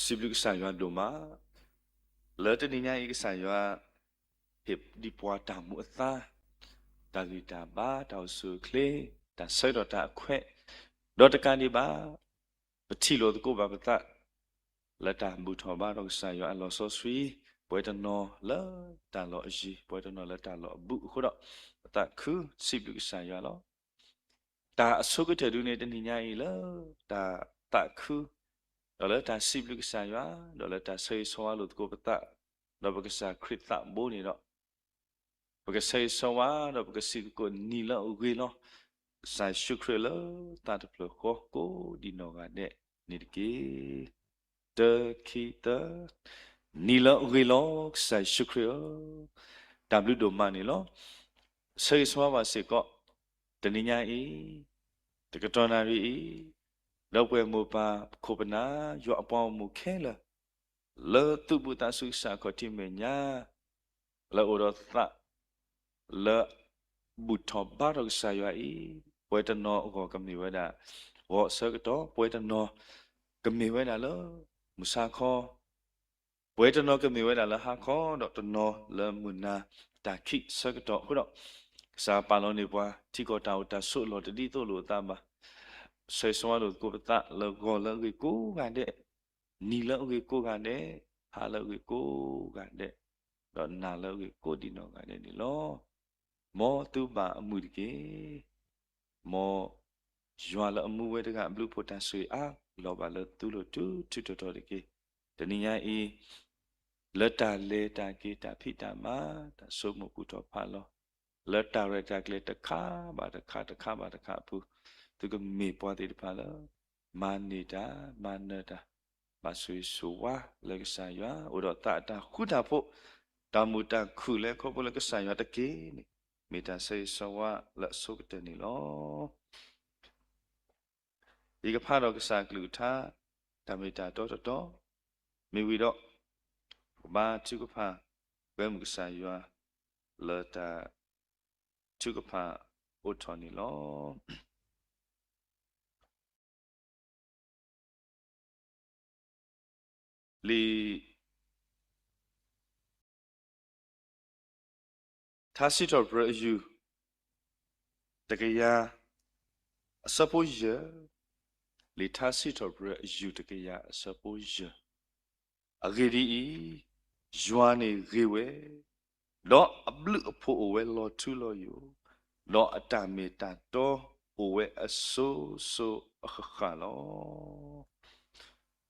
စံးဘျုးကစၢ်ယွၤဒိၣ်မး, လၢတနံၤညါအံၤကစၢ်ယွၤ ဟ့ၣ်ဒံးပှၤတၢ်မူအသါ, တၢ်ဂံၢ်တၢ်ဘါ, တၢ်အိၣ်ဆူၣ်အိၣ်ချ့, တၢ်ဆၢကတီၢ်တၢ်အခွဲး, ဒီးတကးဒံးဘၣ် ပထံၣ်လိာ်သကိးဘၣ်ပသး လၢတၢ်ဘူၣ်ထီၣ်ဘါထီၣ်ကစၢ်ယွၤအလီၢ်စီဆှံ, ပဝဲတနီၤလၢတၢ်လီၢ်အယံၤ, ပဝဲတနီၤလၢတၢ်လီၢ်အဘူးအဃိဒီး, ပသးခုစံးဘျုးကစၢ်ယွၤလီၤ. တၢ်အဆိကတၢၢ်ဒုန့ၣ် တနံၤညါအံၤလၢတၢ်သးခု, ဒီးလၢတၢ်စံးဘျုးကစၢ်ယွၤ, ဒီးလၢတၢ်ဆၢဂ့ၤဆၢဝါလိာ်သကိးပသး, ဒီးပကစၢ်ခရံာ်သးဘိန့ၣ်ဒီး, ပကဆၢဂ့ၤဆၢဝါ ဒီးပကစံးသကိးနံၤလၢအဂ့ၤလီၤ. ကစၢ်ယ့ၣ်ၡူးခရံာ်လၢသးတဖျၢၣ်ဃီကိးဒံးနီၢ်ဂၤဒဲးန့ၣ်တက့ၢ်. တၢ ခံ သၢ, နံၤလၢအဂ့ၤလီၤ ကစၢ်ယ့ၣ်ၡူးခရံာ်ဧၢ, တၢ်ဘျုးဒိၣ်မးန့ၣ်လီၤ. ဆၢဂ့ၤဆၢဝါဘၣ်စ့ၢ်ကီး တနံၤညါအံၤ, တကတီၢ်နၣ်ရံၣ်အံၤ, ဒီပုၢ်ဝဲၢ်မိၢ်ပၢ်ခိၣ်ပနၢ် ယွၤအပှၤဂီၢ်မုၢ်ခဲလၢာ်, လၢသူၣ်ဘီၣ်သးစူၤကစၢ်အခီၣ်ထံးမဲာ်ညါ လၢအိၣ်ဒီးသး လၢဘူၣ်ထီၣ်ဘါထီၣ်ကစၢ်ယွၤအံၤ, ပဝဲတနီၤအဂီၢ်ကမ့ၢ်ဝဲဒၣ် ဂီၤအဆၢကတီၢ်, ပဝဲတနီၤကမ့ၢ်ဝဲဒၣ်လၢ မုၢ်ဆါခီ, ပဝဲတနီၤကမ့ၢ်ဝဲဒၣ်လၢဟါခီ, ဒီးတနီၤလၢမုၢ်နၤတၢ်ခံးဆၢကတီၢ်အဃိဒီး, ကစၢ်ပာ်လီၤန့ၢ်ပှၤ ထံကီၢ်တၢ်အိၣ်တၢ်ဆိးအလီၢ်တဒ်သိးလိာ်အသးဘၣ်. ဆၢဂ့ၤဆၢဝါလိာ်သကိးပသးလၢဂီၤလၢအဂ့ၤကိးဂၤဒဲး, နံၤလၢအဂ့ၤကိးဂၤဒဲး, ဟါလၢအဂ့ၤကိးဂၤဒဲး, ဒီးနၤလၢအဂ့ၤကိးဒံးနီၢ်ဂၤဒဲးန့ၣ်လီၤ. မ်သုဘၣ်အမုာ်တက့ၢ်. မ်ယွၤလၢအမူဝဲတဂၤအဘျုးအဖှိၣ်တၢ်ဆိၣ်ဂ့ၤအါလီၤဘၣ်လၢသုလိၤထူထူတီတီတက့ၢ်. တနံၤညါအံၤ, လၢတၢ်လဲၤတၢ်က့ၤတၢ်ဖံးတၢ်မၤ တၢ်ဆိကမိၣ်ကူၣ်ထီၣ်ဖးလီၤ, လၢတၢ်ရဲၣ်တၢ်ကျဲၤတခါဘၣ်တခါ တခါဘၣ်တခါအပူၤ, သုကမ့ၢ်ပှၤသ့ၣ်တဖၣ်လၢ မၤန့ၢ်တၢ် မၤနၢၤတၢ် ဘၣ်ဆိၣ်ဂ့ၤဆိၣ်ဝါလၢကစၢ်ယွၤ, အိၣ်ဒီးသးအတၢ်ဃူတၢ်ဖိး, တၢ်မုာ်တၢ်ခုၣ်လၢခီဖျိလၢကစၢ်ယွၤတက့ၢ်န့ၣ်, မ့ၢ်တၢ်ဆၢဂ့ၤဆၢဝါလၢအဆိကတၢၢ်န့ၣ်လီၤ. ယကဖးဒီးကစၢ်အကလုၢ်ကထါ တၢ်မ့ၢ်တၢ်တီတတီ, မ့ၢ်ဝံၤဒီး ပကဘါထုကဖၣ် ပမုၢ်ကစၢ်ယွၤလၢတၢ်ထုကဖၣ်အိးထီၣ်န့ၣ်လီၤ. လံာ် ထါစံးထီၣ်ပတြၢၤအယူၢ် တကယၤ အဆၢဖိယဲၢ်, လံာ်ထါစံးထီၣ်ပတြၢၤအယူၢ်တကယၤအဆၢဖိယဲၢ်, အဂ့ၢ်ဒ်အံၤ, ယွၤန့ၣ်ဂ့ၤဝဲ, ဒီးအဘျုးအဖှိၣ်အိၣ်ဝဲလီၤထူလီၤယိာ်, ဒီးအတၢ်မ့ၢ်တၢ်တီအိၣ်ဝဲအစိၤစိၤအဃၣ်ဃၣ်လီ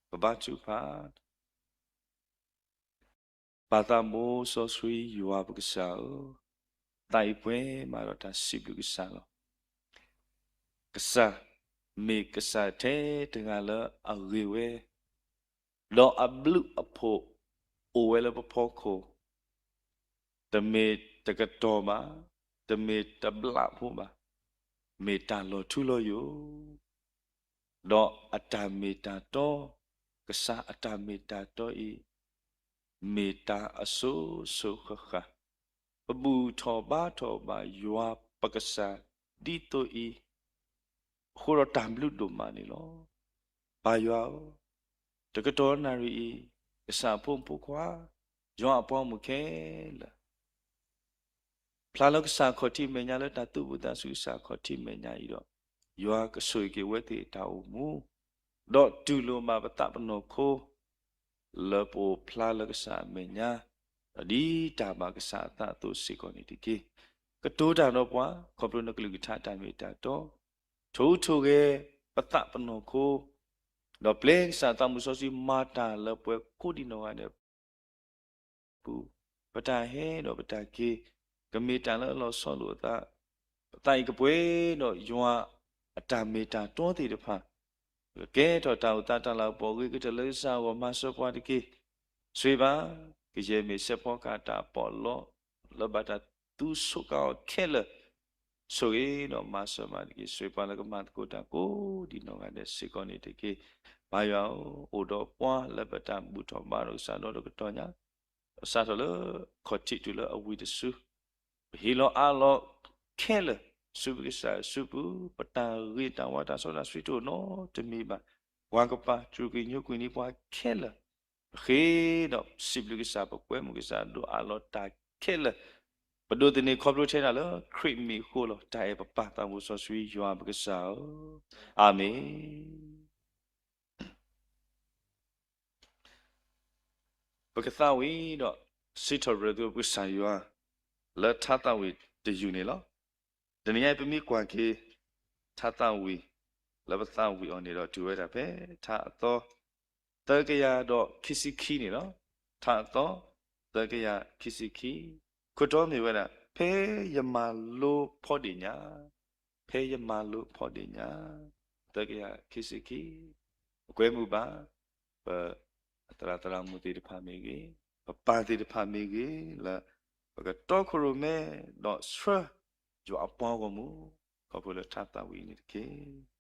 ၤ. ပဘါထုကဖၣ် ပၢ်သးဘိစီဆှံယွၤပကစၢ်ဧၢ, သးအံၤပှဲၤမးဒီးတၢ်စံးဘျုးကစၢ်လီၤ. ကစၢ်မ့ၢ်ကစၢ်ထဲတဂၤလၢအဂ့ၤဝဲ, ဒီးအဘျုးအဖှိၣ်အိၣ်ဝဲလၢပဖီခိၣ်, တမ့ၢ်တကတီၢ်ဘၣ်, တမ့ၢ်တဘျီဖိဘၣ်, မ့ၢ်တၢ်လီၤထူလီၤယိာ် ဒီးအတၢ်မ့ၢ်တၢ်တီ, ကစၢ်အတၢ်မ့ၢ်တၢ်တီအံၤ, မ့ၢ်တၢ်အစိၤစိၤဃၣ်ဃၣ်, ပဘူၣ်ထီၣ်ဘါထီၣ်ဘၣ်ယွၤပကစၢ်ဒ်သိးအံၤ, အဃိဒီးတၢ်ဘျုးဒိၣ်မးန့ၣ်လီၤ. ပၢ်ယွၤဧၢ, တကတီၢ်နၣ်ရံၣ်အံၤ, ကစၢ်အဖိမုၣ်ဖိခွါ, ယွၤအပှၤဂီၢ်မုၢ်ခဲလၢာ် ဖျါလၢကစၢ်အခီၣ်ထံးမဲာ်ညါ လၢတၢ်သူၣ်ဘီၣ်သးစူၤကစၢ်အခီၣ်ထံးမဲာ်ညါအံၤဒီး, ယွၤကဆိၣ်ဂ့ၤက့ၤဝဲသ့ၣ်တၢ်အိၣ်မူ, ဒီးတူၢ်လိာ်ဘၣ်ပသးပနီၢ်ခိ, လၢပအိၣ်ဖျါလၢကစၢ်အမဲာ်ညါ, ဒီးဒ်တၢ်ဘၣ်ကစၢ်အသးအသိးစ့ၢ်ကီးန့ၣ်တက့ၢ်. ကတိၤတၢ်ဒီးပှၤ ခီဖျိနကလုၢ်ကထါတၢ်မ့ၢ်တၢ်တီ, ထိၣ်ဟူးထိၣ်ဂဲၤပသးပနီၢ်ခိ, ဒီးပျဲကစၢ်သးမုၢ်စီဆှံမၤတၢ်လၢပှၤကိးဒံးနီၢ်ဂၤဒဲး ပူၤ, ပတၢ်ဟဲဒီးပတၢ်က့ၤ, ကမ့ၢ်တၢ်လၢအလီၤဆီလိာ်အသး, ပသးအံၤကပှဲၤဒီးယွၤအတၢ်မ့ၢ်တၢ်တီသ့ၣ်တဖၣ်, ကကဲထီၣ်တၢ်အိၣ်သးတၢ်လၤကပီၤ ဂ့ၤကတၢၢ်လၢကစၢ်အဂီၢ် မၤစၢၤပှၤတက့ၢ်. ဆိၣ်ဂ့ၤဘၣ် ကယဲၢ်မ့ၢ်စဲးဖီကဟၣ်တၢ်ပီးလီ လၢဘၣ်တၢ်သူဆိးကါအီၤခဲလၢာ်, ဆိၣ်ဂ့ၤဒီးမၤစၢၤမးတက့ၢ်. ဆိၣ်ဂ့ၤပှၤလၢကမၤသကိးတၢ်ကိးဒံးနီၢ်ဂၤဒဲးစ့ၢ်ကီးန့ၣ်တက့ၢ်. ပၢ်ယွၤဧၢ, အိၣ်ဒီးပှၤလၢပတၢ်ဘူၣ်ထီၣ်ဘါထီၣ်ကစၢ်ဒီတကတီၢ်ညါ, စးထီၣ်လၢခီၣ်ထံးတုၤလၢအဝံၤတစု, ပဟ့ၣ်လီၤအးလီၤခဲလၢာ် ဆူပကစၢ်စုပူၤ, ပတၢ်ဂ့ၤတၢ်ဝါတၢ်စီတၢ်ဆှံတအိၣ်နီတမံၤဘၣ်. ပှၤကပၤ စူၢ်က့ၤညိကွံာ်န့ၢ်ပှၤခဲလၢာ်, ပဃ့ဒီးစံးဘျုးကစၢ်, ပကွဲမုာ်ကစၢ်, ဒိးအးလီၤတၢ်ခဲလၢာ်, ပဒိးသန့ၤခီဖျိထဲနၤလၢခရံာ်မံၤအဃိလီၤ. တၢ်အဲၣ်ပပၢ်သးမူစီဆှံယွၤပကစၢ်ဧၢ, အၤမ့ၣ်. ပကသးဝံၣ်ဒီးစံးထီၣ်ပတြၢၤသုပကစၢ်ယွၤ လၢထါသးဝံၣ်တယုၢ်န့ၣ်လီၤ. တနံၤအံၤပမ့ၢ်ကွၢ်က့ၤ ထါသးဝံၣ် လၢပသးဝံၣ်အီၤန့ၣ်ဒီး တုၤဝဲဒၣ်ဖဲထါအသီ သၢကယၤဒီးခံဆံခံန့ၣ်လီၤ. ထါအသီ သၢကယၤခံဆံခံ, ခိၣ်တီမ့ၢ်ဝဲဒၣ် ဖဲယမၤလိဖီဒ့ၣ်ညါ, ဖဲယမၤလိဖီဒ့ၣ်ညါ, သၢကယၤခံဆံခံ, ပကွဲမုာ်ဘၣ် ပသရၣ်သရၣ်မုၣ်သ့ၣ်တဖၣ်မ့ၢ်ဂ့ၤ, ပပၢ်သ့ၣ်တဖၣ်မ့ၢ်ဂ့ၤ, လၢပကတီခိၣ်ရိၣ်မဲ ဒီးဆှၢယွၤအပှၤဂီၢ်မုၢ် ခီဖျိလၢထါသးဝံၣ်အံၤန့ၣ်တက့ၢ်.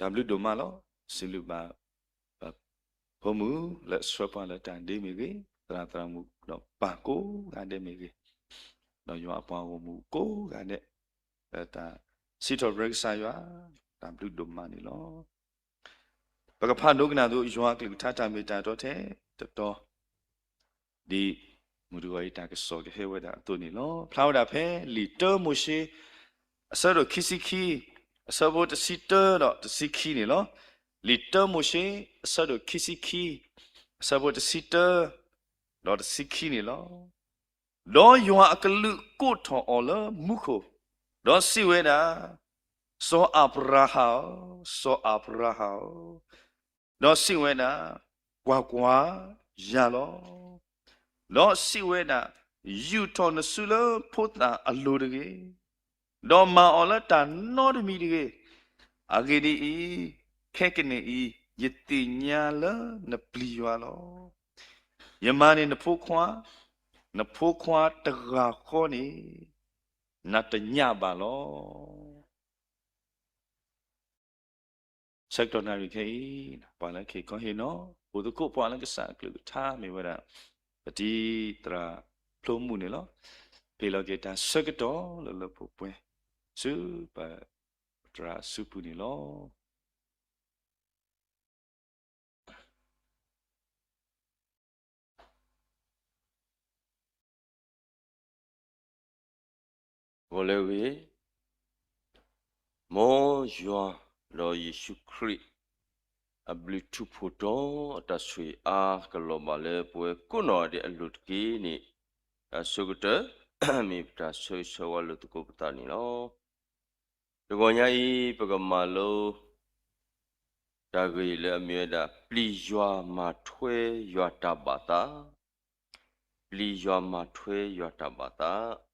တၢ်ဘျုးဒိၣ်မးလီၤ. စံးဘျုးဘၣ် ပဖိမုၣ်လၢအဆှၢပှၤလၢတၢ်ဒ့မ့ၢ်ဂ့ၤ, သရၣ်သရၣ်မုၣ်ဒီးပၢ်ကိးဂၤဒဲးမ့ၢ်ဂ့ၤ, ဒီးယွၤအပှၤဂီၢ်မုၢ်ကိးဂၤဒဲး, လၢတၢ်စံးထီၣ်ပတြၢၤကစၢ်ယွၤ, တၢ်ဘျုးဒိၣ်မးန့ၣ်လီၤ. ပကဖးဒိကနၣ်သကိး ယွၤအကလုၢ်ကထါတၢ်မ့ၢ်တၢ်တီထဲတတီၤ, ဒ်မုၢ်တဂီၤအံၤတၢ်ကစီၣ်ကဟဲဝဲဒၣ်အသိးန့ၣ်လီၤ. ဖျါဝဲဒၣ်ဖဲလံာ်တၢမိၤၡ့ အဆၢဒိၣ်ခံဆံခံ, အဆၢဖိတဆံတၢဒီးတဆံခံန့ၣ်လီၤ. လံာ်တၢမိၤၡ့ အဆၢဒိၣ်ခံဆံခံ အဆၢဖိတဆံတၢ ဒီးတဆံခံန့ၣ်လီၤ. ဒီးယွၤအကလူးကိးထီၣ်အီၤလၢမူခိၣ်, ဒီးစံးဝဲဒၣ်, စီၤအၤဘြၤဟၣ်ဧၢ, စီၤအၤဘြၤဟၣ်ဧၢ, ဒီးစံးဝဲဒၣ်, ကွၢ်ကွၢ်, ယၤလီၤ. ဒီးစံးဝဲဒၣ်, ယူာ်ထီၣ်နစုလၢဖိသၣ်အလိၤတဂ့ၤ, ဒီးမၤအီၤလၢတၢ်နီတမံၤတဂ့ၤ. အဂ့ၢ်ဒ်အံၤ, ခဲကနံၣ်အံၤ, ယသ့ၣ်ညါလၢနပျံၤယွၤလီၤ. ယမၤန့ၢ်နဖိခွါ, နဖိခွါတဂၤဃီန့ၣ်, နတညၣ်ဘၣ်လီၤ. ဆၢကတီၢ်နၣ်ရံၣ်ခဲအံၤ, ပှၤလၢကဟ့ၣ်ခီဟ့ၣ်နီၤ အိၣ်သကိးပှၤလၢကစၢ်အကလုၢ်ကထါမ့ၢ်ဝဲဒၣ် ပတံၤသရၣ်ဖျိမုၣ်န့ၣ်လီၤ. ပ့ၤလီၤက့ၤတၢ်ဆၢကတီၢ်လၢလၢပှဲၤပှဲၤ ဆူပသရၣ်အစုပူၤန့ၣ်လီၤ. ဂီၤလၢအဂ့ၤ, မ်ယွၤဒီးယ့ၣ်ၡူးခရံာ် အဘျုးထူးဖှိၣ်တီအတၢ်ဆိၣ်ဂ့ၤအါကလီၤဘၣ်လၢပဝဲကိးနီၢ်ဂၤဒဲးအလိၤတက့ၢ်န့ၣ်, တၢ်ဆၢကတီၢ် မ့ၢ်ပတၢ်ဆၢဂ့ၤဆၢဝါလိာ်သကိးပသးန့ၣ်လီၤ. တဂီၤညါအံၤ ပကမၤလိ တၢ်ဂ့ၢ်လၢအမ့ၢ်ဝဲဒၣ် ပျံၤယွၤမၤထွဲယွၤတၢ်ဘၣ်သး, ပျံၤယွၤမၤထွဲယွၤတၢ်ဘၣ်သး.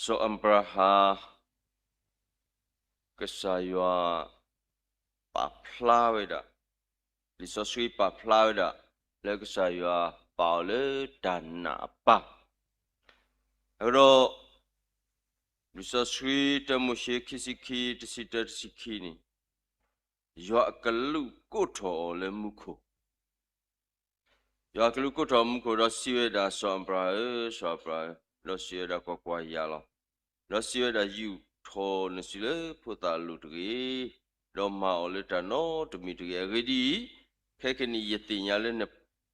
စီၤအၤဘြၤဟၣ် ကစၢ်ယွၤပာ်ဖျါဝဲဒၣ်, လံာ်စီဆှံပာ်ဖျါဝဲဒၣ် လၢကစၢ်ယွၤပာ်အီၤလၢတၢ်နာ်အပၢ်, အဃိဒီး လံာ်စီဆှံ တၢမိၤၡ့ ခံဆံခံ တဆံတၢ တဆံခံန့ၣ်, ယွၤအကလူးကိးထီၣ်အီၤလၢမူခိၣ်, ယွၤအကလူးကိးထီၣ်မူခိၣ် ဒီးစံးဝဲဒၣ်, စီၤအၤဘြၤဟၣ်ဧၢ, စီၤအၤဘြၤဟၣ်ဧၢ, ဒီးစံးဝဲဒၣ်, ကွၢ်ကွၢ်, ယၤလီၤ. ဒီးစံးဝဲဒၣ်, ယူာ်ထီၣ်နစုလၢဖိသၣ်အလိၤတဂ့ၤ, ဒီးမၤအီၤလၢတၢ်နီတမံၤတဂ့ၤ. အဂ့ၢ်ဒ်အံၤ, ခဲကနံၣ်အံၤ ယသ့ၣ်ညါလၢန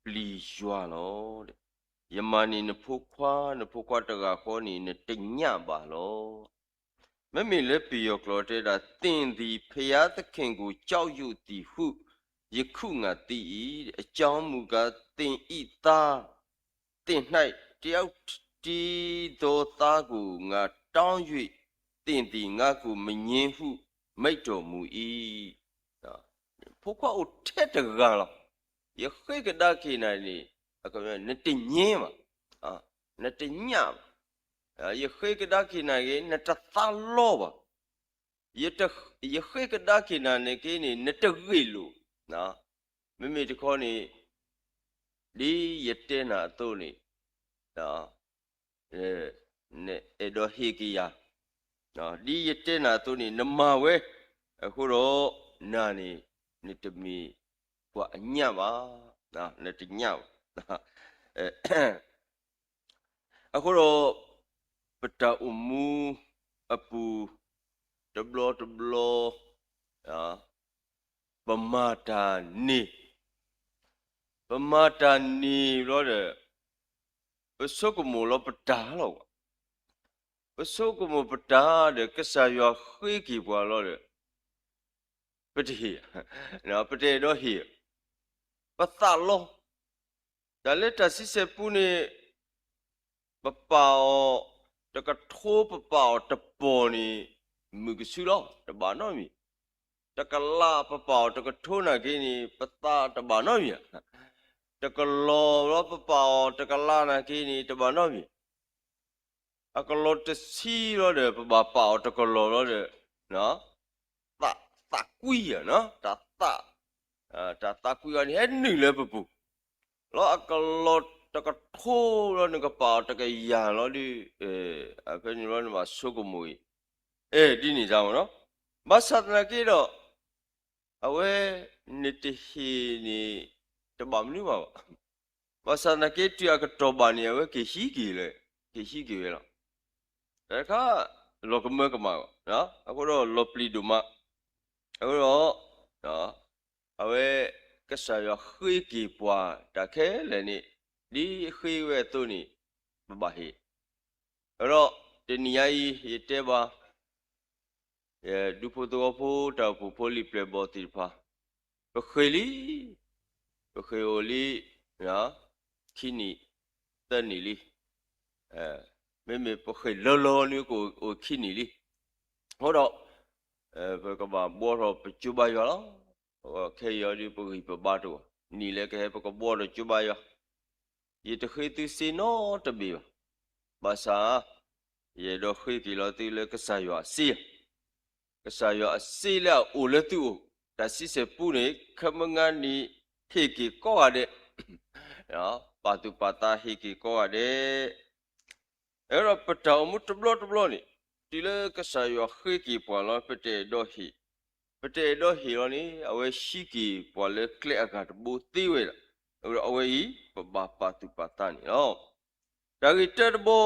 ပျံၤယွၤလီၤ. ယမၤန့ၢ်နဖိခွါ, နဖိခွါတဂၤဃီန့ၣ် နတညၣ်ဘၣ်လီၤ. မ့မ့ၢ်လၢပယီၤကျိာ်တဲဒၣ်, သင်သည်ဘုရားသခင်ကို ကြောက်ရွံ့သည်ဟု ယခုငါသိ၏, အကြောင်းမူကား, သင်၏သား, သင်၌တယောက်တည်းသောသားကို ငါတောင်း၍ သင်သည်ငါ့ကိုမငြင်းဟု မိန့်တော်မူ၏. ဖိခွါအိၣ်ထဲတဂၤလီၤ. ယဃ့ကဒါက့ၤနၤန့ၣ်, နတငြင်းဘၣ်, နတညၣ်ဘၣ်. ယဃ့ကဒါက့ၤနၤဂ့ၤ နတသးလီဘၣ်. ယဃ့ကဒါက့ၤနၤန့ၣ်က့န့ၣ် နတဂ့ၢ်လိာ်. မ့မ့ၢ်တခီန့ၣ်, ဒ်ယတဲနၤအသိးန့ၣ်, နအဲၣ်ဒိးဟ့ၣ်က့ၤယၤ, ဒ်ယတဲနၤအသိးန့ၣ် နမၤဝဲ, အဃိဒီးနၤန့ၣ် နတမ့ၢ်ပှၤအညၣ်ဘၣ်, နတညၣ်ဘၣ်. အဃိဒီး ပတၢ်အိၣ်မူအပူၤ တဘျီတဘျီ ပမၤတၢ်န့ၢ်, ပမၤတၢ်န့ၢ်ဘျီဒီး ပဆိကမိၣ်လီၤပတၢ်လီၤ. ပဆိကမိၣ်ပတၢ်ဒီး ကစၢ်ယွၤဃ့က့ၤပှၤလီၤဒီး ပတဟ့ၣ်, ပတအဲၣ်ဒိးဟ့ၣ်, ပသးလီ. တၢ်လၢတၢ်ဆံဆဲၣ်ပူန့ၣ် ပပာ်အီၤတကထိ ပပာ်အီၤတပီၢ်န့ၣ် မုာ်ကဆူလီၤ, တဘၣ်နီတမံၤ. တကလးပပာ်အီၤတကထိနာ်က့န့ၣ် ပသးတဘၣ်နီတမံၤဧါ. တကလီၤလီၤ ပပာ်အီၤတကလးနာ်က့န့ၣ် တဘၣ်နီတမံၤ. အကလီၤတဆံလီၤဒီး ပဘၣ်ပာ်အီၤတကလီၤလီၤဒီး သးကွံဧါ, တၢ်သး, တၢ်သးကွံအီၤန့ၣ် ဟဲနုာ်လၢပပူၤ. လီၤအကလီၤတကထိလီၤ နကပာ်အီၤတကယၤလီၤဒီး ဖဲန့ၣ်လီၤ နဘၣ်ဆိကမိၣ်အံၤ, အဲၣ်ဒ်န့ၣ်တၢ်မ့ၢ်နီၤ. ဘၣ်ဆၣ်သနာ်က့ဒီး အဝဲ နတဟ့ၣ်န့ၣ် တဘၣ်မနုၤဘၣ်ဘၣ်. ဘၣ်ဆၣ်သနာ်က့ တုၤအကတီၢ်ဘၣ်န့ၣ် အဝဲကဟံးက့ၤလၢ, ကဟံးက့ၤဝဲလီၤ. တၢ်တခါ လီၤကမၢကမၣ်ဘၣ်, အဃိဒီးလီၤပျံၤဒိၣ်မး. အဃိဒီး အဝဲ ကစၢ်ယွၤဃ့က့ၤပှၤတၢ်ခဲလၢာ်န့ၣ် ဒ်ဃ့ဝဲအသိးန့ၣ် ပဘၣ်ဟ့ၣ်. အဃိဒီး တနံၤညါအံၤ ယတဲဘၣ် ဒူဖိသဝီဖိ တၢ်အိၣ်ဖှိၣ်ဖိလံာ်ပျဲၢ်ဘီၣ်သ့ၣ်တဖၣ်, ပဃ့ၢ်လံ, ပဃ့ၢ်အိၣ်လံ ခံနံၣ်, သၢနံၣ်လံ, မ့မ့ၢ်ပဃ့ၢ်လၢလၢန့ၣ် ကအိၣ်ခံနံၣ်လံ. အဃိဒီး ပကဘၣ်ဘှီထီၣ်ပကၠိဘါယွၤလီၤ. ခဲအံၤဒ်ပဂံၢ်ပဘါတအိၣ်, နံၣ်လၢကဟဲပကဘှီထီၣ်ကၠိဘါယွၤ, ယတဃ့သုစ့နီတဘ့ၣ်ဘၣ်. ဘၣ်ဆၣ် ယအဲၣ်ဒိးဃ့က့ၤလီၤသုလၢကစၢ်ယွၤအစ့, ကစၢ်ယွၤအစ့လၢအအိၣ်လၢသုအိၣ်, တၢ်ဆံဆဲၣ်ပူန့ၣ် ခဲမုၢ်နံၤဟ့ၣ်က့ၤကိးဂၤဒဲး, ပာ်သူၣ်ပာ်သးဟ့ၣ်က့ၤကိးဂၤဒဲး. အဃိဒီးပတၢ်အိၣ်မူတဘျီတဘျီန့ၣ်, တုၤလၢကစၢ်ယွၤဃ့က့ၤပှၤလီၤ ပတအဲၣ်ဒိးဟ့ၣ်, ပတအဲၣ်ဒိးဟ့ၣ်လီၤန့ၣ် အဝဲဟံးက့ၤပှၤလၢကျဲအဂၤတဘိသ့ဝဲဒၣ်. အဃိဒီးအဝဲအံၤ ပဘၣ်ပာ်သူၣ်ပာ်သးန့ၣ်လီၤ. တၢ်ဂ့ၢ်တၢတဘီ,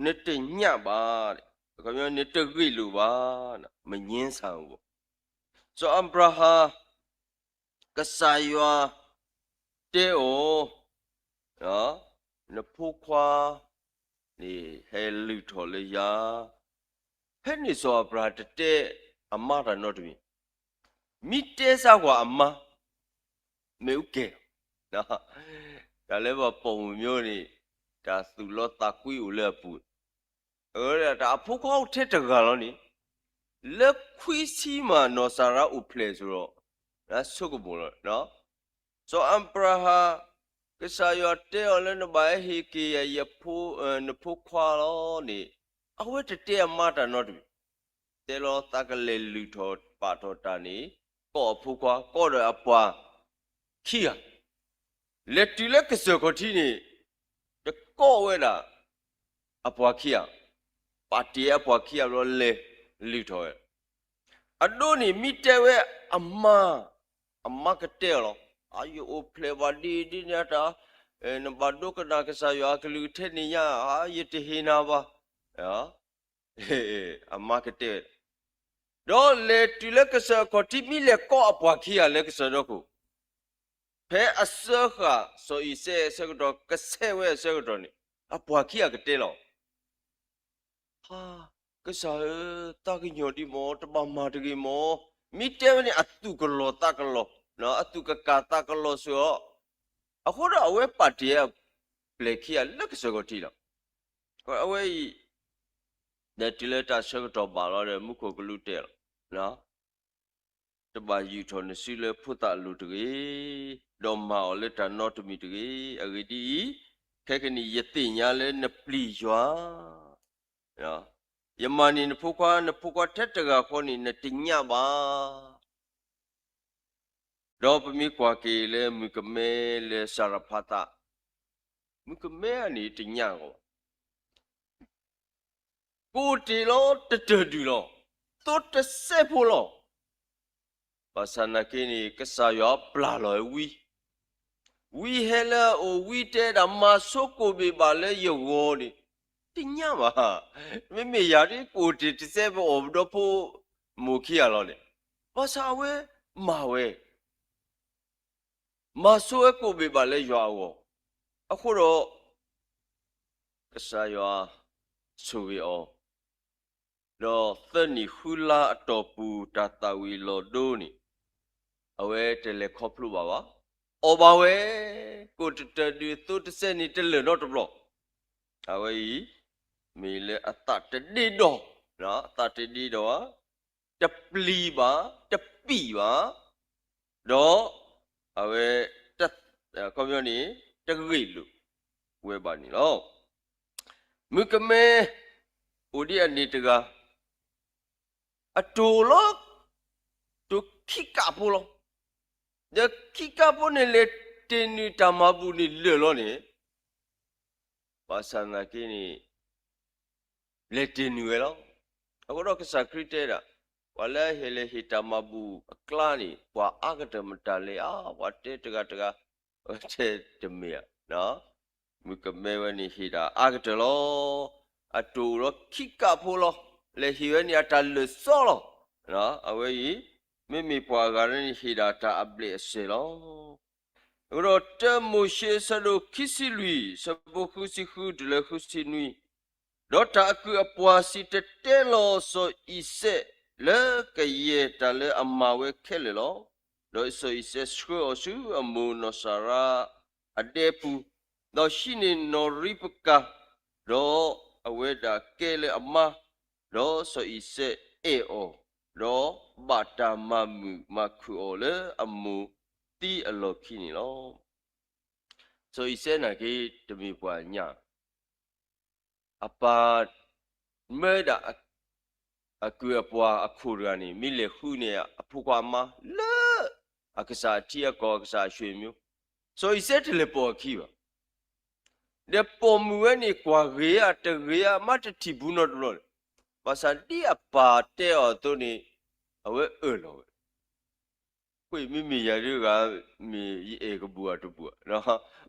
နတညၣ်ဘၣ်, နတဂ့ၢ်လိာ်ဘၣ်, မငြင်းဆန်ဘူး. စီၤအၤဘြၤဟၣ် ကစၢ်ယွၤတဲအီၤ, နဖိခွါန့ၣ်ဟဲလုၢ်ထီၣ်လၢယၤ, ဖဲန့ၣ်စီၤအၤဘြၤဟၣ်တတဲအမါတၢ်နီတမံၤ, မ့ၢ်တဲစၢ်ကွၢ်အမါ, မ့ၢ်အူကဲၢ်, တၢ်လၢပှၤပိာ်မုၣ်မျိုးန့ၣ် တၢ်သူၣ်လီသးကွံအိၣ်လၢအပူၤ, တၢ်အဖိခွါအိၣ်ထဲတဂၤလီၤန့ၣ်, လၢခွံဆံမးနီၢ်စၤရါအိၣ်ဖျဲၣ်ဆိးဒီး, ဆိကမိၣ်လီၤ. စီၤအၤဘြၤဟၣ်, ကစၢ်ယွၤတဲအီၤလၢနဘၣ်ဟဲဟ့ၣ်က့ၤယၤ ယဖိ, နဖိခွါလီၤန့ၣ်, အဝဲတတဲအမါတၢ်နီတမံၤ, တဲလီၤသးကလဲၤလုၢ်ထီၣ်ပာ်ထီၣ်တၢ်န့ၣ်, ကိးအဖိခွါ ကိးဒီးအပှၤခံဂၤ, လဲၤတုၤလၢကစၢၢ်ခီၣ်ထံးန့ၣ်, တကိးဝဲဒၣ် အပှၤခံဂၤ, ပာ်တ့ၢ်အပှၤခံဂၤဘျီ လဲၤလုၢ်ထီၣ်ဝဲ. အဒိန့ၣ် မ့ၢ်တဲဝဲအမါ, အမါကတဲအီၤလီၤ. အယအိၣ်ဖျဲၣ်ဘၣ်ဒ်ဒ်န့ၣ်တၢ်, နဘၣ်ဒိကနၣ်ကစၢ်ယွၤအကလုၢ်ကထါန့ၣ်ညါ, ယတဟ့ၣ်နၤဘၣ်. အမါကတဲဝဲ, ဒီးလဲၤတုၤလၢကစၢၢ်ခီၣ်ထံး မ့ၢ်လဲၤကိးအပှၤခံဂၤလၢကစၢၢ်ဒီခိၣ်, ဖဲအစၢဃာ်စီၤအံၤစဲးအဆၢကတီၢ် ကဆဲးဝဲအဆၢကတီၢ်န့ၣ်, အပှၤခံဂၤကတဲလီၤ. ဟါ, ကစၢ်ဧၢ, သးကညီၤဒံးမၢ်, တဘၣ်မၤတဂ့ၤမၢ်. မ့ၢ်တဲဝဲန့ၣ် အသူၣ်ကလီၤသးကလီၤ, အသူၣ်ကကၢ်သးကလီၤစ့ၢ်ကီး. အဃိဒီးအဝဲပာ်တ့ၢ်အပျဲၢ်ခံဂၤ လၢကစၢၢ်ခီၣ်ထံးလီၤ. အဝဲအံၤ ဒီးတုၤလၢတၢ်ဆၢကတီၢ်ဘၣ်လီၤဒီး မူခိၣ်ကလူးတဲလီၤ, တဘၣ်ယူာ်ထီၣ်နစုလၢဖိသၣ်အလိၤတဂ့ၤ, ဒီးမၤအီၤလၢတၢ်နီတမံၤတဂ့ၤ. အဂ့ၢ်ဒ်အံၤ, ခဲကနံၣ်ယသ့ၣ်ညါလၢနပျံၤယွၤ, ယမၤန့ၢ်နဖိခွါ, နဖိခွါထဲတဂၤဃီန့ၣ် နတညၣ်ဘၣ်. ဒီးပမ့ၢ်ကွၢ်က့ၤလၢမုၣ်ကမဲလၢစၤရဖါသး, မုၣ်ကမဲန့ၣ်တညၣ်ဂီၢ်ဘၣ်. ကိးတ့ၢ်လီၤ တတၢၢ်ဒုၣ်လီၤ, သိတစဲးဖိလီၤ. ဘၣ်ဆၣ်နာ်က့န့ၣ် ကစၢ်ယွၤပျၢ်လီၤဝဲဝံ, ဝံဟဲလၢအအိၣ် ဝံတဲဒၣ် မၤဆိကိၣ်ဘ့ၣ်ဘၣ်လၢယဂီၢ်န့ၣ်, တညၣ်ဘၣ်. မ့မ့ၢ်ယၤဒ်ကိးတ့ၢ်တစဲး ပအီၣ်ပဒီဖိမိၢ်ခံဂၤလီၤန့ၣ်, ဘၣ်ဆၣ်အဝဲမၤဝဲ မၤဆိဝဲကိၣ်ဘ့ၣ်ဘၣ်လၢယွၤအဂီၢ်. အဃိဒီး ကစၢ်ယွၤဆိၣ်ဂ့ၤအီၤ, ဒီးသၢနံၣ်ဃုလါအတီၢ်ပူၤ တၢ်သၣ်ဝံၤလီၤဒိန့ၣ်, အဝဲတလဲၤခီဖျိဘၣ်ဘၣ်. အီၣ်ဘၣ်ဝဲ, ကိးတတၢၢ်ဒုၣ် သိတစဲးန့ၣ် တလၢာ်နီတဘျီ. အဝဲအံၤ မ့ၢ်လၢအသးတဒ့ဒီး, အသးတဒ့ဒီးဘၣ်, တပျံၤဘၣ်, တပံၣ်ဘၣ်, ဒီးအဝဲ ခီပညီန့ၣ် တဂ့ၢ်လိာ်ဝဲဘၣ်န့ၣ်လီၤ. မုၣ်ကမဲ အိၣ်ဒ်အန့ၣ်တဂၤ, အတိၢ်လီၤ, တိၢ်ခံကၣ်ဖိလီၤ. ဒီးခံကၣ်ဖိန့ၣ် လဲၤတ့ၢ်နုာ်တၢ်မၤဘူၣ်န့ၣ်လၢာ်လီၤန့ၣ်, ဘၣ်ဆၣ်သနာ်က့န့ၣ် လဲၤတ့ၢ်နုာ်ဝဲလီၤ. အဃိဒီးကစၢ်ခရံာ်တဲဒၣ်, ပှၤလၢအဟဲလဲၤဟ့ၣ်တၢ်မၤဘူၣ်အကျါန့ၣ် ပှၤအါကတၢၢ်မတၤလဲၣ်ဧါ, ပှၤတဲတဂၤတဂၤ, တဲတမ့ၢ်ဧါ. မုၣ်ကမဲဝဲန့ၣ် ဟ့ၣ်ဒၣ်အါကတၢၢ်လီၤ. အတိၢ်လီၤခံကၣ်ဖိလီၤ. လဲၤဟ့ၣ်ဝဲန့ၣ် အတၢ်လၢာ်စီလီၤ. အဝဲအံၤ မ့မ့ၢ်ပှၤအဂၤန့ၣ် ဟ့ၣ်ဒၣ်တၢ်အဘျဲၣ်အစဲၤလီၤ. အဃိဒီး တၢမိၤၡ့ အဆၢဒိၣ်ခံဆံလွံၢ် အဆၢဖိဃုဆံဃုတုၤလၢဃုဆံနွံ, ဒီးတၢ်အကုၢ်အပှၤစံၣ်တဲၤတဲလီၤစီၤအံၤစဲး လၢကယဲၢ်တၢ်လၢအမၤဝဲခဲလၢာ်လီၤ. ဒီးစီၤအံၤစဲးဆှၢအီၤဆူအမိၢ်နီၢ်စၤရါအဒဲပူၤ, ဒီးဟံးန့ၢ်နီၣ်ရံပကၤ, ဒီးအဝဲဒၣ်ကဲလၢအမါ, ဒီးစီၤအံၤစဲးအဲၣ်အီၤ, ဒီးဘၣ်တၢ်မၤမုာ်မၤခုၣ်အီၤလၢအမိၢ်သံအလီၢ်ခံန့ၣ်လီၤ. စီၤအံၤစဲးနာ်က့တမ့ၢ်ပှၤညၣ် အပၢ်မၢဒၣ် အကုၢ်အပှၤအခိၣ်တဂၤန့ၣ် မ့ၢ်လဲၤဃုန့ၢ်အဖိခွါအမါလၢ အကစၢ်အထံအကီၢ် အကစၢ်အဆွေမျိုး, စီၤအံၤစဲးတလဲၤပိာ်အခံဘၣ်. ဒီးပိာ်မုၣ်ဝဲန့ၣ် ကွၢ်ဂ့ၤဧါတဂ့ၤဧါ မ့ၢ်တထံၣ်ဘူးနီတဘျီန့ၣ်, ဘၣ်ဆၣ်ဒ်အပၢ်တဲအီၤအသိးန့ၣ် အဝဲအၢၣ်လီၤဝဲ ဃိမ့မ့ၢ်ယၤဒ်ဂၤ မ့ၢ်ယအဲၣ်ကဘူၣ်ဧါတဘူၣ်ဧါ,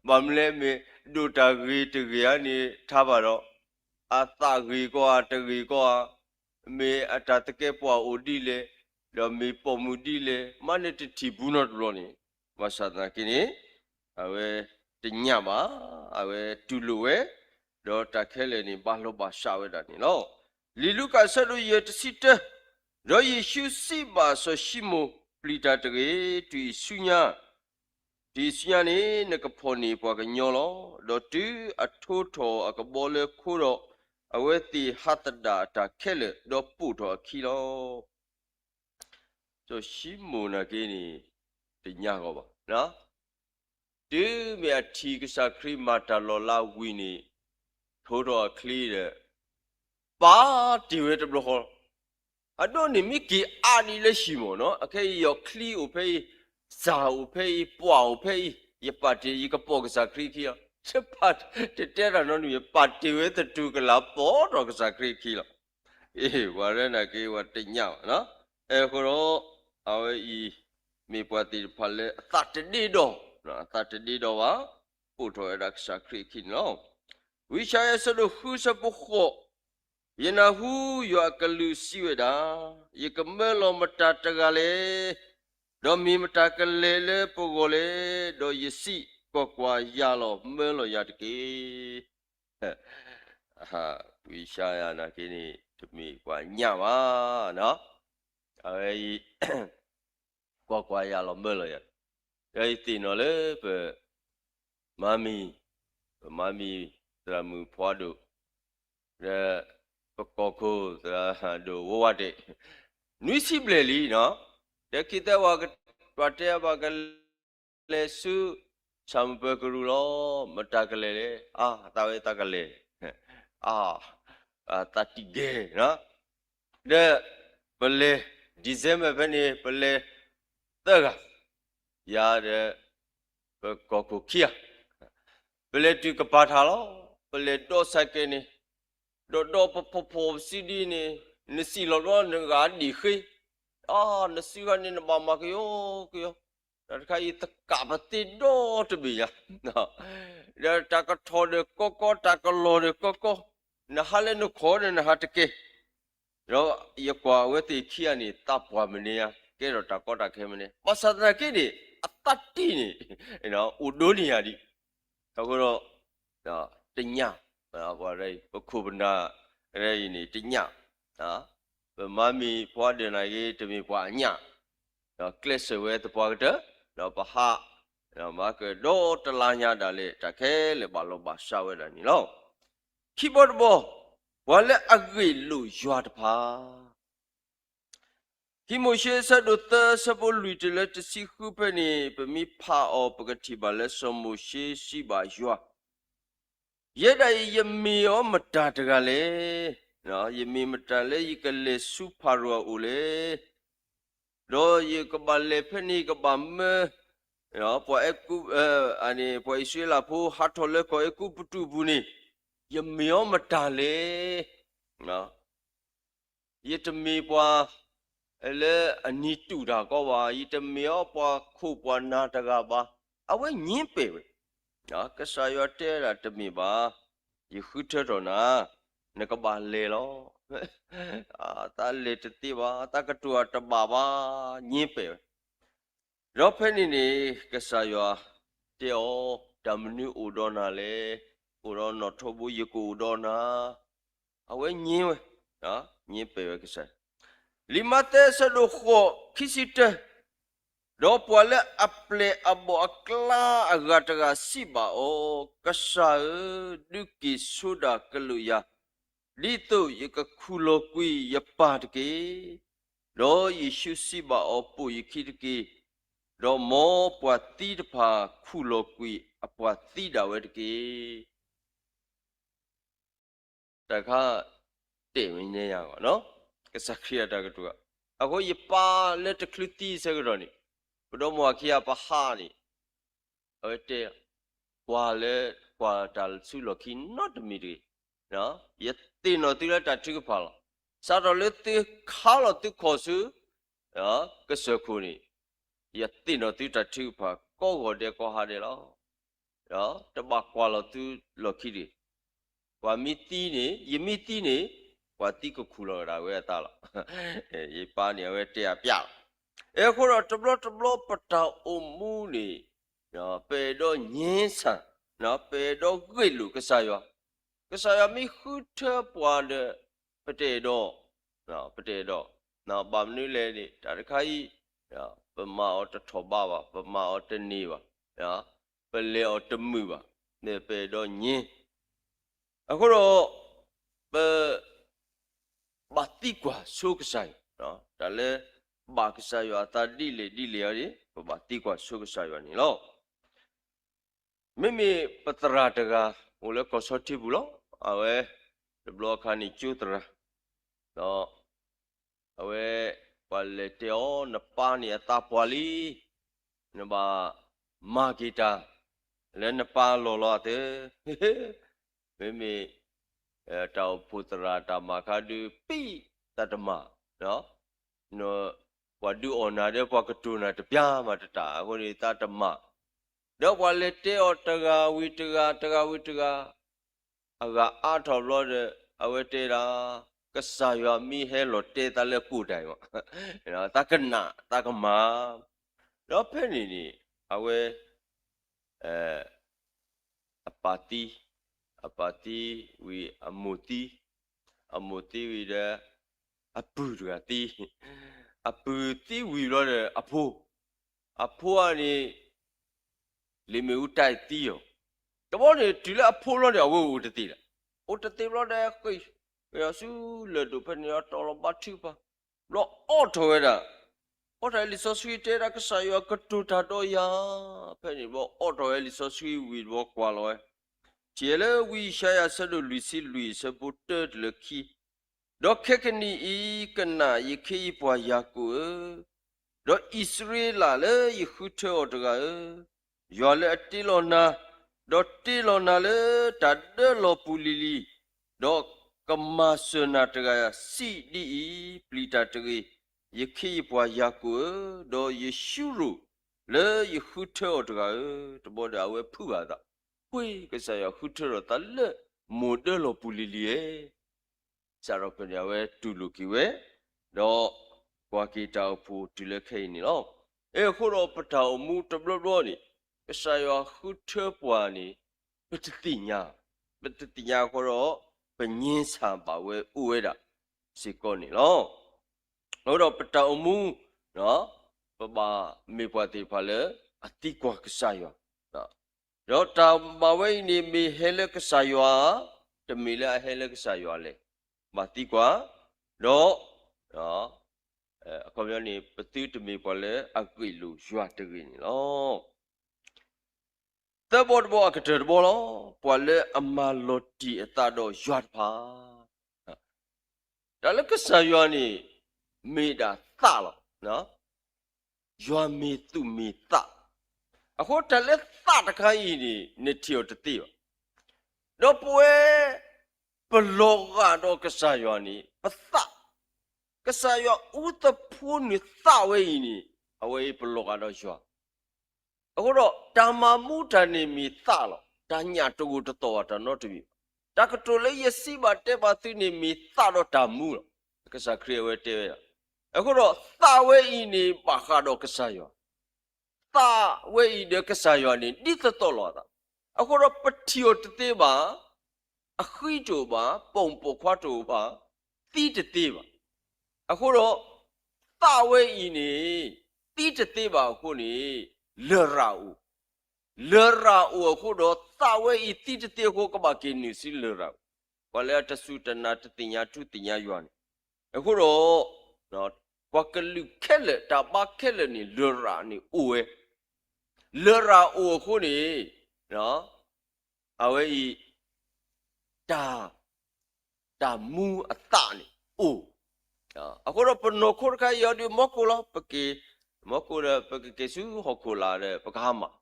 ဘၣ်မနုၤလဲၣ် မ့ၢ်ဒိၣ်တၢ်ဂ့ၤတဂ့ၤဧါန့ၣ် ထါဘၣ်ဒီး, အသးဂ့ၤကီဧါတဂ့ၤကီဧါ, မ့ၢ်အတၢ်သကဲးပဝးအိၣ်ဒ်လဲၣ်, ဒီးမ့ၢ်ပိာ်မုၣ်ဒ်လဲၣ် မ့ၢ်န့ၣ်တထံၣ်ဘူးနီတဘျီန့ၣ်, ဘၣ်ဆၣ်သနာ်က့န့ၣ် အဝဲတညၣ်ဘၣ်, အဝဲတူၢ်လိာ်ဝဲ, ဒီးတၢ်ခဲလၢာ်န့ၣ် ဘၣ်လီၤဘၣ်စးဝဲဒၣ်န့ၣ်လီၤ. လံာ်လူၤကၣ်အဆၢဒိၣ်ယဲၢ်တဆံတၢ, ဒီးယ့ၣ်ၡူးစံးဘၣ်စီၤၡံမိၣ်, ပျံၤတၢ်တဂ့ၤ, တုၤအံၤဆူညါ, တုၤအံၤဆူညါန့ၣ် နကဖီၣ်န့ၢ်ပှၤကညီလီၤ. ဒီးတုၤအထိထီၣ်အကဘီလၢခိဒီး, အဝဲသ့ၣ်ဟးသဒၣ်အတၢ်ခဲလၢာ်, ဒီးပိာ်ထီၣ်အခံလီၤ. စီၤၡံမိၣ်နာ်က့န့ၣ် တညၣ်ဂီၢ်ဘၣ်. တုၤမ့ၢ်အထံၣ်ကစၢ်ခရံာ်မၤတၢ်လီၤလးဝံၤန့ၣ်, ထိထီၣ်အချံဒီး ပာ်တ့ၢ်ဝဲတဘျီဃီလီၤ. အဒိန့ၣ်မ့ၢ်က့ၤအါဒံးလၢဟံၣ်မၢ်နီၤ, အခဲအံၤယီၤချံအိၣ်ဖဲအံၤ, စၢ်အိၣ်ဖဲအံၤ, ပှာ်အိၣ်ဖဲအံၤ, ယပာ်တ့ၢ် ယကပိာ်ကစၢ်ခရံာ်အခံလီၤ. တပာ်တတဲတၢ်နီတမံၤ, ယပာ်တ့ၢ်ဝဲသတူၢ်ကလာ် ပိာ်ထီၣ်ကစၢ်ခရံာ်အခံလီၤ. အ့ၣ် ပှၤလၢနာ်က့ ပှၤတညၣ်ဘၣ်. အဃိဒီး အဝဲအံၤ မ့ၢ်ပှၤသ့ၣ်တဖၣ်လၢအသးတဒ့ဒီး, အသးတဒ့ဒီးဘၣ်, ပိာ်ထီၣ်ဝဲဒၣ်ကစၢ်ခရံာ်အခံန့ၣ်လီၤ. ဝံယၡါယၤအဆၢဒိၣ်ဃုအဆၢဖိဃိး, ယနၢ်ဟူယွၤအကလုၢ်စံးဝဲဒၣ်, ယကမၢလီၤမတၤတဂၤလဲၣ်, ဒီးမ့ၢ်မတၤကလဲာ်လၢပဂီၢ်လဲၣ်, ဒီးယစံး, ကွၢ်ကွၢ်, ယၤလီၤ, မၢလီၤယၤတက့ၢ်. ဝံယၡါယၤနာ်က့န့ၣ် တမ့ၢ်ပှၤညၣ်ဘၣ်, အဝဲအံၤ ကွၢ်ကွၢ်, ယၤလီၤ, မၢလီၤယၤ, ဒီးယသ့ၣ်နီၣ်လၢပ မါမံၤ, ပမါမံၤ သရၣ်မုၣ်ဖးဒိၣ်, ဒီးပကီၢ်ခိၣ်သရၣ်ဒိၣ်ဝဲဝဲဒၣ်, နွံဆံဘျဲၣ်လံနီၤ, ဒီးခံသၢဝဲ ပှၤတဲဘၣ်က လဲၤဆူ ဆၣ်မုၢ်ပၢၤကရူၢ်လီၤ, မတၤကလဲာ်လဲၣ်, အါ, သးဝဲသးကလဲာ်, အါ, သးတံၢ်ကဲနီၤ, ဒီးပလဲၤ December ဖဲန့ၣ် ပလဲၤသၢဂၤ, ယၤဒီး ပကီၢ်ခိၣ်ခံဂၤ, ပလဲၤတုၤကပၤထၣ်လီၤ, ပလဲၤဒိးစဲးကဲန့ၣ်, ဒီးဒီးပဖီၣ်ဖီၣ်ပစုဒ်န့ၣ်, နစံၣ်လီၤဒီးနဂၤဒံၣ်ဃ့, အါ, နစုဂၤန့ၣ်နဘၣ်မၤကယီကယီ, တၢ်တခါအံၤသကးပသ့ဒီတဘ့ၣ်ညါ, ဒီးတၢ်ကထီၣ်ဒီးကီကီ, တၢ်ကလီၢ်ဒီးကီကီ, နဟးလၢနခီၣ်ဒီးနဟးတကဲ, ဒီးယကွၢ်အဝဲသ့ၣ်ခံဂၤန့ၣ် သးပှၢ်မနုၤညါ, ကဲထီၣ်တၢ်ကီတၢ်ခဲမနုၤ, ဘၣ်ဆၣ်သနာ်က့န့ၣ် အသးတံၢ်န့ၣ် အိၣ်ဒိန့ၢ်ယၤဒံး, အဃိဒီး တညၣ်, ပဝဲ ပခိၣ်ပနၢ် အံၤန့ၣ် တညၣ်, ပမါမံၤဖးဒိၣ်နာ်က့ တမ့ၢ်ပှၤအညၣ်, ဒီးကျဲးစၢးဝဲသပှၢ်ကတၢၢ်, ဒီးပဟး, မၤကဒီးတလါညါဒၣ်လဲာ် တၢ်ခဲလၢာ်ဘၣ်လီၤဘၣ်စးဝဲဒၣ်န့ၣ်လီၤ. ခံဘီတဘီ, ပှၤလၢအဂ့ၢ်လိာ်ယွၤတဖၣ် ခံမိၤၡ့ အဆၢဒိၣ်သၢ အဆၢဖိလွံၢ်တုၤလၢတဆံဃုဖဲန့ၣ် ပမ့ၢ်ဖးအီၤ ပကထံၣ်ဘၣ်လၢစီၤမိၤၡ့စံးဘၣ်ယွၤ, ယဲဒၣ်အံၤ ယမ့ၢ်အီၤမတၤတဂၤလဲၣ်. ယမ့ၢ်မတၤလၢယကလဲၤဆူဖၤရိၤအအိၣ်လဲၣ်. ဒီးယကဘၣ်လဲၤဖဲန့ၣ် ယကဘၣ်မၢ ပှၤအဲၤကူ, ပှၤအံၣ်စရ့လးဖိဟးထီၣ်လၢကီၢ်အဲၤကူပတူးအပူၤန့ၣ်, ယမ့ၢ်အီၤမတၤလဲၣ်. ယတမ့ၢ်ပှၤလၢအနံၤတူာ်တၢ်ကီဘၣ်, ယတမ့ၢ်အီၤပှၤခိၣ်ပှၤနၢ်တဂၤဘၣ်. အဝဲငြင်းပယ်ဝဲ, ကစၢ်ယွၤတဲဒၣ်တမ့ၢ်ဘၣ်, ယဃုထၢထီၣ်နၤ, နကဘၣ်လဲၤလီၤ. တၢ်လဲၤတသ့ဘၣ်, တၢ်ကတိၤအတဘၣ်ဘၣ်, ငြင်းပယ်ဝဲ. ဒီးဖဲန့ၣ်န့ၣ် ကစၢ်ယွၤတဲအီၤ, တၢ်မနုၤအိၣ်ဒီးနၤလဲၣ်, အိၣ်ဒီးနီၣ်ထိးဘိ ယကအိၣ်ဒီးနၤ. အဝဲငြင်းဝဲ, ငြင်းပယ်ဝဲကစၢ် လံာ်မးသဲအဆၢဒိၣ်ဃိး ခံဆံတၢ, ဒီးပှၤလၢအပျဲၢ်အဘီၣ်အကျါအဂၤတဂၤစံးဘၣ်အီၤ, ကစၢ်ဧၢ, ဒုးက့ၤဆိဒၣ်ကလုာ်ယၤ, ဒ်သိးယကခူၣ်လီၤကွံာ်ယပၢ်တက့ၢ်. ဒီးယ့ၣ်ၡူးစံးဘၣ်အီၤ, ပိာ်ယခံတက့ၢ်. ဒီးမ်ပှၤသံတဖၣ်ခူၣ်လီၤကွံာ်အပှၤသံဒၣ်ဝဲတက့ၢ်. တၢ်ခါတဲာ်မ့ၢ်န့ၢ်ယၤဂီၢ်, ကစၢ်ခရံာ်အတၢ်ကတိၤ, အဃိယပၢ်လၢတချုးသံအဆၢကတီၢ်န့ၣ်, ပဒီမါဝၤခံဂၤပဟးန့ၣ်, အဝဲတဲ, ကွၢ်လၢ ကွၢ်တၢ်ဆူလီၢ်ခံနီတမံၤတဂ့ၤ. ယသ့ၣ်နီၣ်သုလၢတၢ်ထုကဖၣ်လီၤ. စးထီၣ်လၢသုခါလီၤသုခီၣ်ဆူ ကစၢၢ်ခိၣ်န့ၣ်, ယသ့ၣ်နီၣ်သုတၢ်ထုကဖၣ်ကိးဂီၤဒဲးကိးဟါဒဲးလီၤ. တဘၣ်ကွၢ်လီၤသုလီၢ်ခံတဂ့ၤ. ပှၤမ့ၢ်သံန့ၣ်, ယမ့ၢ်သံန့ၣ်, ပှၤသံကခူၣ်လီၤဝဲဒၣ်ဝဲအသးလီၤ. ယပၢ်န့ၣ်အဝဲတဲအပျးလီၤ. အဃိဒီးတဘျီတဘျီပတၢ်အိၣ်မူန့ၣ်, ပအဲၣ်ဒိးငြင်းဆန်, ပအဲၣ်ဒိးဂ့ၢ်လိာ်ကစၢ်ယွၤ, ကစၢ်ယွၤမ့ၢ်ဃုထၢပှၤဒီး, ပတအဲၣ်ဒိး, ပတအဲၣ်ဒိး, ဘၣ်မနုၤလဲၣ်န့ၣ် တၢ်တခါအံၤ, ပမၤအီၤတထီၣ်ဘးဘၣ်, ပမၤအီၤတန့ၢ်ဘၣ်, ပလဲၤအီၤတမုာ်ဘၣ်, မ့ၢ်ပအဲၣ်ဒိးငြင်း, အဃိဒီး, ပ ဘၣ်သံကွၢ်ဆိကစၢ်ယွၤ, တၢ်လၢဘၣ်ကစၢ်ယွၤအသးဒ်လဲၣ်ဒ်လဲၣ်အံၤန့ၣ် ပဘၣ်သံကွၢ်ဆိကစၢ်ယွၤန့ၣ်လီၤ. မ့မ့ၢ်ပသရၣ်တဂၤ အိၣ်လၢကီၢ်ဆီထံပူၤလီၤ. အဝဲ တဘျီအခါန့ၣ်ကၠိသရၣ်, ဒီး အဝဲ ပှၤလဲၤတဲအီၤ နပၢ်န့ၣ်အသးပှၢ်လံ, နဘၣ်မၤက့ၤတၢ် လၢနပၢ်အလီၢ်လီၤသ့, မ့မ့ၢ် တၢ်အိၣ်ဖှိၣ်သရၣ်တၢ်မၤခါဒုး ပံၣ်သးတမၤ, ပှၤဒုးအီၣ်နၤဒီး ပှၤကတိၤနၤတပျၢ်မးတတၢ်, အဃိန့ၣ်သးတမၤ, ဒီးပှၤလဲၤတဲအီၤတဂၤဝံၤတဂၤ တဂၤဝံၤတဂၤ, အဂၤအါထီၣ်ဘျီဒီး အဝဲတဲဒၣ်, ကစၢ်ယွၤမ့ၢ်ဟဲလီၤတဲသးလၢကိၣ်တၢ်အံၤ, သးကနၣ်သးကမၤ, ဒီးဖဲန့ၣ်န့ၣ် အဝဲ အပၢ်သံ, အပၢ်သံဝံၤအမိၢ်သံ, အမိၢ်သံဝံၤဒီး အပုၢ်တဂၤသံ, အပုၢ်သံဝံၤဘျီဒီးအဖိ, အဖိန့ၣ် လ့ၣ်မ့ၣ်အူတၢ်သံအီၤ, တဘျီန့ၣ်တုၤလၢအဖိလီၤန့ၣ် အဝဲအိၣ်တသ့လၢၤ, အိၣ်တသ့ဘျီဒီး ဃ့ၢ်ဆူလၢၢ်ဒိၣ်ဖဲန့ၣ် တီၢ်လီၤဘါထုကဖၣ်, ဘျီအိးထီၣ်ဝဲဒၣ်, အိးထီၣ်လံာ်စီဆှံတဲဒၣ် ကစၢ်ယွၤကတိၤတၢ်ဒီးယၤ, ဖဲန့ၣ်ဘျီအိးထီၣ်ဝဲလံာ်စီဆှံဝံၤတဘျီကွၢ်လီၤဝဲ, ထံၣ်လၢဝံယၡါယၤအဆၢဒိၣ်လွံၢ်ဆံလွံၢ်အဆၢဖိတၢတုၤလၢခံ, ဒီးခဲကနံၣ်အံၤ ကနၣ်ယခ့ယပှၤယၤကိာ်ဧၢ, ဒီးအံၣ်စရ့လးလၢယဃုထၢအီၤတဂၤဧၢ, ယွၤလၢအတ့လီၤနၤ, ဒီးတ့လီၤနၤလၢတၢ်ဒၢလီၤပူၤလံၤလံၤ, ဒီးကမၤစၢၤနၤတဂၤစံးဒ်အံၤ, ပျံၤတၢ်တဂ့ၤ, ယခ့ယပှၤယၤကိာ်ဧၢ, ဒီးယရှုရိၣ်လၢယဃုထၢအီၤတဂၤဧၢ, တဘျီဒီးအဝဲဖုးဘၣ်အသး, ပှ့ၤကစၢ်ယွၤဃုထၢထီၣ်သးလၢမိၢ်ဒၢလီၤပူၤလံၤလံၤဧၢ စးထီၣ်ဖဲန့ၣ် အဝဲတူၢ်လိာ်က့ၤဝဲ, ဒီးကွၢ်က့ၤတၢ်အိၣ်ဖှိၣ်တုၤလၢခဲအံၤန့ၣ်လီၤ. အဃိဒီးပတၢ်အိၣ်မူတဘျီဘျီန့ၣ် ကစၢ်ယွၤဃုထၢပှၤန့ၣ် ပတသ့ၣ်ညါ, ပတသ့ၣ်ညါအဃိဒီး ပငြင်းဆန်ဘၣ်ဝဲအိၣ်ဝဲဒၣ်စ့ၢ်ကီးန့ၣ်လီၤ. အဃိဒီးပတၢ်အိၣ်မူ ပဘၣ်မ့ၢ်ပှၤသ့ၣ်တဖၣ်လၢအသံကွၢ်ကစၢ်ယွၤ, ဒီးတၢ်ဘၣ်ဝဲအံၤန့ၣ် မ့ၢ်ဟဲလၢကစၢ်ယွၤဧါ, တမ့ၢ်လၢအဟဲလၢကစၢ်ယွၤလဲၣ်, ဘၣ်သံကွၢ်, ဒီး အခီပညီန့ၣ် ပသုတမ့ၢ်ပှၤလၢအဂ့ၢ်လိာ်ယွၤတဂ့ၤန့ၣ်လီၤ. သၢဘီတဘီအကတၢၢ်တဘီလီၤ. ပှၤလၢအမၤလီၤတံၢ်အသးဒီးယွၤတဖၣ်, တၢ်လၢကစၢ်ယွၤန့ၣ် မ့ၢ်ဒၣ်သးလီၤ. ယွၤမ့ၢ်သူၣ်မ့ၢ်သး, အဃိတၢ်လၢသးတခါအံၤန့ၣ် နထံၣ်အီၤတသ့ဘၣ်. ဒီးပဝဲ ပလီၤဂာ်ဒီးကစၢ်ယွၤန့ၣ် ပသး, ကစၢ်ယွၤအူသဖှိနုာ်သးဝဲအံၤန့ၣ် အဝဲအံၤပလီၤဂာ်ဒီးယွၤ အဃိဒီး တၢ်မၤမူတၢ်န့ၣ်မ့ၢ်သးလီၤ. တၢ်ညၣ်တဂိာ်တသီၣ်ဘၣ်တၢ်နီတမံၤဘၣ်. တၢ်ကတိၤလၢယစံးဘၣ်တဲဘၣ်သုန့ၣ်မ့ၢ်သးဒီးတၢ်မူလီၤ. ကစၢ်ခရံာ်အဝဲတဲဝဲဒၣ်, အဃိဒီးသးဝဲအံၤန့ၣ်ဘၣ်ဃးဒီးကစၢ်ယွၤ, သးဝဲအံၤဒီးကစၢ်ယွၤန့ၣ် ဒ်သိးသိးလိာ်အသး, အဃိဒီးပထံၣ်အီၤတသ့ဘၣ်, အဃံတအိၣ်ဘၣ်, ပိာ်မုၣ်ပိာ်ခွါတအိၣ်ဘၣ်, သံတသ့ဘၣ်. အဃိဒီး သးဝဲအံၤန့ၣ် သံတသ့ဘၣ်အဃိန့ၣ် လရာ်အိၣ်, လရာ်အိၣ်အဃိဒီး သးဝဲအံၤသံတသ့အဃိ ကဘၣ်က့ၤနုာ်ဆူလရာ်အိၣ်, ပှၤလၢအတစူၢ်တနာ်တသ့ၣ်ညါထူသ့ၣ်ညါယွၤန့ၣ်, အဃိဒီး ပှၤကလုာ်ခဲလၢာ် တၢ်ဘါခဲလၢာ်န့ၣ် လရာ်န့ၣ်အိၣ်ဝဲ, လရာ်အိၣ်အဃိန့ၣ် အဝဲအံၤ တၢ် တၢ်မူအသးန့ၣ်အိၣ်, အဃိဒီးပနီၢ်ခိတခါအံၤအီၤဒုးမီၢ်ကိၢ်လီၤ, ပက့ၤ မီၢ်ကိၢ်ဒီး ပကက့ၤဆူဟီၣ်ခိၣ်လာ်ဒီး ပကဟါမၢ်,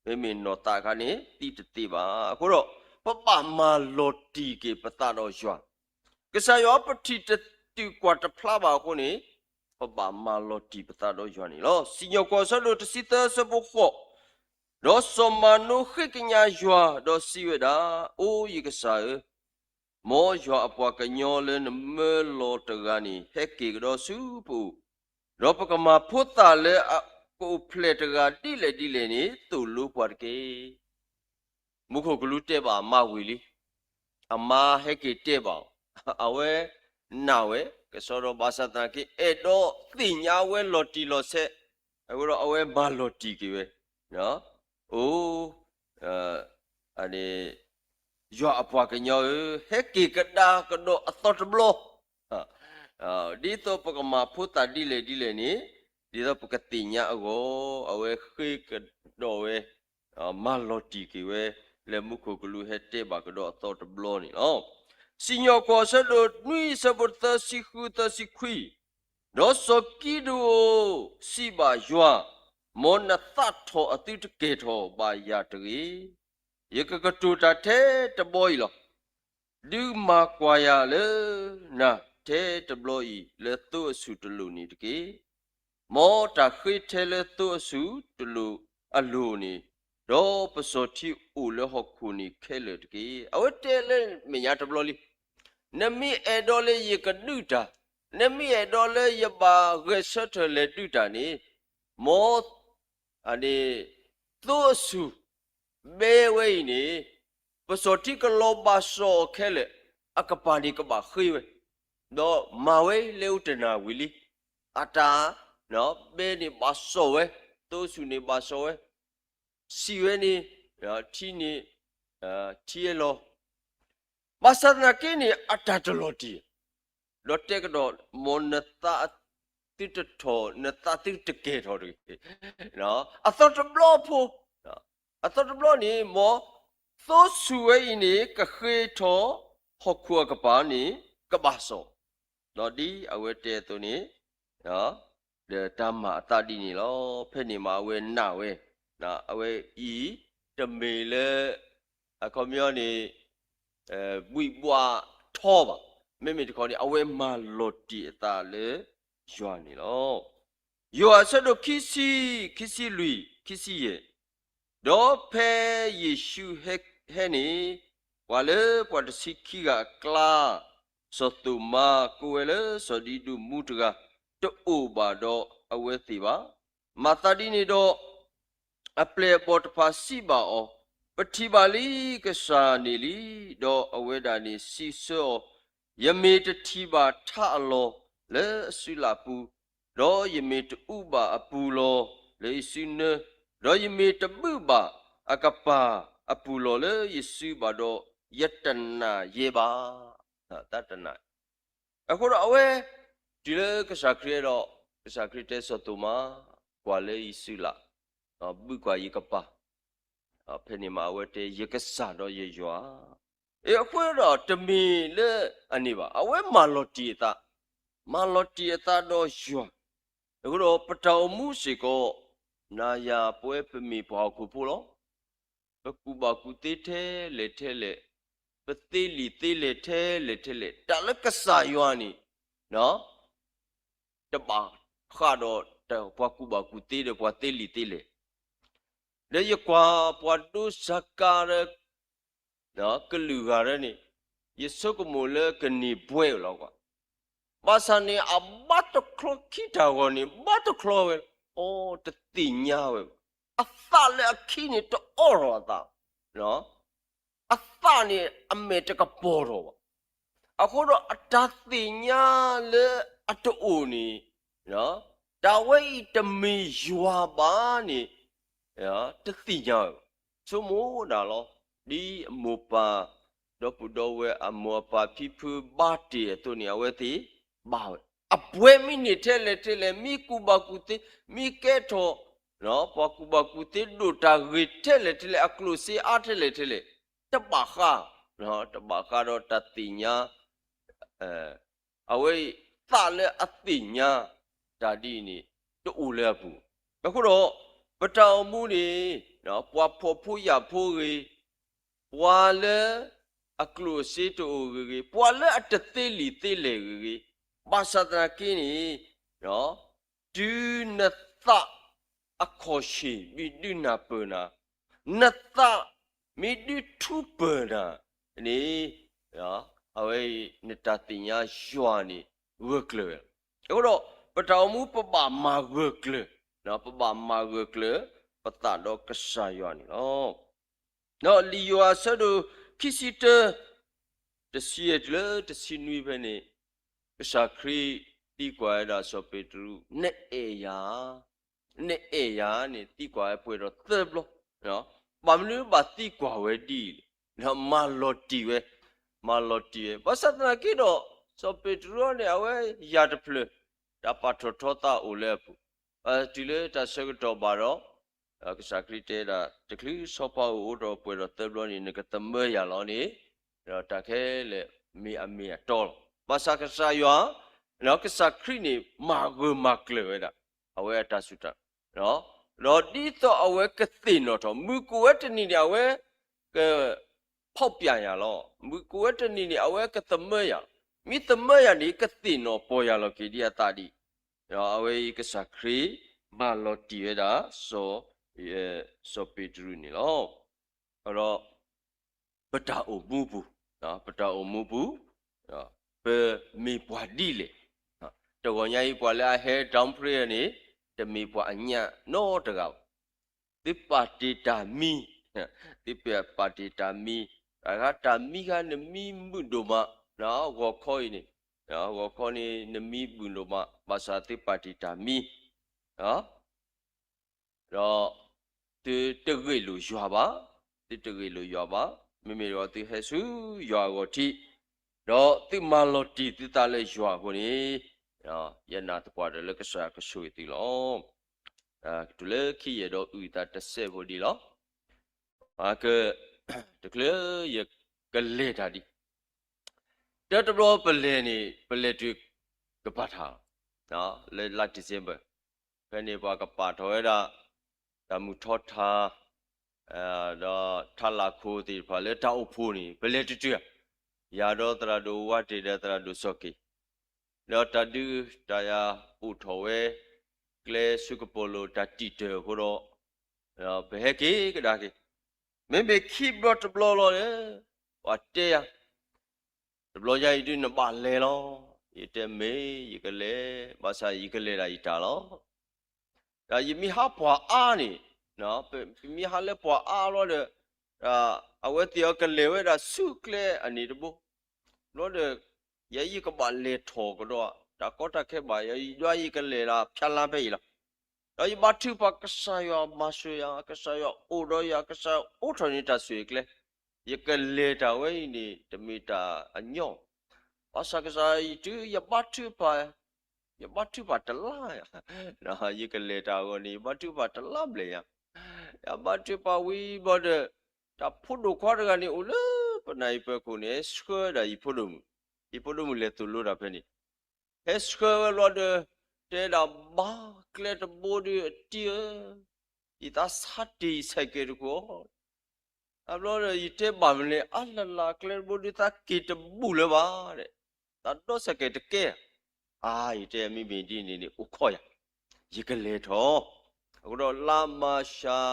မ့မ့ၢ်နီၢ်သးအခါန့ၣ် သံတသ့ဘၣ်. အဃိဒီး ပဘၣ်မၤလီၤတံၢ်က့ၤပသးဒီးယွၤ, ကစၢ်ယွၤပထံၣ်တတုၤကွၢ်တဖျါဘၣ်အဃိန့ၣ် ပဘၣ်မၤလီၤတံၢ်ပသးဒီးယွၤန့ၣ်လီၤ. စံၣ်ညီၣ်ကွီၢ်အဆၢဒိၣ်တဆံသၢအဆၢဖိဃိး, ဒီးစီၤမၤနိဃ့ကညးယွၤ ဒီးစံးဝဲဒၣ်, အိယကစၢ်ဧၢ, မ်ယွၤအပှၤကညီလၢနမၢလီၤတဂၤန့ၣ် ဟဲက့ၤကဒီးဆူပအိၣ်, ဒီးပကမၤဖိသၣ်လၢအကအိၣ်ဖျဲၣ်တဂၤဒ်လဲၣ်ဒ်လဲၣ်န့ၣ် သိၣ်လိပှၤတက့ၢ်. မူခိၣ်ကလူးတဲဘၣ်အမါဝံၤလံ, အမါဟဲက့ၤတဲဘၣ်အီၤ, အဝဲနာ်ဝဲ, ကစီဒီဘၣ်ဆၣ်သနာ်က့ အဲၣ်ဒိးသ့ၣ်ညါဝဲလီၤတံၢ်လီၤဆဲး, အဃိဒီးအဝဲမၤလီၤတံၢ်က့ၤဝဲ, အိ ယွၤအပှၤကညီဧၢ, ဟဲက့ၤကဒါကဒီးအသီတဘျီ, ဒ်သိးပကမၤဖိသၣ်ဒ်လဲၣ်ဒ်လဲၣ်န့ၣ်, ဒ်သိးပကသ့ၣ်ညါအဂီၢ်, အဝဲဃ့ကဒီးဝဲ, မၤလီၤတံၢ်က့ၤဝဲ, လၢမူခိၣ်ကလူးဟဲတဲဘၣ်ကဒီးအသီတဘျီန့ၣ်လီၤ. စံၣ်ညီၣ်ကွီၢ်အဆၢဒိၣ်နွံအဆၢဖိသၢဆံဃုသၢဆံခွံ, ဒီးစီၤကံးဒဧိၣ်စံးဘၣ်ယွၤ, မ်နသးထီၣ်အသုတကဲၢ်ထီၣ်ဘၣ်ယၤတဂ့ၤ. ယကကတိၤတၢ်ထဲတဘျီအံၤလီၤ. ဒုးမၤကွၢ်ယၤလၢနၤထဲတဘျီအံၤ လၢသိအဆူၣ်တလိၣ်န့ၣ်တက့ၢ်. မ်တၢ်ဃ့ထဲလၢသိအဆူၣ်တလိၣ်အလိၤန့ၣ်, ဒီးပစီၤထံအိၣ်လၢဟီၣ်ခိၣ်န့ၣ်ခဲလၢာ်တက့ၢ်. အဝဲတဲလၢမဲာ်ညါတဘျီလံ, နမ့ၢ်အဲၣ်ဒိးလၢယကဒုးတၢ်, နမ့ၢ်အဲၣ်ဒိးလၢယဘၣ်ဂဲၤဆၢထၢၣ်လဲၤဒုးတၢ်န့ၣ်, မ် သိအဆူၣ်ဘဲဝဲအံၤန့ၣ်, ပစီၤထံကလီၤဘၣ်စီၣ်အီၤခဲလၢာ်, အကပၤန့ၣ်ကဘၣ်ဃ့ဝဲ, ဒီးမၤဝဲလၢအိၣ်တနၤဝံၤလံ, အတၢ် ဘဲန့ၣ်ဘၣ်စီၣ်ဝဲ, သိအဆူၣ်န့ၣ်ဘၣ်စီၣ်ဝဲ, စံးဝဲန့ၣ်, ထံန့ၣ်, ထံအဲၣ်လီၤ ဘၣ်ဆၣ်သနာ်က့န့ၣ် အတၢ်တလီၤတံၢ်, ဒီးတဲကဒီး, မ်နသးသုတထီၣ်, နသးသုတကဲၢ်ထီၣ်တဂ့ၤ. အသီတဘျီဖိ, အသီတဘျီန့ၣ် မ်သိဆူၣ်ဝဲအံၤန့ၣ် ကဃ့ထီၣ်ဟီၣ်ခိၣ်အကပၤန့ၣ် ကဘၣ်စီၣ်, ဒီးဒ်အဝဲတဲအသိးန့ၣ် ဒီးတၢ်မၤအသးဒ်န့ၣ်လီၤ. ဖဲန့ၣ်မးအဝဲနာ်ဝဲ, အဝဲအံၤ တမ့ၢ်လၢ အခီပညီန့ၣ် ဘှံးဘှးထီဘၣ်. မ့မ့ၢ်တခီန့ၣ် အဝဲမၤလီၤတံၢ်အသးလၢယွၤန့ၣ်လီၤ. ယိၤဟၣ်အဆၢဒိၣ်ခံဆံ, ခံဆံလွံၢ်, ခံဆံယဲၢ်, ဒီးဖဲယ့ၣ်ၡူးဟဲ, ဟဲန့ၣ်, ပှၤလၢပှၤတဆံခံဂၤအကျါ, စီၤသိၣ်မါကိးဝဲလၢစီၤဒံဒိၣ်မူတဂၤ, တအိၣ်ဘၣ်ဒီးအဝဲသ့ၣ်ဘၣ်. မၤသးဒ်န့ၣ်ဒီး အပျဲၢ်အဘီၣ်တဖၣ်စံးဘၣ်အီၤ, ပထံၣ်ဘၣ်လံ, ကစၢ်န့ၣ်လံ. ဒီးအဝဲဒၣ်န့ၣ်စံးဆၢအီၤ, ယမ့ၢ်တထံၣ်ဘၣ်ထးအလီၢ်လၢအစုလၢ်ပူၤ, ဒီးယမ့ၢ်တအူဘၣ်အပူၤလီၢ်လၢယစုနၢ, ဒီးယမ့ၢ်တဘုၣ်ဘၣ်အကပၤအပူၤလီၢ်လၢယစုဘၣ်ဒီး, ယတနာ်ယဲဘၣ်. တၢ်တနာ် အဃိဒီးအဝဲ တုၤလၢကစၢ်ခရံာ်အဲၣ်ဒိး, ကစၢ်ခရံာ်တဲစီၤသိၣ်မါ, ကွၢ်လၢယစုလၢ်, ဘုၣ်ကွၢ်ယကပၤ, ဖဲန့ၣ်မးအဝဲတဲယကစၢ်ဒီးယယွၤ. အဃိဒီးတမ့ၢ်လၢအန့ၣ်ဘၣ်, အဝဲမၤလီၤတံၢ်အသး, မၤလီၤတံၢ်အသးဒီးယွၤ. အဃိဒီးပတၢ်အိၣ်မူစ့ၢ်ကီး, နၤယၤပဝဲပမ့ၢ်ပှၤဟီၣ်ခိၣ်ဖိလီၤ. ပကူၣ်ဘၣ်ကူၣ်သ့ထဲလဲၣ်ထဲလဲၣ်, ပသ့လံာ်သ့လဲၢ်ထဲလဲၣ်ထဲလဲၣ်, တၢ်လၢကစၢ်ယွၤန့ၣ် တဘၣ်ဃးဒီးပှၤကူၣ်ဘၣ်ကူၣ်သ့ဒီးပှၤသ့လံာ်သ့လဲၢ်. ဒီးယကွၢ်ပှၤဒိစၢၤကါဒီး ကလုာ်ဂၤဒၣ်န့ၣ်, ယဆိကမိၣ်လၢကန့ၢ်ဘှဲးလီၤကွၢ်. ဘၣ်ဆၣ်န့ၣ် အဘါတချီခံတၢ်ဂီၤန့ၣ် ဘါတချီဝဲ, အိ တသ့ၣ်ညါဝဲဘၣ်. အသးလၢအခံန့ၣ်တအိၣ်ထီၣ်အသး, အသးန့ၣ်အမဲာ်တကပီၤထီၣ်ဘၣ်. အဃိဒီးအတၢ်သ့ၣ်ညါလၢအတအိၣ်န့ၣ်, တၢ်ဝဲအံၤတမ့ၢ်ယွၤဘၣ်န့ၣ် တသ့ၣ်ညါဝဲဘၣ်. ဆိကမိၣ်ဒၣ်လီၤ. ဒ်အမိၢ်ပၢ် ဒီပုၢ်ဒီဝဲၢ်အမိၢ်အပၢ်ဖံဖုဘါတ့ၢ်အသိးန့ၣ် အဝဲသ့ၣ်ဘါဝဲ. အပှဲၤမ့ၢ်န့ၢ်ထဲလဲၣ်ထဲလဲၣ် မ့ၢ်ကူၣ်ဘၣ်ကူၣ်သ့ မ့ၢ်ကဲထီၣ် ပှၤကူၣ်ဘၣ်ကူၣ်သ့ဒိၣ်တၢ်ဂ့ၤထဲလဲၣ်ထဲလဲၣ် အကျိၣ်စ့အါထဲလဲၣ်ထဲလဲၣ် တဘၣ်ဃး, တဘၣ်ဃးဒီးတၢ်သ့ၣ်ညါ အဝဲအံၤသးလၢအသ့ၣ်ညါ တၢ်ဒ်အံၤန့ၣ် တအိၣ်လၢအပူၤ. အဃိဒီး ပတၢ်အိၣ်မူန့ၣ် ပှၤဖှီၣ်ဖိယာ်ဖိဂ့ၤ, ပှၤလၢအကျိၣ်စ့တအိၣ်ဂ့ၤဂ့ၤ, ပှၤလၢအတသ့လံာ်သ့လဲၢ်ဂ့ၤဂ့ၤ, ဘၣ်ဆၣ်သနာ်က့န့ၣ် တုၤနသးအခီၣ်ဆ့ၣ် မ့ၢ်ဒုးနၢ်ပၢၢ်နၤ, နသးမ့ၢ်ဒုးထူပၢၢ်နၤန့ၣ် အဝဲအံၤ နတၢ်သ့ၣ်ညါယွၤန့ၣ် ဂၢၢ်ကျၢၤဝဲလီၤ. အဃိဒီး ပတၢ်အိၣ်မူပဘၣ်မၤဂၢၢ်ကျၢၤ, ပဘၣ်မၤဂၢၢ်ကျၢၤ ပသးဒီးကစၢ်ယွၤန့ၣ်လီၤ. ဒီးလံာ်ယိၤဟၣ်အဆၢဒိၣ်ခံဆံတၢ တဆံယဲၢ်တုၤလၢတဆံနွံဖဲန့ၣ် ကစၢ်ခရံာ်သံကွၢ်ဝဲဒၣ်စီၤပ့းတရူး, နအဲၣ်ယၤ, နအဲၣ်ယၤန့ၣ် သံကွၢ်ဝဲပှဲၤဒီးသၢဘျီ, ဘၣ်မနုၤဘၣ်သံကွၢ်ဝဲဒ်အံၤလဲၣ်, ဒီးမၤလီၤတံၢ်ဝဲ, မၤလီၤတံၢ်ဝဲ, ဘၣ်ဆၣ်သနာ်က့ဒီး စီၤပ့းတရူးန့ၣ် အဝဲယၤတဖျၢၣ် တၢ်ပာ်ထီၣ်ထီသးအိၣ်လၢအပူၤ, တုၤလၢတၢ်ဆၢကတီၢ်ဘၣ်ဒီး ကစၢ်ခရံာ်တဲဒၣ် တချုးဆီဖါအိၣ်အိၣ်ထီၣ်ပှဲၤဒီးသၢဘျီန့ၣ် နကသမၢယၤလီၤန့ၣ်, ဒီးတၢ်ခဲလၢာ်မ့ၢ်အမ့ၢ်အတီလီၤ. ဘၣ်ဆၣ်ကစၢ်ယွၤ, ကစၢ်ခရံာ်န့ၣ် မၤဂၢၢ်မၤကျၢၤဝဲဒၣ် အဝဲအတၢ်စူၢ်တၢ်, ဒီးဒ်သိးအဝဲကသ့ၣ်နီၣ်ထီၣ် မုၢ်ကအိၣ်ဝဲတနံၤန့ၣ် အဝဲက ဖောက်ပြန်ယၤလီၤ. မုၢ်ကအိၣ်ဝဲတနံၤန့ၣ် အဝဲကသမၢယၤလီၤ. မ့ၢ်သမၢယၤန့ၣ် ကသ့ၣ်နီၣ်ပီၢ်ယၤလီၤက့ၤဒ်အသးဒ်အံၤ, ဒီးအဝဲအံၤကစၢ်ခရံာ် မၤလီၤတံၢ်ဝဲဒၣ် စီၤပ့းတရူးန့ၣ်လီၤ. ဒီး ပတၢ်အိၣ်မူပူၤ, ပတၢ်အိၣ်မူပူၤ ပမ့ၢ်ပှၤဒ်လဲၣ်. တဂီၤညါအံၤ ပှၤလၢအဟဲ downplay န့ၣ် တမ့ၢ်ပှၤအညံ့နီတဂၤဘၣ်. သုပာ်တ့ၢ်တၢ်မံ, သုပာ်တ့ၢ်တၢ်မံ, တၢ်ဂၤတၢ်မံဂၤနမံမုာ်ဒိၣ်မး, ဂီၤခီအံၤန့ၣ်, ဂီၤခီန့ၣ် နမံမုာ်ဒိၣ်မး ဘၣ်ဆၣ်သုပာ်တ့ၢ်တၢ်မံ ဒီး သုတဂ့ၢ်လိာ်ယွၤဘၣ်, သုတဂ့ၢ်လိာ်ယွၤဘၣ်, မ့မ့ၢ်ဒီးသုဟဲဆူယွၤအဂီၢ်ထံး, ဒီးသုမၤလီၤတံၢ်သုသးလၢယွၤအဃိန့ၣ်, ယနာ်သပှၢ်တၢၢ်လၢကစၢ်ကဆိၣ်ဂ့ၤသုလီၤ. တုၤလၢခံယဲၢ်ဒီးအုၣ်သးတစဲးဖိဒ်လီၤ. က, တချုးယကလဲၤတၢ်ဒ် တၢ်တဘျီပလဲၤန့ၣ် ပလဲၤတုၤကပၤထးလီၤ, လၢလါ December, ဖဲန့ၣ်ပှၤကပာ်ထီၣ်ဝဲဒၣ် တၢ်မုၢ်ထီထါ, ဒီးထါလၢ်ခိၣ်သ့ၣ်တဖၣ်လၢတၢ်အိၣ်ဖှိၣ်န့ၣ် ပလဲၤတတုၤဧါ, ယၤဒီးသရၣ်ဒိၣ်ဝါတ့ၢ်ဒီးသရၣ်ဒိၣ်စီၤက့ၤ, ဒီးတၢ်ဒုးတၢ်ယၤအိၣ်ထီၣ်ဝဲ ကျဲဆူကပီၤလိၤတၢ်တံာ်တၢၢ်အဃိဒီး, ပဟဲက့ၤကဒါက့ၤ, မ့မ့ၢ်ခံဘျီတဘျီလီၤဒီး ပှၤတဲယၤ တဘျီညါအံၤဒုးနဘၣ်လဲၤလီၤ. ယတဲမ့ၢ်ယကလဲၤ, ဘၣ်ဆၣ်ယကလဲၤဒၣ်ယတၢ်လီၤ. ဒီးယမ့ၢ်ဟးပှၤအါန့ၣ်, ပမ့ၢ်ဟးလၢပှၤအါလီၤဒီး, အဝဲသ့ၣ်အီၤကလဲၤဝဲဒၣ်ဆူကျဲအန့ၣ်တဘိ, ဘျီဒီး, ယဲယကဘၣ်လဲၤထီၣ်ကဒီး, တၢ်ကီတၢ်ခဲဘၣ်ယၤ, ယဒွးယကလဲၤဒၣ်ဖၠါလါဖဲအံၤလီၤ. ဒီးယဘါထုကဖၣ် ကစၢ်ယွၤမၤစၢၤယၤ, ကစၢ်ယွၤအိၣ်ဒီးယၤ, ကစၢ်ယွၤအိးထီၣ်န့ၢ်တၢ်ဆိၣ်ဂ့ၤကျဲ, ယကလဲၤတၢ်ဝဲအံၤန့ၣ် တမ့ၢ်တၢ်အညီ, ဘၣ်ဆၣ်ကစၢ်ယွၤတုၤယဘါထုကဖၣ်, ယဘါထုကဖၣ်တလါယၤ, ယကလဲၤတၢ်အဂီၢ်န့ၣ် ယဘါထုကဖၣ်တလါဘျဲၣ်ယၤ, ယဘါထုကဖၣ်ဝံၤဘျီဒီး, တၢ်ဖိဒိၣ်ခွါတဂၤန့ၣ်အိၣ်လၢပနၢ်ဟံၣ်ပၢၤခိၣ်န့ၣ် ဟဲဆှၢဒၣ်ယဖိဒိၣ်မုၣ်, ယဖိဒိၣ်မုၣ်လဲၤသိၣ်လိတၢ်ဖဲန့ၣ်, ဟဲဆှၢဝဲဘျီဒီး, တဲဒၣ်ဘါကျဲတဘိဒီးအတံၤဧၢ, ယသးဆါတ့ၢ်ယ cycle တခိၣ် အဘျီဒီး ယတဲဘၣ်မနုၤလဲၣ် အါလၢ်လၢ်ကျဲတဘိဒုးသးက့ၤတဘူၣ်လၢၤဘၣ်, သးဒီး cycle တကဲဧါ, အါ ယတဲမ့မ့ၢ်ဒ်န့ၣ်န့ၣ် အိၣ်ခိးယၤ, ယကလဲၤထီၣ်, အဃိဒီးလါမၢ်ၡး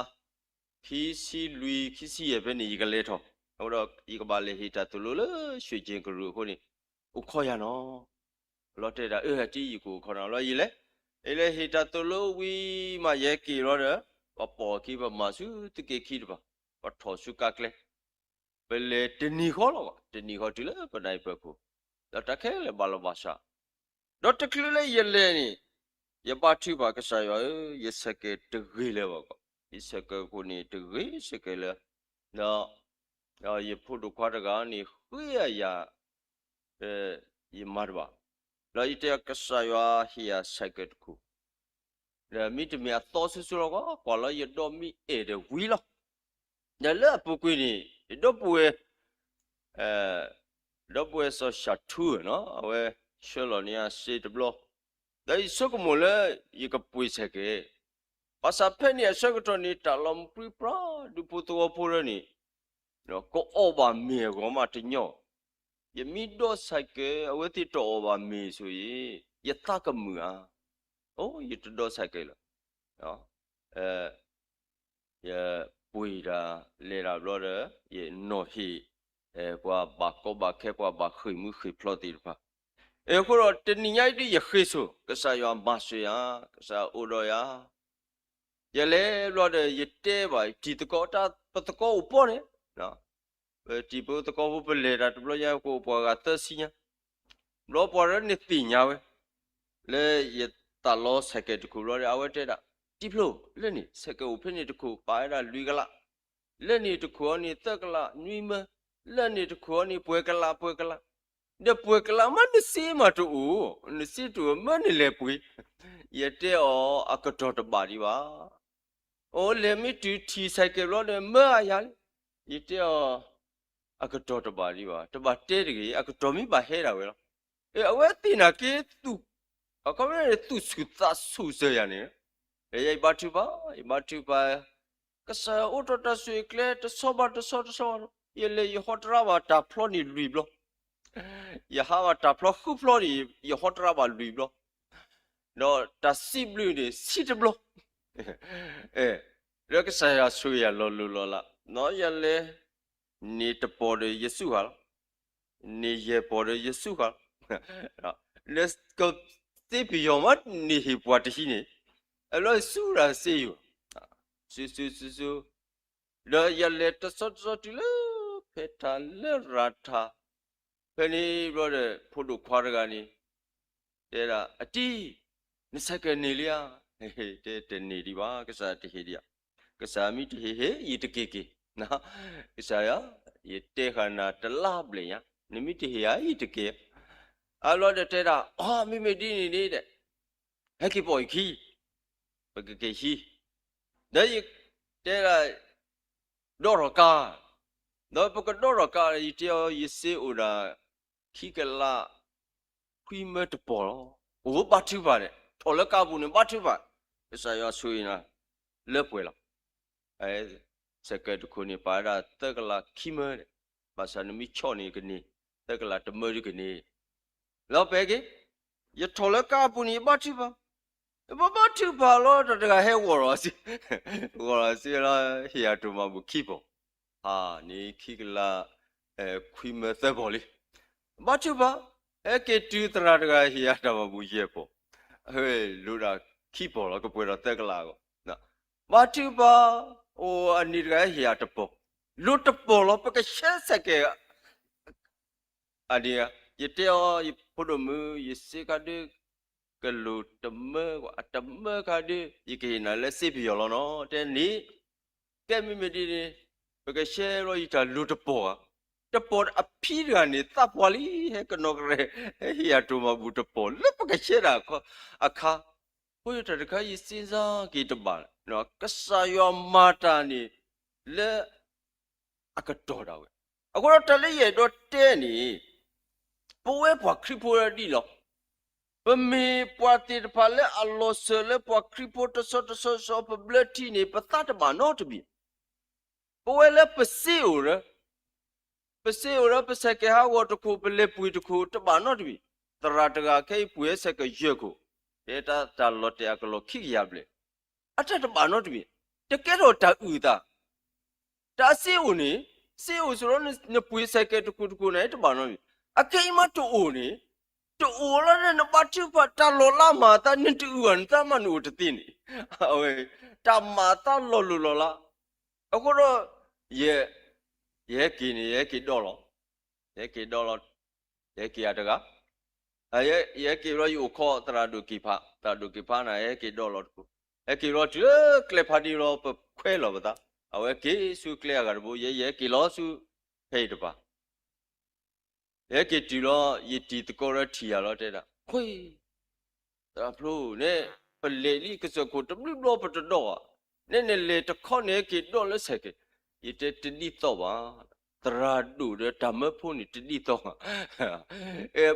ခံဆံလွံၢ် ခံဆံယဲၢ်ဖဲန့ၣ် ယကလဲၤထီၣ်, အဃိဒီး ယကဘၣ်လဲၤဟ့ၣ်တၢ်သိၣ်လိလၢရွှ့ၣ်ကၠ့ကရူၢ်အဃိန့ၣ်, အိၣ်ခိးယၤနီၤ, လီၤတဲာ်ဒၣ်အၢ အတံၤယကအိၣ်ခိးနီၤ လီၤယလဲၤ, ယလဲၤဟ့ၣ်တၢ်သိၣ်လိဝံၤမးယဟဲက့ၤလီၤဒီး, ပှၤပိာ်အခံပမၤဆူသုးက့ခံတဖၣ်, ပှၤထီၣ်ဆူကါကျဲ, ပလဲၤတနံၤဃီလီၤဘၣ်, တနံၤဃီတုၤလၢပနၢ်ဟံၣ်ပၢၤခိၣ်, ဒီးတၢ်ခဲလၢာ်ဘၣ်လီၤဘၣ်စး, ဒီးတချုးလၢယလဲၤန့ၣ်, ယဘါထုကဖၣ်ကစၢ်ယွၤဧၢ, ယဆဲးကဲးတဂ့ၤလၢၤဘၣ်ကီး, ယဆဲးကဲးခိၣ်န့ၣ်တဂ့ၤဆဲးကဲးလၢၤ, ဒီး ယဖိဒိၣ်ခွါတဂၤန့ၣ်ဃ့ယၤ ယမၤတဘၣ်, ဒီးယတဲကစၢ်ယွၤဟ့ၣ်ယၤဆဲးကဲးတခိၣ်, ဒီးမ့တမ့ၢ်အသီဆူၣ်ဆူၣ်လီၤကီး, ကွၢ်လီၤယဒီမံၤအဲၣ်ဒီးဝံၤလီၤ. ဒီးလၢအပူၤကွံာ်န့ၣ် ယဒီပုၢ်ဝဲၢ် ဒီပုၢ်ဝဲၢ်စီၤၡၤထူဧၢနီၤ, အဝဲဆှၢလီၤန့ၢ်အစ့တဘျီ, ဒီးယဆိကမိၣ်လၢယကပှ့ၤဆဲးကဲး, ဘၣ်ဆၣ်ဖဲန့ၣ်အဆၢကတီၢ်န့ၣ် တၢ်လီၤမူပြံပြါ ဒူဖိသဝီဖိလၢန့ၣ် ကအီၣ်ဘၣ်မ့ၤအဂီၢ်မးတညီ, ယမ့ၢ်ဒိးဆဲးကဲး အဝဲသ့ၣ်တအီၣ်ဘၣ်မ့ၤဆိအံၤ ယသးကမုာ်ဧါ, အိ ယတဒိးဆဲးကဲးလၢၤ ယပှ့ၤတၢ်လဲၤတၢ်ဘျီဒီး ယနီၢ်ဟ့ၣ် ပှၤဘၣ်ကီဘၣ်ခဲ ပှၤဘၣ်ဃ့ၢ်မူဃ့ၢ်ဖျိးသ့ၣ်တဖၣ်, အဃိဒီးတနံၤညါအံၤဒ်ယဃ့ၢ်ဆိၣ် ကစၢ်ယွၤမၤစၢၤယၤ, ကစၢ်အိၣ်ဒီးယၤ, ယလဲၤဘျီဒီး ယတဲဘၣ်တံၤသကိး တၢ်ပသကိးအိၣ်ပီၢ်န့ၣ်, ပတံၤဖိသကိးဖိ ပလဲၤတၢ်တဘျီညါ ကအိၣ်ပှၤဂၤသၢဆံညါ, ဘျီပှၤရၢန့ၣ်သ့ၣ်ညါဝဲ လၢယသးလီဆဲးကဲးတခိၣ်ဘျီဒီး အဝဲတဲဒၣ်, တံၤဖျိ လၢန့ၣ် ဆဲးကဲးအိၣ်ဖဲန့ၣ်တခိၣ် ပာ်ဝဲဒၣ်လွံၢ်ကလး, လၢန့ၣ်တခိၣ်အံၤန့ၣ် သၢကလးနွံမၢ, လၢန့ၣ်တခိၣ်အံၤန့ၣ် ပှဲၤကလး ပှဲၤကလး, ဒီးပှဲၤကလးမး နစ့မးတအိၣ်, နစ့တအိၣ် မၢနလဲၤပှ့ၤ, ယတဲအီၤ အကတီၢ်တဘၣ်ဒံးဘၣ် အိ လဲၤမ့ၢ်တုၤထံၣ်ဆဲးကဲးဘျီဒီး မၢအယၤလံ, ယတဲအီၤ, အကတီၢ်တဘၣ်ဒံးဘၣ်, တဘၣ်တဲတဂ့ၤ, အကတီၢ်မ့ၢ်ဘၣ်ဟဲဒၣ်ဝဲလီၤ. အဝဲသ့ၣ်နာ်က့ သူၣ်, အခီပညီန့ၣ် သူၣ်ဆူၣ်သးဆူၣ်စၢၤယၤန့ၣ်, ယဘါထုကဖၣ်, ယဘါထုကဖၣ်, ကစၢ်ယွၤအိးထီၣ်တၢ်ဆိၣ်ဂ့ၤကျဲ တဆီဘၣ်တဆီ တဆီဘၣ်တဆီ, ယလဲၤယဟီတရါဘၣ်တၢ်ဖျီန့ၣ်လွံၢ်ဘျီ, ယဟးဘၣ်တၢ်ဖျီဃုဖျီန့ၣ် ယဟီတရါဘၣ်လွံၢ်ဘျီ ဒီးတၢ်စံးဘျုးန့ၣ်ဆံတဘျီ, ဒီးကစၢ်ယွၤဆိၣ်ဂ့ၤယၤလီၤလိၤလီၤလး, ယလဲၤ, န့ၢ်တပီၢ်ဒီးယစူၢ်ဃာ်လီၤ, န့ၢ်ယဲၢ်ပီၢ်ဒီးယစူၢ်ဃာ်လီၤ, လၢကသ့ပယီၤမး န့ၢ်ဟ့ၣ်ပှၤတဟံးန့ၣ်, အဘျီယစူၢ်ရၣ်စ့ယိၤ, စူၢ်စူၢ်စူၢ်စူၢ်, ဒီးယလဲၤတဆီတဆီတုၤလၢ ဖဲထးလၢရၤထး, ဖဲန့ၣ်ဘျီဒီး ဖိဒိၣ်ခွါတဂၤန့ၣ် တဲဒၣ် အတံၤ, နဆဲးကဲးန့ၢ်လံဧါ, တဲတန့ၢ်ဒံးဘၣ်, ကစၢ်တဟ့ၣ်ဒံးဧါ, ကစၢ်မ့ၢ်တဟ့ၣ်ဟ့ၣ် ယတက့ၤက့ၤ, ကစၢ်ယွၤ, ယတဲဃာ်နၤတလါဘျဲၣ်ညါ, နမ့ၢ်တဟ့ၣ်ဧါ ယတက့ၤ, အဘျီဒီးတဲဒၣ် အီ မ့မ့ၢ်ဒ်န့ၣ်န့ၣ်ဒီး ဟဲက့ၤပိာ်ယခံ, ပကက့ၤဟံး, ဒီးယတဲဒၣ် ဒီးထီၣ်ကါ, ဒီးပကဒီးထီၣ်ကါ ယတဲအီၤ ယစ့အိၣ်ဒၣ် ခံကလး ခွံမၢတပီၢ်လီၤ, အိၣ်ဘါထုကဖၣ်ဒီး ထီၣ်လၢကါပူၤန့ၣ် ဘါထုကဖၣ်, ကစၢ်ယွၤဆိၣ်ဂ့ၤနၤ လၢပှဲၤလီၤ ဆဲးကဲးတခိၣ်န့ၣ် ပာ်ဝဲဒၣ်သၢကလးခံမၢဒီး, ဘၣ်ဆၣ်နမ့ၢ်ဆီၣ်န့ၣ်ကန့ၢ် သၢကလးတမၢဒုကန့ၢ်, လီၤပဲာ်က့ၤ, ယထီၣ်လၢကါအပူၤန့ၣ် ယဘါထုကဖၣ်, ပဘါထုကဖၣ်လီၤ တၢ်တဂၤဟဲဂီၤလီၤစ့, ဂီၤလီၤစ့လီၤ ဟ့ၣ်ယၤတၢ်မၤဘူၣ်ခံပီၢ်, ဟါန့ၣ်ခံကလး ခွံမၢသၢပီၢ်လံ, ဘါထုကဖၣ်, ဟဲက့ၤတုၤသရၣ်တဂၤဟ့ၣ်ယၤတၢ်မၤဘူၣ်ယဲၢ်ပီၢ်, အဝဲလိၣ်ဒၣ်ခံပီၢ်လီၤ ကပှဲၤဒီးသၢကလးအဂီၢ်, ဘါထုကဖၣ်, အိၣ်အန့ၣ်တဂၤဟ့ၣ်ယၤတပီၢ်, လိၣ်တပီၢ်လီၤ ပကဆှၢဆဲးကဲး အန့ၣ်, ယတဲအီၤ ယဖိဒိၣ်မုၣ် ယစ့ခါဒုး ကလိၣ်တမၢ, အတမၢခါဒုး ယကဟ့ၣ်နၤလၢစ့ပယီၤလီၤနီၤ, တဲန့ၣ်, ကဲမ့မ့ၢ်ဒ်န့ၣ် ပကဆှၢလီၤယတၢ်လိၣ်တပီၢ်ဧါ, တပီၢ်အဖံတဂၤန့ၣ် သးပှၢ်လံ ဟဲကနီၢ်ကရဲ ဟဲဟ့ၣ်ယၤတၢ်မၤဘူၣ်တပီၢ် လၢပကဆှၢဒၣ်အခါ, အဃိတၢ်တခါ ယစ့စ့က့ၤတဘၣ်, ကစၢ်ယွၤမၤတၢ်န့ၣ် လၢ အကတီၢ်ဒၣ်ဝဲ, အဃိဒီးတၢ်လၢယအဲၣ်ဒိးတဲန့ၣ်, ပဝဲပှၤခရံာ်ဖိဒၣ်ဒ်လီၤ, ပမ့ၢ်ပှၤသ့ၣ်တဖၣ်လၢအလီၤစၢၤလၢပှၤခရံာ်ဖိတဆီတဆီဆီ ပဘျၢထံန့ၣ် ပသးတဘၣ်နီတမံၤ, ပဝဲလၢပစ့အိၣ်ဒီး ပစ့အိၣ်ဒီး ပဆဲးကဲးဟးဂီၤတခိၣ် ပလဲၤပှ့ၤတခိၣ် တဘၣ်နီတမံၤ, သရၣ်တဂၤခဲအံၤပှ့ၤဆဲးကဲးယဲၢ်ခိၣ်, တဲတၢ်တၢ်လီၤတဲာ်အကလီၢ်ခံကယၤဘျဲၣ်, အတၢ်တဘၣ်နီတမံၤ, တကဲထီၣ်တၢ်အုၣ်အသး တၢ်စ့အိၣ်န့ၣ်, စ့အိၣ်ဆိးလီၤ နပှ့ၤဆဲးကဲးတခိၣ်တခိၣ်န့ၣ် တဘၣ်နီတမံၤ, အခဲအံၤမးတအိၣ်န့ၣ်, တအိၣ်လီၤဒီး နဘါထုကဖၣ်တၢ်လီၤလးမၤအသး နတအုၣ်ဘၣ်နသးမး နအိၣ်တသ့န့ၣ်, အဝဲ တၢ်မၤအသးလီၤလိၤလီၤလး, အဃိဒီး ယ ယဟဲက့ၤန့ၣ် ယဟဲက့ၤဒီလီၤ, ယဟဲက့ၤဒီလီၤ, ယဟဲက့ၤယၤတဂၤ, ယဟဲက့ၤဘျီယအိၣ်ခိးသရၣ်ဒိၣ်က့ၤဖး, သရၣ်ဒိၣ်က့ၤဖးန့ၣ် ယဟဲက့ၤဒီးလီၤတကိး, ဟဲက့ၤဘျီတုၤလၢကျဲဖးဒိၣ်လီၤ ပခွဲးလီၤပသး, အဝဲက့ၤဆူကျဲအဂၤတဘိ ယဲ ယဟဲက့ၤလီၤဆူဖဲအံၤတပၤ ယဟဲက့ၤတုၤလီၤ ယတံၤသကိးရၢထံၣ်ယၤလီၤ တဲဒၣ် ခွံ, သရၣ်ဖျိန့ၣ် ပလဲၤလံကစၢၢ်ခိၣ်တဘျုးဘျီပတဒီးဘၣ်, နဲန့ၣ်လဲၤတခီန့ၣ်က့ၤဒီးလၢဆဲးက့ၤ, ယတဲတဒ်သိးဘၣ်, သရၣ်ဒိၣ်ဒီးတၢ်မၢဖိန့ၣ်တဒ်သိးဘၣ်,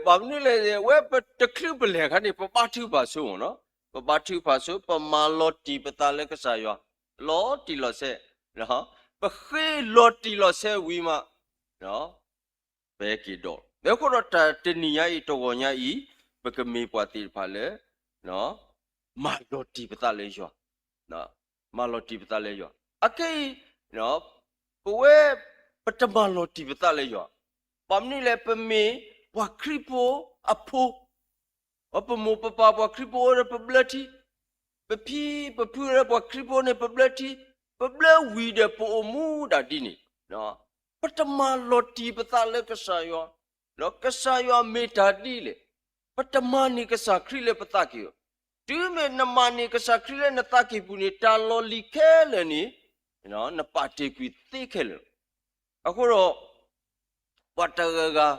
ဘၣ်မနုၤလဲၣ် ဝဲပတချုးပလဲၤခါန့ၣ် ပဘါထုကဖၣ်ဆိမ့ၢ်နီၤ, ပဘါထုကဖၣ်ဆိ ပမၤလီၤတံၢ်ပသးလၢကစၢ်ယွၤ လီၤတံၢ်လီၤဆဲး, ပဃ့လီၤတံၢ်လီၤဆဲးဝံၤမး ပက့ၤဒီး, အဃိဒီးတၢ်တနံၤညါအံၤ တဂီၤညါအံၤ ပကမ့ၢ်ပှၤသ့ၣ်တဖၣ်လၢ မၤလီၤတံၢ်ပသးလၢယွၤ, မၤလီၤတံၢ်ပသးလၢယွၤ, အခဲအံၤ ပဝဲ ပတမၤလီၤတံၢ်ပသးလၢယွၤ, ဘၣ်မနုၤလဲၣ် ပမ့ၢ်ပှၤခရံာ်ဖိအဖိ ပမိၢ်ပပၢ်ပှၤခရံာ်ဖိအိၣ်ဒီးပဘျၢထံ, ပဖံပဖုဒီးပှၤခရံာ်ဖိန့ၣ် ပဘျၢထံ, ပဘျၢဝံၤဒီးပအိၣ်မူဒၣ်ဒ်န့ၣ်, ပတမၤလီၤတံၢ်ပသးလၢကစၢ်ယွၤ, ဒီးကစၢ်ယွၤမ့ၢ်တၢ်ဒ်လဲၣ်, ပတမၤန့ၢ်ကစၢ်ခရံာ်လၢပသးကံၢ်အီၤ, တုၤမ့ၢ်နမၤန့ၢ်ကစၢ်ခရံာ်လၢနသးကံၢ်ပူၤန့ၣ် တၢ်လီၢ်လံၤခဲလၢာ်န့ၣ် နပာ်တ့ၢ်ကွံာ်သ့ခဲလၢာ်လီၤ. အဃိဒီး ပှၤတဂၤဂၤ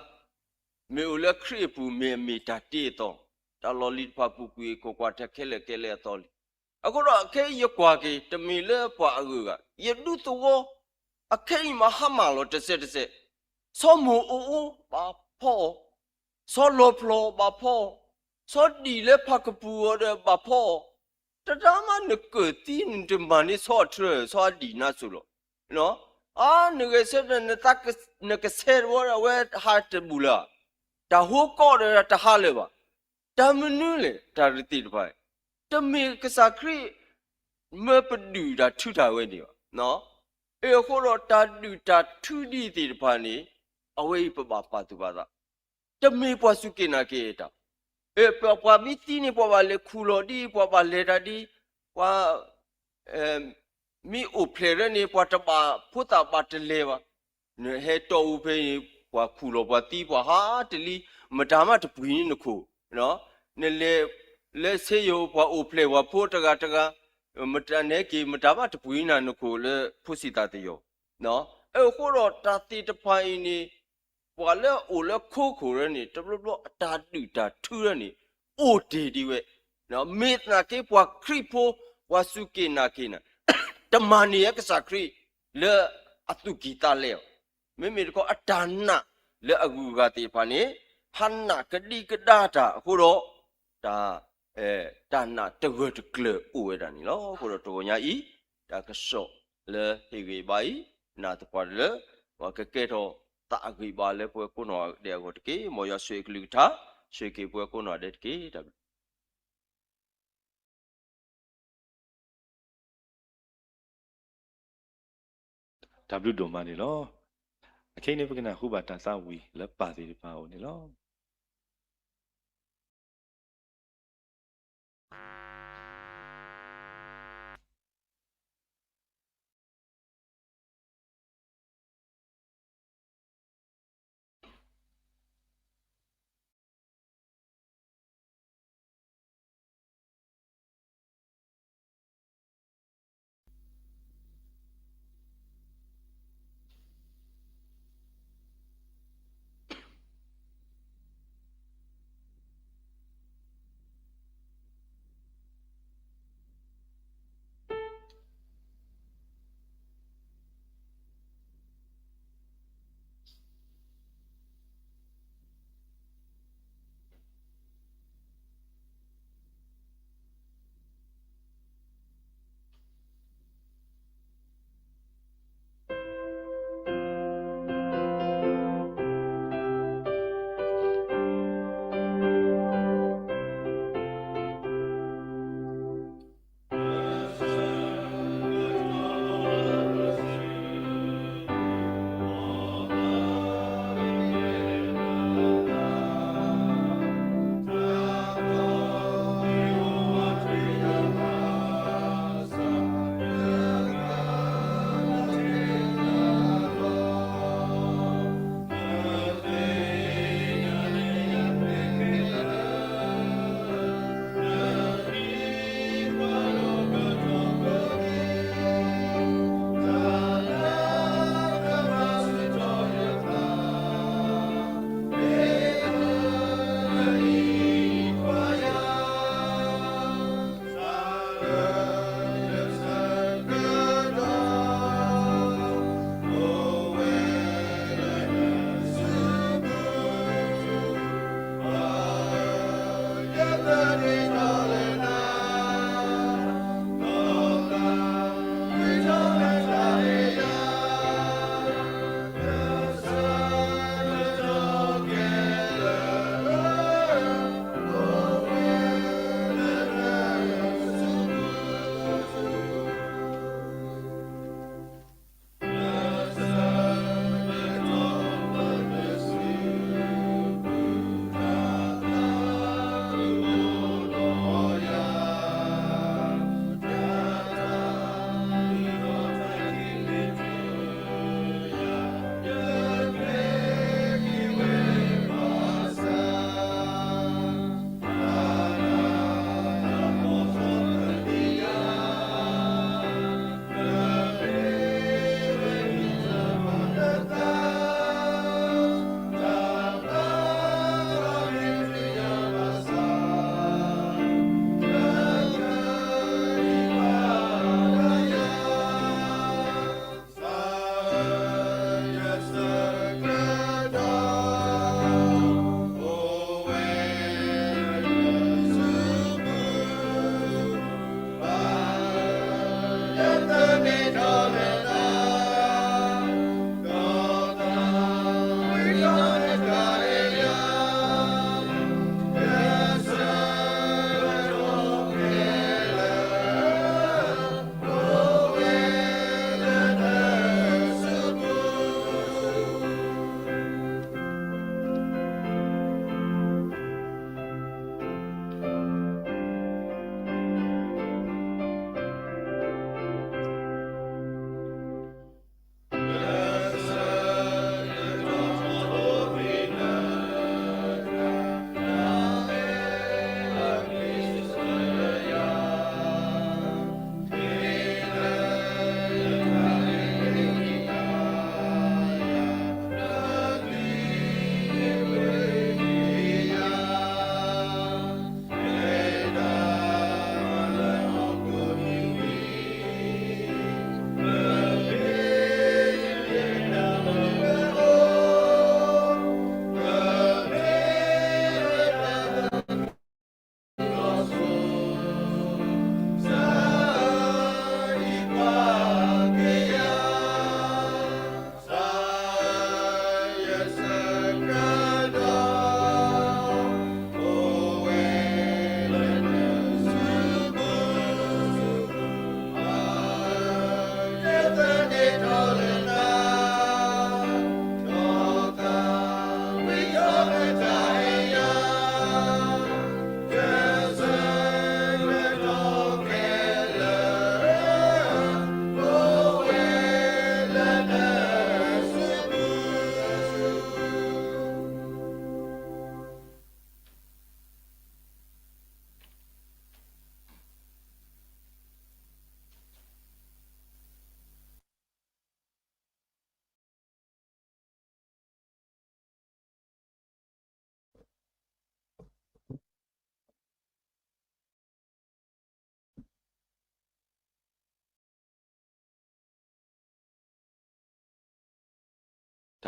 မ့ၢ်အိၣ်လၢခရံာ်အပူၤမ့ၢ်အမ့ၢ်တၢ်တ့အသီ, တၢ်လီၢ်လံၤတဖၣ်ပူၤကွံာ် ကွၢ်ကွၢ်ထဲခဲလၢာ်ခဲလၢာ်အသီလံ. အဃိဒီးခဲအံၤယကွၢ်က့ၤ တမ့ၢ်လၢပှၤအဂုၤအဂၤ, ယဒူသဝီ အခဲအံၤမၤဟါမၢ်လီၤတစဲးတစဲး, ဆီမိၢ်အိၣ်အိၣ်ဘၣ်ဖီအီၤ, ဆီလီၤဖျိဘၣ်ဖီအီၤ, ဆီဒံၣ်လၢဖးကပူၤအီၤဒီးဘၣ်ဖီအီၤ, တဒါမးနကၢၢ်သံနတမၤန့ၢ်ဆီအထြၢၣ် ဆီအဒံၣ်နါစိၤလီၤ. အါ နဂဲၤဆၢထၢၣ် နကဆဲးတဝီဒီး အဝဲဟးတဘူၣ်လၢၤ, တၢ်ဟိကီၢ်ဒီးတဟးလၢၤဘၣ်. တၢ်မနုၤလဲၣ် တၢ်သ့ၣ်တဖၣ်, တမ့ၢ်ကစၢ်ခရံာ် မၢပဒုၣ်တၢ်ထုတၢ်ဝဲန့ၣ်ဘၣ်. အဃိဒီးတၢ်ဒုၣ်တၢ်ထုဒ်သ့ၣ်တဖၣ်န့ၣ် အဝဲအံၤပဘၣ်ပာ်သူၣ်ပာ်သး, တမ့ၢ်ပှၤစူၢ်က့ၤနာ်က့ၤတၢ် ပှၤမ့ၢ်သံန့ၣ် ပှၤဘၣ်လဲၤခူၣ်လီၤဒ်, ပှၤဘၣ်လဲၤတၢ်ဒ်, ပှၤ မ့ၢ်အိၣ်ဖျဲၣ်လၢန့ၣ် ပှၤတဘၣ်ဖိသၣ်ဘၣ်တလဲၤဘၣ်. နဟဲတီၢ်အူဖဲန့ၣ် ပှၤခူၣ်လီၤပှၤသံ ပှၤဟးတလံ, မတၤမးတပှ့ၤန့ၢ်နခိၣ်, နလဲၤလၢဆေးရုံ ပှၤအိၣ်ဖျဲၣ်ပှၤဖိတဂၤတဂၤ, မတၤနဟဲက့ၤ မတၤမးတပှ့ၤန့ၢ်နခိၣ်လၢဖိစံးသးသယီၤ. အဃိဒီးတၢ်သ့ၣ်တဖၣ်အံၤန့ၣ် ပှၤလၢအအိၣ်လၢခိခိၣ်ရၢန့ၣ် တဘျီဘျီအတၢ်ဒုၣ်တၢ်ထုရၢန့ၣ် အိၣ်တ့ၢ်ဒံးဝဲ, မ့ၢ်သနာ်က့ပှၤခရံာ်ဖိ ပှၤစူၢ်က့ၤနာ်က့ၤန့ၣ် တမၤန့ၢ်အကစၢ်ခရံာ်လၢအသူၣ်ကံၢ်သးလဲအီၤ, မ့မ့ၢ်တခီအတၢ်နာ်လၢအဂုၤအဂၤသ့ၣ်တဖၣ်န့ၣ် ဟးနာ်ကဒံကဒါတၢ်အဃိဒီး တၢ် တၢ်နာ်တဂၢၢ်တကျၢၤအိၣ်ဝဲဒၣ်န့ၣ်လီၤ. အဃိဒီးတဂီၤညါအံၤ တၢ်ကစီၣ်လၢဟ့ၣ်ဂ့ၤဘၣ်အံၤ နာ်သပှၢ်တၢၢ်လၢ ပှၤကကဲထီၣ်သးအဂံၢ်ဘါလၢပဝဲကိးနီၢ်ဒဲးအဂီၢ်တက့ၢ်. မ်ယွၤဆိၣ်ဂ့ၤအကလုၢ်ကထါ, ဆိၣ်ဂ့ၤက့ၤပဝဲကိးနီၢ်ဒဲးတက့ၢ်. တၢ်ဘျုး တၢ်ဘျုးဒိၣ်မးန့ၣ်လီၤ. အခဲအံၤန့ၣ် ပကနၢ်ဟူဘၣ်တၢ်သးဝံၣ်လၢပၢ်သ့ၣ်တဖၣ်အအိၣ်န့ၣ်လီၤ.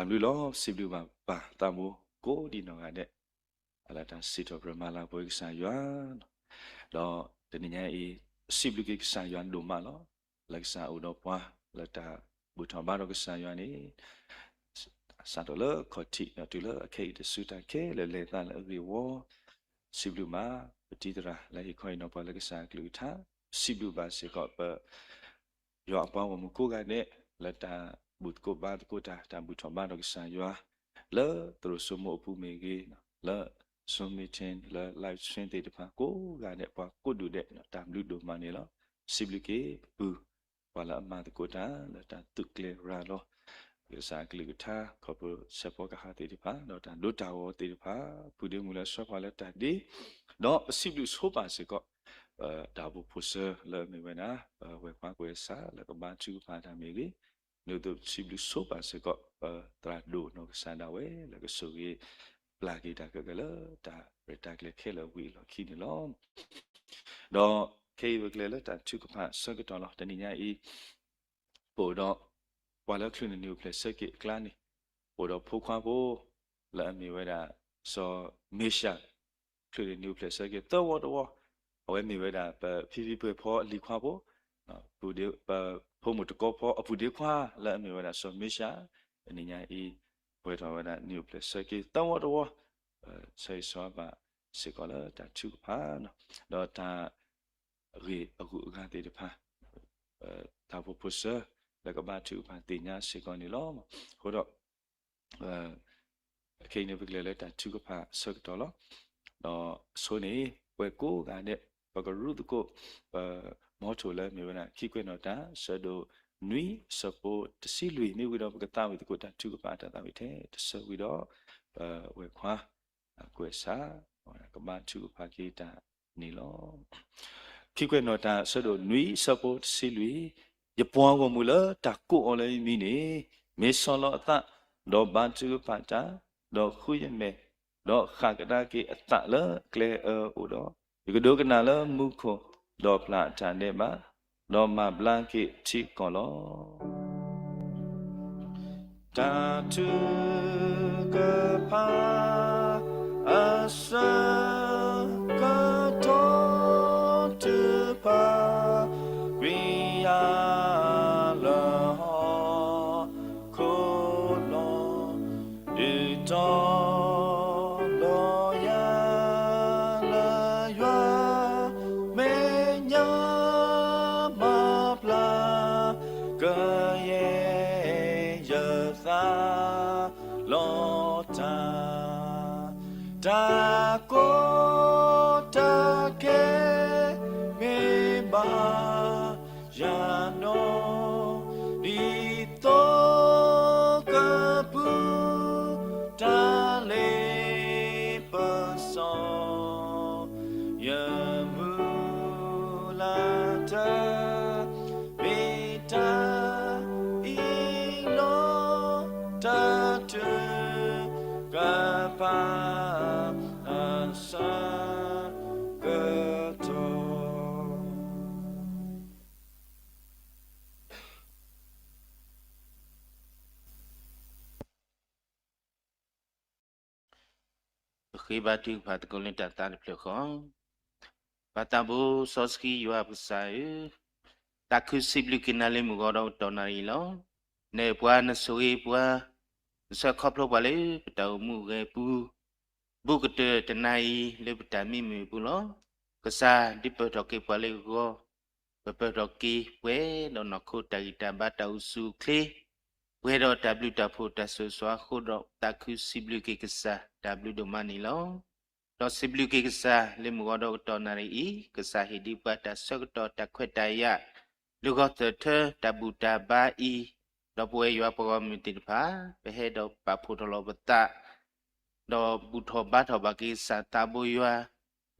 တၢ်ဘျုးလီၤ. စံးဘျုးဘၣ်ပၢ်သးဘိကိးဒံးနီၢ်ဂၤဒဲး လၢတၢ်စံးထီၣ်ပတြၢၤမၤလၤကပီၤကစၢ်ယွၤ, ဒီးတနံၤညါအံၤ စံးဘျုးက့ၤကစၢ်ယွၤဒိၣ်မးလီၤ. လၢကစၢ်အိၣ်ဒီးပှၤ လၢတၢ်ဘူၣ်ထီၣ်ဘါထီၣ်ကစၢ်ယွၤန့ၣ် စးထီၣ်လၢခီၣ်ထံး ဒီးတုၤလၢအခဲအံၤတစု တၢ်ခဲလၢာ်လဲၤသးလၢအဂ့ၢ်အဝီ, စံးဘျုးဘၣ် ပတံၤသရၣ်လၢဟ့ၣ်ခီဟ့ၣ်နီၤပှၤလၢကစၢ်အကလုၢ်ကထါ, စံးဘျုးဘၣ်စ့ၢ်ကီးပ ယွၤအပှၤဂီၢ်မုၢ်ကိးဂၤဒဲး လၢတၢ်ဘူၣ်သကိးဘါသကိးတၢ်, တၢ်ဘူၣ်ထီၣ်ဘါထီၣ်ကစၢ်ယွၤ လၢသရိာ်စိမိၣ်အပူၤမ့ၢ်ဂ့ၤ, လၢ Zoom meeting လၢ live stream သ့ၣ်တဖၣ်ကိးဂၤဒဲး ပှၤကိးဒူၣ်ဒဲး တၢ်ဘျုးဒိၣ်မးန့ၣ်လီၤ. စံးဘျုးက့ၤပုၢ် ပှၤလၢအမၤသကိးတၢ် လၢတၢ်သုးကျဲၤရၤလီၤ ကစၢ်အကလုၢ်ကထါ ခီဖျိစဲးဖီကဟၣ်သ့ၣ်တဖၣ် ဒီးတၢ်ဒိတၢ်ဂီၤသ့ၣ်တဖၣ်, ပုၢ်ဒ့မုၣ်လၢဆှၢပှၤလၢတၢ်ဒ့, ဒီးပစံးဘျုးဆိပာ်စ့ၢ်ကီး တၢ်အိၣ်ဖှိၣ်ဖိစၢလၢအမ့ၢ်ဝဲဒၣ် ပဝဲၢ်ခွါကွဲးစးလၢကဘါထုကဖၣ်တၢ်မ့ၢ်ဂ့ၤ, ဒ်သိးပစံးဘျုးဆိပာ်စ့ၢ်ကီး ပသရၣ်ဒိၣ်နီၢ်ကစၢ်ဒၣ်ဝဲ လၢကဆိၣ်ဂ့ၤ ပျၢ်က့ၤတၢ်ခဲလၢာ်လၢတၢ်ရဲၣ်တၢ်ကျဲၤခဲလၢာ်ဝံၤအလီၢ်ခံန့ၣ်လီၤ. ဒီးခဲအံၤပကလဲၤလၢတၢ်ထုကဖၣ်ဆၢကတီၢ်လီၤ. တနံၤညါအံၤ ပအိၣ်ဒီး ပှၤလၢချုးန့ၢ်နံၣ်အိၣ်ဖျဲၣ်ဆၢက့ၤအကျါန့ၣ် အိၣ်ဒီးဖိခွါဖိ လၢအမ့ၢ်ဝဲဒၣ် စီၤမ့ၡၢၣ် ချုးန့ၢ်နံၣ်အိၣ်ဖျဲၣ်ဆၢက့ၤသၢဝီတဝီ, အဝဲမ့ၢ်ဝဲဒၣ် ပဖံဖံပှဲၤဖီအလံၤခွါဖိ ပဖိမုၣ်တကီဖီအပုၢ်ဒ့ခွါ လၢအမ့ၢ်ဝဲဒၣ်စီၤမ့ၡၢၣ်, တနံၤညါအံၤ ပှဲၤထီၣ်ဝဲဒၣ်နံၣ်အိၣ်ဖျဲၣ်ဆၢက့ၤသၢဝီတဝီ, ဆၢဂ့ၤဆၢဝါဘၣ်စ့ၢ်ကီးလၢတၢ်ထုကဖၣ် ဒီးတၢ် အဂ့ၢ်အဂုၤအဂၤသ့ၣ်တဖၣ် တၢ်ဖိဖိစၢလၢကဘါထုကဖၣ်သ့ၣ်ညါစ့ၢ်ကီးန့ၣ်လီၤ. အဃိဒီး ခဲအံၤန့ၣ် ပကလဲၤလၢတၢ်ထုကဖၣ်ဆၢကတီၢ်လီၤ. ဒီးအဆိန့ၣ် ပဝဲကိးဂၤဒဲး ပကရူၢ်သကိး ပ motto လၢမ့ၢ်ဝဲဒၣ် ခံကွဲးနီၣ်တၢ် ဆၢဒိၣ်နွံ ဆၢဖိတဆံလွံၢ် မ့ၢ်ဝံၤဒီး ပကသးဝံၣ်သကိးတၢ်ထုကဖၣ်တၢ်သးဝံၣ်ထဲတဆၢဝံၤဒီး ပဝဲၢ်ခွါ ကွဲးစၢ် ကဘါထုကဖၣ်က့ၤတၢ်န့ၣ်လီၤ. ခံကွဲးနီၣ်တၢ် ဆၢဒိၣ်နွံ ဆၢဖိတဆံလွံၢ်, ယပှၤဂီၢ်မုၢ်လၢတၢ်ကိးအီၤလၢယမံၤန့ၣ် မ့ၢ်ဆီၣ်လီၤအသး, ဒီးဘါထုကဖၣ်တၢ်, ဒီးဃုယမဲာ်, ဒီးဃၣ်ကဒါက့ၤအသးလၢကျဲအၢအအိၣ်ဒီး, ယကဒိကနၣ်လၢမူခိၣ်, ဒီးပျၢ်တၢ်ဒဲးဘး, ဒီးမၤဘျါက့ၤထံကီၢ်လီၤ. တၢ်ထုကဖၣ် အဆၢကတီၢ်တဖၣ် ကွံာ်ယၤလၢဟီၣ်ခိၣ်လီၤ. ဒုးတီၤလီၤယၤလၢယွၤ မဲာ်ညါမၤဘျါ ကယဲၢ်ယသးလီၤတၢ် တၢ်ကီတၢ်ခဲ မ့ၢ်ဘၣ်ယၤနီၣ် ဒ်သိးကပူၤ တၢ်လ့ပစီ ယမုၢ်လၢ်တၢ် မ့ၢ်တၢ်အံၤလီၤ တၢ်ထုကဖၣ်အဆၢကတီၢ် ပဃ့ဘါထုကဖၣ်သကိးလၢတၢ်သးတဖျၢၣ်ဃီ. ပၢ်သးဘိစီဆှံယွၤပကစၢ်ဧၢ, သးခုစံးဘျုးက့ၤနၤလၢမုၢ်ဂီၤဒီးကတီၢ်နၣ်ရံၣ်လီၤ. နအဲၣ်ပှၤ နဆိၣ်ဂ့ၤပှၤ, နဆှၢခီဖျိပှၤလၢပတၢ်အိၣ်မူအဂဲၤပူၤ ဘူးကတၢၢ်တနၤအံၤလၢပတၢ်မံမုာ်အပူၤလီၤ. ကစၢ်ဒုးပၢၢ်ထီၣ်က့ၤပှၤလၢဂီၤ, ပပၢၢ်ထီၣ်က့ၤပှၤဒီးနီၢ်ခိတၢ်ဂံၢ်တၢ်ဘါတၢ်အိၣ်ဆူၣ်အိၣ်ချ့, ပှဲၤဒီးတၢ်ဘျုးတၢ်ဖှိၣ်တၢ်ဆိၣ်ဂ့ၤဆိၣ်ဝါအဃိဒီး သးခုစံးဘျုးက့ၤကစၢ်တၢ်ဘျုးဒိၣ်မးန့ၣ်လီၤ. ဒီးစံးဘျုးက့ၤကစၢ်လၢမုၢ်ဂီၤဒီးကတီၢ်နၣ်ရံၣ်အံၤ, ကစၢ်ဟ့ၣ်ဒံးပှၤတၢ်ဆၢကတီၢ်တၢ်ခွဲးတၢ်ယာ် လၢဂီၤသၢထၢတၢ်ဘူၣ်တၢ်ဘါအံၤ, ဒီးပဝဲယွၤပှၤဂီၢ်မုၢ်သ့ၣ်တဖၣ် ပဟဲဒီးပာ်ဖှိၣ်ထီၣ်လီၤပသး ဒီးဘူၣ်ထီၣ်ဘါထီၣ်ဘၣ်က့ၤကစၢ်သးဘိယွၤ,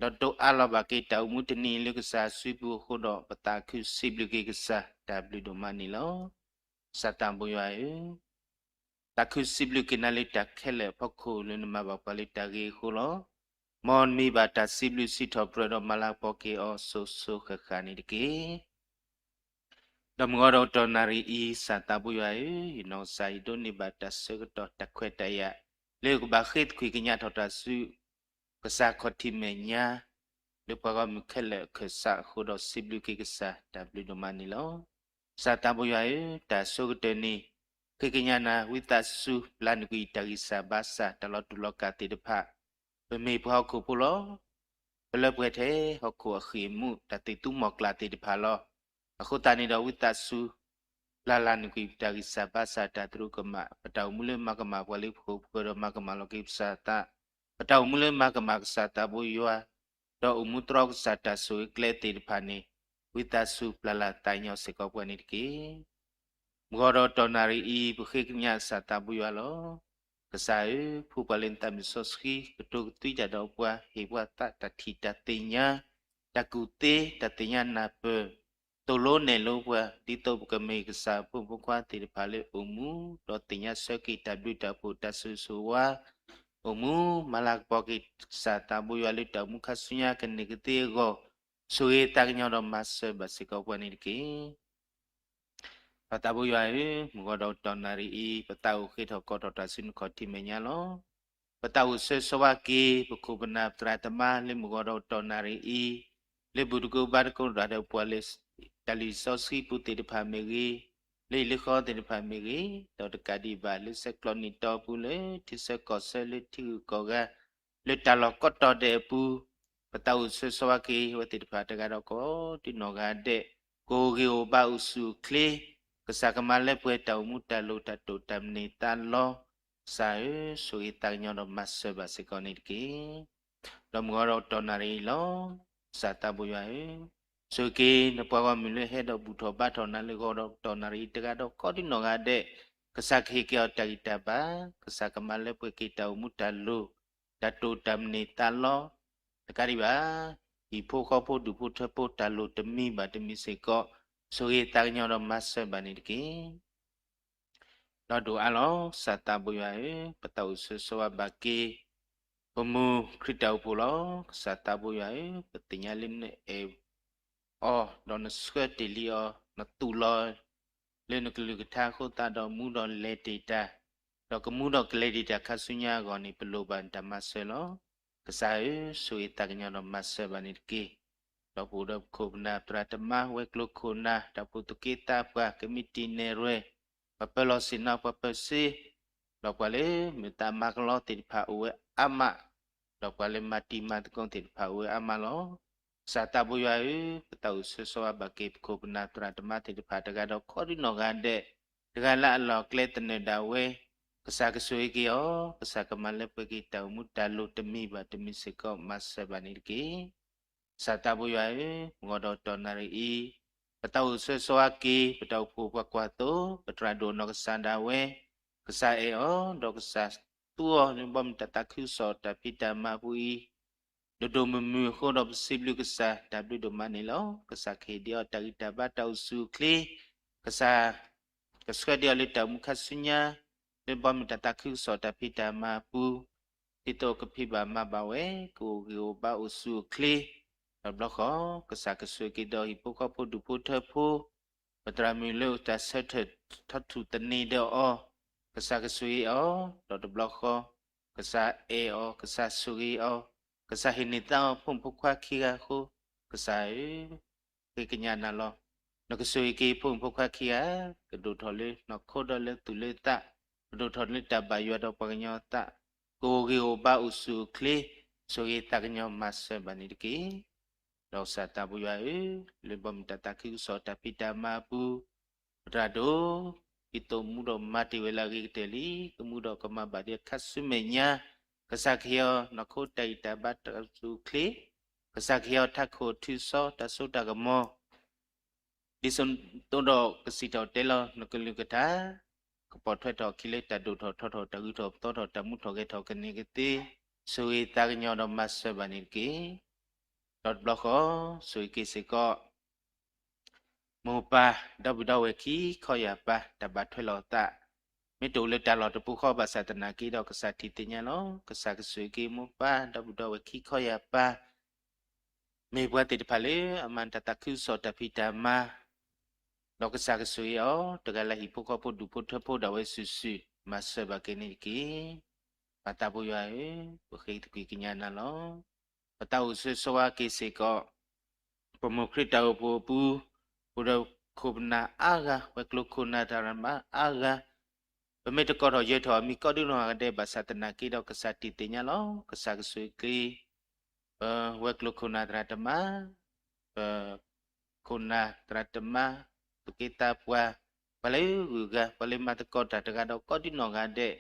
ဒီးဒိးအးလီၤဘၣ်က့ၤတၢ်အိၣ်မူတနံၤအံၤလၢကစၢ်အစုပူၤအဃိဒီး ပသးခုစံးဘျုးက့ၤကစၢ်တၢ်ဘျုးဒိၣ်မးန့ၣ်လီၤ. ကစၢ်သးဘိယွၤဧၢ, သးခုစံးဘျုးက့ၤနၤလၢတၢ်ခဲလၢာ်အဖီခိၣ်လၢနမၤဘၣ်ပှၤလၢတၢ်ဂ့ၤအဃိလီၤ. မ်နမံၤဘၣ်တၢ်စံးဘျုးစံးထီၣ်ပတြၢၤဒီးမၤလၤကပီၤက့ၤအီၤစိၤစိၤဃၣ်ဃၣ်န့ၣ်တက့ၢ်. ဒီးမုၢ်ဂီၤဒီးကတီၢ်နၣ်ရံၣ်အံၤ ကစၢ်သးဘိယွၤဧၢ, ယနီၢ်ကစၢ်ယဒိးန့ၢ်ဘၣ်တၢ်ဆၢကတီၢ်တၢ်ခွဲးတၢ်ယာ် လၢကဘၣ်ဃ့သကွံာ်ကညးထီၣ်တၢ်ဆူ ကစၢ်ခီၣ်ထံးမဲာ်ညါ လၢပှၤဂီၢ်မုၢ်ခဲလၢာ်အခၢၣ်စးအဃိဒီးစံးဘျုးက့ၤကစၢ်တၢ်ဘျုးဒိၣ်မးန့ၣ်လီၤ. ကစၢ်သးဘိယွၤဧၢ, တၢ်ဆိကတၢၢ်န့ၣ် ဃ့ကညးနၤ ဝံသးစူၤ ပျၢ်နုာ်ကွံာ်တၢ်ဂံၢ်စၢ်ဘါစၢ် တၢ်လီၤတူာ်လီၤကာ်သ့ၣ်တဖၣ်, ပမ့ၢ်ပှၤဟီၣ်ခိၣ်ဖိလီၤ. ပလၢပှဲၤထဲဟီၣ်ခိၣ်အဃံၢ်အမူး တၢ်သံၣ်သူမီၤကျၢ်သ့ၣ်တဖၣ်လီၤ. အဃိသတးန့ၣ်ဒီး ဝံသးစူၤ ပျၢ်လၢ်နုာ်ကွံာ်ပတၢ်ဂံၢ်စၢ်ဘါစၢ် တၢ်သရူးကမၣ် ပတၢ်အိၣ်မူလၢမၤကမၣ်ပှၤလၢပဃိပဃၢၤဒီးမၤကမၣ်လီၤက့ၤပကစၢ်သး, ပတၢ်အိၣ်မူလၢမၤကမၣ်ကစၢ်သးဘိယွၤ, ဒီးအိၣ်မူတြီကစၢ်တၢ်ဆိၣ်ဂ့ၤကျဲသ့ၣ်တဖၣ်န့ၣ် ဝံသးစူၤပျၢ်လၢ်သးကညီၤစ့ၢ်ကီးပှၤန့ၣ်တက့ၢ်. မုၢ်ဂီၤဒီးကတီၢ်နၣ်ရံၣ်အံၤ ပဃ့ကညးကစၢ်သးဘိယွၤလီၤ. ကစၢ်ဧၢ, ဖှူပှၤလၢနသးမုၢ်စီဆှံ ကတိၤကသွံတၢ်ဒီးပှၤ, ဟ့ၣ်ပှၤသးတၢ်ထံၣ်တၢ်သ့ၣ်ညါ, တၢ်ကူၣ်သ့ တၢ်သ့ၣ်ညါနၢ်ပၢၢ်, သိၣ်လိနဲၣ်လိပှၤ ဒ်သိးပကမ့ၢ်ကစၢ်အဖိမုၣ်ဖိခွါသ့ၣ်တဖၣ်လၢအိၣ်မူ, ဒီးသ့ၣ်ညါဆၢက့ၤတၢ်ဘျုးတၢ်ဖှိၣ်တၢ်ဆိၣ်ဂ့ၤဆိၣ်ဝါ, အိၣ်မူမၤလၤကပီၤက့ၤကစၢ်သးဘိယွၤလၢတၢ်အိၣ်မူခါဆူညါကန့ၢ်ကသ့အဂီၢ်, ဆိၣ်ဂ့ၤသးကညီၤဒီးမၤစၢၤဘၣ်စ့ၢ်ကီးပှၤန့ၣ်တက့ၢ်. ပသးဘိယွၤဧၢ, မုၢ်ဂီၤဒီးကတီၢ်နၣ်ရံၣ်အံၤ ပသးအိၣ်ဃ့ထီၣ်ကီထီၣ်တၢ်ဆူနခီၣ်ထံးမဲာ်ညါလီၤ. ပသးအိၣ်ဆၢဂ့ၤဆၢဝါက့ၤ ပခိၣ်ပနၢ်ပသရၣ်သမါလၢမုၢ်ဂီၤဒီးကတီၢ်နၣ်ရံၣ်အံၤ, လၢဘူၣ်တကိဘါတကိဒီးပှၤလၢ တၢ်လံာ်စီဆှံပူၤသ့ၣ်တဖၣ်မ့ၢ်ဂ့ၤ, လၢဟံၣ်လၢဃီသ့ၣ်တဖၣ်မ့ၢ်ဂ့ၤ, ဒီးတကးဒံးဘၣ်လၢဆဲးကျိးနံၣ်တီအပူၤလၢ ထံဆၢကီၢ်ဆၢလၢထံဂုၤကီၢ်ဂၤ, လၢတၢ်လီၢ်ကိးတီၤဒဲးအပူၤ, ပသးအိၣ်ဆၢဂ့ၤဆၢဝါက့ၤဝဲသ့ၣ်တဖၣ်တဂၤဒီးကိးဒံနီၢ်ဂၤဒဲး, ကအိၣ်ဂ့ၤအိၣ်ဘါအိၣ်ဆူၣ်အိၣ်ချ့, ကစၢ်ကမၤလၢပှဲၤတၢ်အိၣ်မူတၢ်လိၤတၢ်တိာ်တၢ်မုၢ်လၢ်သးလီ, ကစၢ်ဧၢ, ဆိၣ်ဂ့ၤသးကညီၤဒီးမၤစၢၤဘၣ်စ့ၢ်ကီးန့ၣ်တက့ၢ်. ဒီးမုၢ်ဂီၤဒီးကတီၢ်နၣ်ရံၣ်အံၤလီၤ. ကစၢ်သးဘိယွၤဧၢ, ဆိၣ်ဂ့ၤက့ၤနပှၤဂီၢ်မုၢ်လၢဟဲဒီးဘူၣ်ထီၣ်ဘါထီၣ်နၤလၢဂီၤဒီးကတီၢ်နၣ်ရံၣ်အံၤတဂၤဒီးကိးဒံနီၢ်ဂၤဒဲး, ကစၢ်ကဟ့ၣ်က့ၤအီၤတၢ်ဂံၢ်တၢ်ဘါ, ကစၢ်ကမၤလၢပှဲၤက့ၤတၢ်အိၣ်မူတၢ်လိၤ, တၢ်တိာ်တၢ်မုၢ်လၢ်သးလီ, တကးဒံးဘၣ် ဟံၣ်ဖိဃီဖိဒူၣ်ဖိထၢဖိတၢ်လိၤတမံၤဘၣ်တမံၤစ့ၢ်ကီး, ဆိၣ်ဂ့ၤသးကညီၤဒီးမၤစၢၤဘၣ်န့ၣ်တက့ၢ်. ဒီးဒိၣ်အါလီၤ. ကစၢ်သးဘိယွၤဧၢ, ပသးအိၣ်ဆၢဂ့ၤဆၢဝါဘၣ်က့ၤ ပမုၢ်ခရံာ်တၢ်အိၣ်ဖှိၣ်လီၤ. ကစၢ်သးဘိယွၤဧၢ, ပသ့ၣ်ညါလၢနအဲၣ်အီၤ, ဒီးနဆှၢတ့ၢ်လံအီၤ, နသူၣ်လီၤ လၢနကလုၢ်ကထါအဃိသတးဒီးမူဒီးလဲၤတ့ၢ်တၢ်, ဒီးကမူဒီးကလဲၤတ့ၢ်တၢ်ခါဆူညါအဂီၢ်န့ၣ် ပလိၣ်ဘၣ်နတၢ်မၤစၢၤလီၤ. ကစၢ်ဧၢ, ဆိၣ်ဂ့ၤသးကညီၤဒီးမၤစၢၤဘၣ်န့ၣ်တက့ၢ်. ဒီးပအိၣ်ဒီးပခိၣ်ပနၢ်သရၣ်သမါ ဝဲၤကျိၤခိၣ်နၢ် တၢ်အိၣ်ဖှိၣ်သူၣ်က့သးပှၢ် ကမံးတံာ်နဲၣ်ရွဲၣ်, ပှၤပၢၤလီၢ်ဆ့ၣ်နီၤ ပှၤပၢၤစ့, ဒီးပှၤလၢမုာ်သးမၤကလီသ့ၣ်တဖၣ်အိၣ်ဝဲအါမး, ဒီးပှၤလၢမၤတံၤမၤသကိးသ့ၣ်တဖၣ်အိၣ်ဝဲအါမးလီၤ. ကစၢ်သးဘိယွၤဧၢ, ပသးအိၣ်ဆၢဂ့ၤဆၢဝါဘၣ်က့ၤ ပခိၣ်ပနၢ်သရၣ်သမါသ့ၣ်တဖၣ်တဂၤဒီးကိးဒံနီၢ်ဂၤဒဲး, တဂၤလၢအလီၢ်အကျဲသနၢၣ်ဒၣ်ဝဲ, ကစၢ်ကဆိၣ်ဂ့ၤက့ၤအီၤ, ကစၢ်ကမၤလၢပှဲၤက့ၤတၢ်အိၣ်မူတၢ်လိၤတမံၤဘၣ်တမံၤစ့ၢ်ကီး မၤစၢၤဘၣ်န့ၣ်တက့ၢ်. ကစၢ်သးဘိယွၤဧၢ, မုၢ်ဂီၤဒီးကတီၢ်နၣ်ရံၣ်အံၤ, ပသးအိၣ်ဆၢဂ့ၤဆၢဝါက့ၤ ပတၢ်အိၣ်ဖှိၣ်ပှၤကွၢ်သိ, ပသရၣ်ဒိၣ်နီၢ်ကစၢ်ဒၣ်ဝဲ, ကစၢ်အဲၣ်အီၤ, ဒီးကစၢ်သူအီၤလၢဘီမုၢ်တၢ်သးခုကစီၣ်တၢ်ဖံးတၢ်မၤအပူၤအံၤ, ဒိၣ်ဒိၣ်မုၢ်မုၢ်အဃိဒီးပစံးဘျုးကစၢ်တၢ်ဘျုးဒိၣ်မးန့ၣ်လီၤ. ကစၢ်ကဟ့ၣ်ဒံးအီၤတၢ်ဂံၢ်တၢ်ဘါတၢ်အိၣ်ဆူၣ်အိၣ်ချ့, ကစၢ် ကဆှၢဒံးအီၤလၢတၢ်အိၣ်မူခါဆူညါ, လၢဘီမုၢ်တၢ်သးခုကစီၣ်တၢ်ဖံးတၢ်မၤအပူၤ, ဒ်သိးကဖံးဘၣ်မၤဘၣ်ဝဲ, ကအိၣ်ဂ့ၤအိၣ်ဘါအိၣ်ဆူၣ်အိၣ်ချ့, ဒီးတဘျီဃီ, ကစၢ်ကဆိၣ်ဂ့ၤက့ၤဒီးဟံၣ်ဖိဃီဖိဒူၣ်ဖိထၢဖိ, ပသရၣ်မုၣ်လၢတၢ်ဆၢထၢၣ်ထီၣ်ထူၣ်သန့ၤဒီးအီၤ, ကစၢ်ကဆိၣ်ဂ့ၤအီၤ, ဒီးတဘျီဃီ, ကစၢ်အဲၣ်အီၤ, ကစၢ်ဆိၣ်ဂ့ၤအီၤ, ကစၢ်ဟ့ၣ်န့ၢ်သါအီၤဖိမုၣ်ဖိခွါခံဂၤအဃိ, ကစၢ်ဧၢ, ဃ့ကညးနၤလီၤ. နကဆိၣ်ဂ့ၤက့ၤဖိမုၣ်ဖိခွါခံဂၤ, ကဒိၣ်ထီၣ်လၢနီၢ်ခိဒီးလၢသူၣ်လၢသး, ကဒိၣ်ထီၣ်လၢတၢ်ဘၣ်ယွၤဒီးပှၤကညီအသး, ကအိၣ်ဂ့ၤအိၣ်ဘါအိၣ်ဆူၣ်အိၣ်ချ့, ဆိၣ်ဂ့ၤသးကညီၤမၤစၢၤဘၣ်န့ၣ်တက့ၢ်. ဒီးကစၢ်သးဘိယွၤဧၢ, လၢဘီမုၢ်တၢ်သးခုကစီၣ်တၢ်ဖံးတၢ်မၤအပူၤ, ပသရၣ်ဒိၣ်, ဒ်သိးမူဒီးမၤတ့ၢ်ဝဲလၢအဂ့ၤကတၢၢ်လံ, ကမူဒီးကမၤဘၣ်ဒံးအခါဆူမဲာ်ညါ, ကစၢ်ကဟ့ၣ်အီၤနီၢ်ခိတၢ်ဂံၢ်တၢ်ဘါတၢ်အိၣ်ဆူၣ်အိၣ်ချ့, ကစၢ်ကဟ့ၣ်အီၤထးခိၣ်ထူစီတၢ်စိတၢ်ကမီၤ ဒ်သိးသိးဒီးကစံးထီၣ်တဲလီၤနကလုၢ်ကထါ, ကပိာ်ထွဲထီၣ်အခံလၢတၢ်ဒိၣ်ထီၣ်ထီထီၣ်တၢ်ဂုၤထီၣ်ပသီထီၣ်တၢ်မူထီၣ်ဂဲၤထီၣ်ကန့ၢ်ကသ့, ဆိၣ်ဂ့ၤသးကညီၤဒီးမၤစၢၤဘၣ်န့ၣ်တက့ၢ်. ဒီးတဘျီဃီ, ဆိၣ်ဂ့ၤက့ၤစ့ၢ်ကီး မိၢ်ပၢ် ဒီပုၢ်ဒီဝဲၢ်ခံခီယၢ်ပၢ် တၢ်ဘၣ်ထွဲလိာ်အသး, မ့ၢ်တအိၣ်လၢတၢ်လီၢ်တပူၤဃီဘၣ်ဆၣ်သနာ်က့ဒီး ကစၢ်ထံၣ်သ့ၣ်ညါလီၤ. ကစၢ်ကဆိၣ်ဂ့ၤက့ၤမိၢ်ပၢ် ဒီပုၢ်ဒီဝဲၢ်ခံခီယၢ်ပၢ်, မ့ၢ်ပှၤသ့ၣ်တဖၣ်လၢအမၤတၢ်သးခုကစီၣ်တၢ်ဖံးတၢ်မၤ, ဒီးကစၢ်ကဆိၣ်ဂ့ၤအီၤ တဂၤလၢဟံၣ်ဖိဃီဖိဒူၣ်ဖိထၢဖိဒၣ်ဝဲစုာ်စုာ် မၤစၢၤဘၣ်က့ၤန့ၣ်တက့ၢ်. ပၢ်သးဘိယွၤဧၢ, ပဃ့သကွံၢ်ကညးနၤလီၤ. ပသးအိၣ်ဆၢဂ့ၤဆၢဝါက့ၤစ့ၢ်ကီး ပမိၢ်ခရံာ်တၢ်အိၣ်ဖှိၣ်အပူၤ, ပအိၣ်ဒီးခိၣ်ပနၢ်အါဂၤ, ဝဲၤကျိၤခိၣ်နၢ်သရၣ်သမါအါဂၤ, ပမ့ၢ်တကိးထီၣ်ယၢၤထီၣ်အမံၤကိးဒုနီၢ်ဂၤဒဲးဘၣ်ဆၣ်သနာ်က့ဒီး ကစၢ်ထံၣ်သ့ၣ်ညါလီၤ. ကစၢ်ကဆိၣ်ဂ့ၤက့ၤ ပဝဲၤကျိၤခိၣ်နၢ်သရၣ်သမါ, ပခိၣ်နၢ်သရၣ်သမါ, သူၣ်က့သးပှၢ်, ပှၤလၢဂုၤဂၤ, ပှၤလၢမၤသကိးတၢ်တဂၤဒီးကိးဒုနီၢ်ဂၤဒဲး,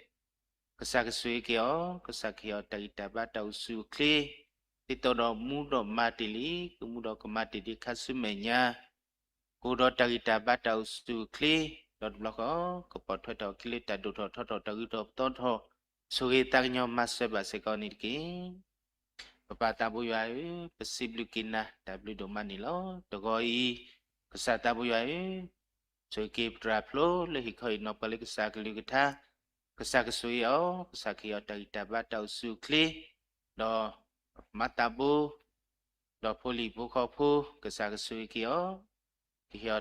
ကစၢ်ကဆိၣ်ဂ့ၤက့ၤအီၤ, ကစၢ်ကဟ့ၣ်အီၤတၢ်ဂံၢ်တၢ်ဘါတၢ်အိၣ်ဆူၣ်အိၣ်ချ့, ဒ်သိးဒီးမူဒီးမၤတ့ၢ်လံ, ကမူဒီးကမၤတ့ၢ်ဒံးခါဆူမဲာ်ညါ, ကအိၣ်ဒီးတၢ်ဂံၢ်တၢ်ဘါတၢ်အိၣ်ဆူၣ်အိၣ်ချ့, ဒီးတဘျီဃီ, ကပိာ်ထွဲထီၣ်အခံလၢတၢ်ဒိၣ်ထီၣ်ထီထီၣ်တၢ်ဂုၤထီၣ်ပသီထီၣ်, ဆိၣ်ဂ့ၤသးကညီၤမၤစၢၤဘၣ်စ့ၢ်ကီးန့ၣ်တက့ၢ်. ပပၢ်သးဘိယွၤဧၢ, ပစံးဘျုးက့ၤနၤ တၢ်ဘျုးဒိၣ်မးန့ၣ်လီၤ. တဂီၤအံၤ, ကစၢ်သးဘိယွၤဧၢ, ဆိၣ်ဂ့ၤက့ၤပသရၣ်ဖျိလၢဟ့ၣ်ခီဟ့ၣ်နီၤပှၤလၢကစၢ်ကလုၢ်ကထါ, က ကစၢ်ကဆိၣ်ဂ့ၤအီၤ, ကစၢ်ကဟ့ၣ်အီၤတၢ်ဂံၢ်တၢ်ဘါတၢ်အိၣ်ဆူၣ်အိၣ်ချ့, ဒီးမၤသးဘိ, ဒီးဖိလံၤဖိဃီဖိ, ကစၢ်ကဆိၣ်ဂ့ၤက့ၤအီၤ, ကဟ့ၣ်အီၤ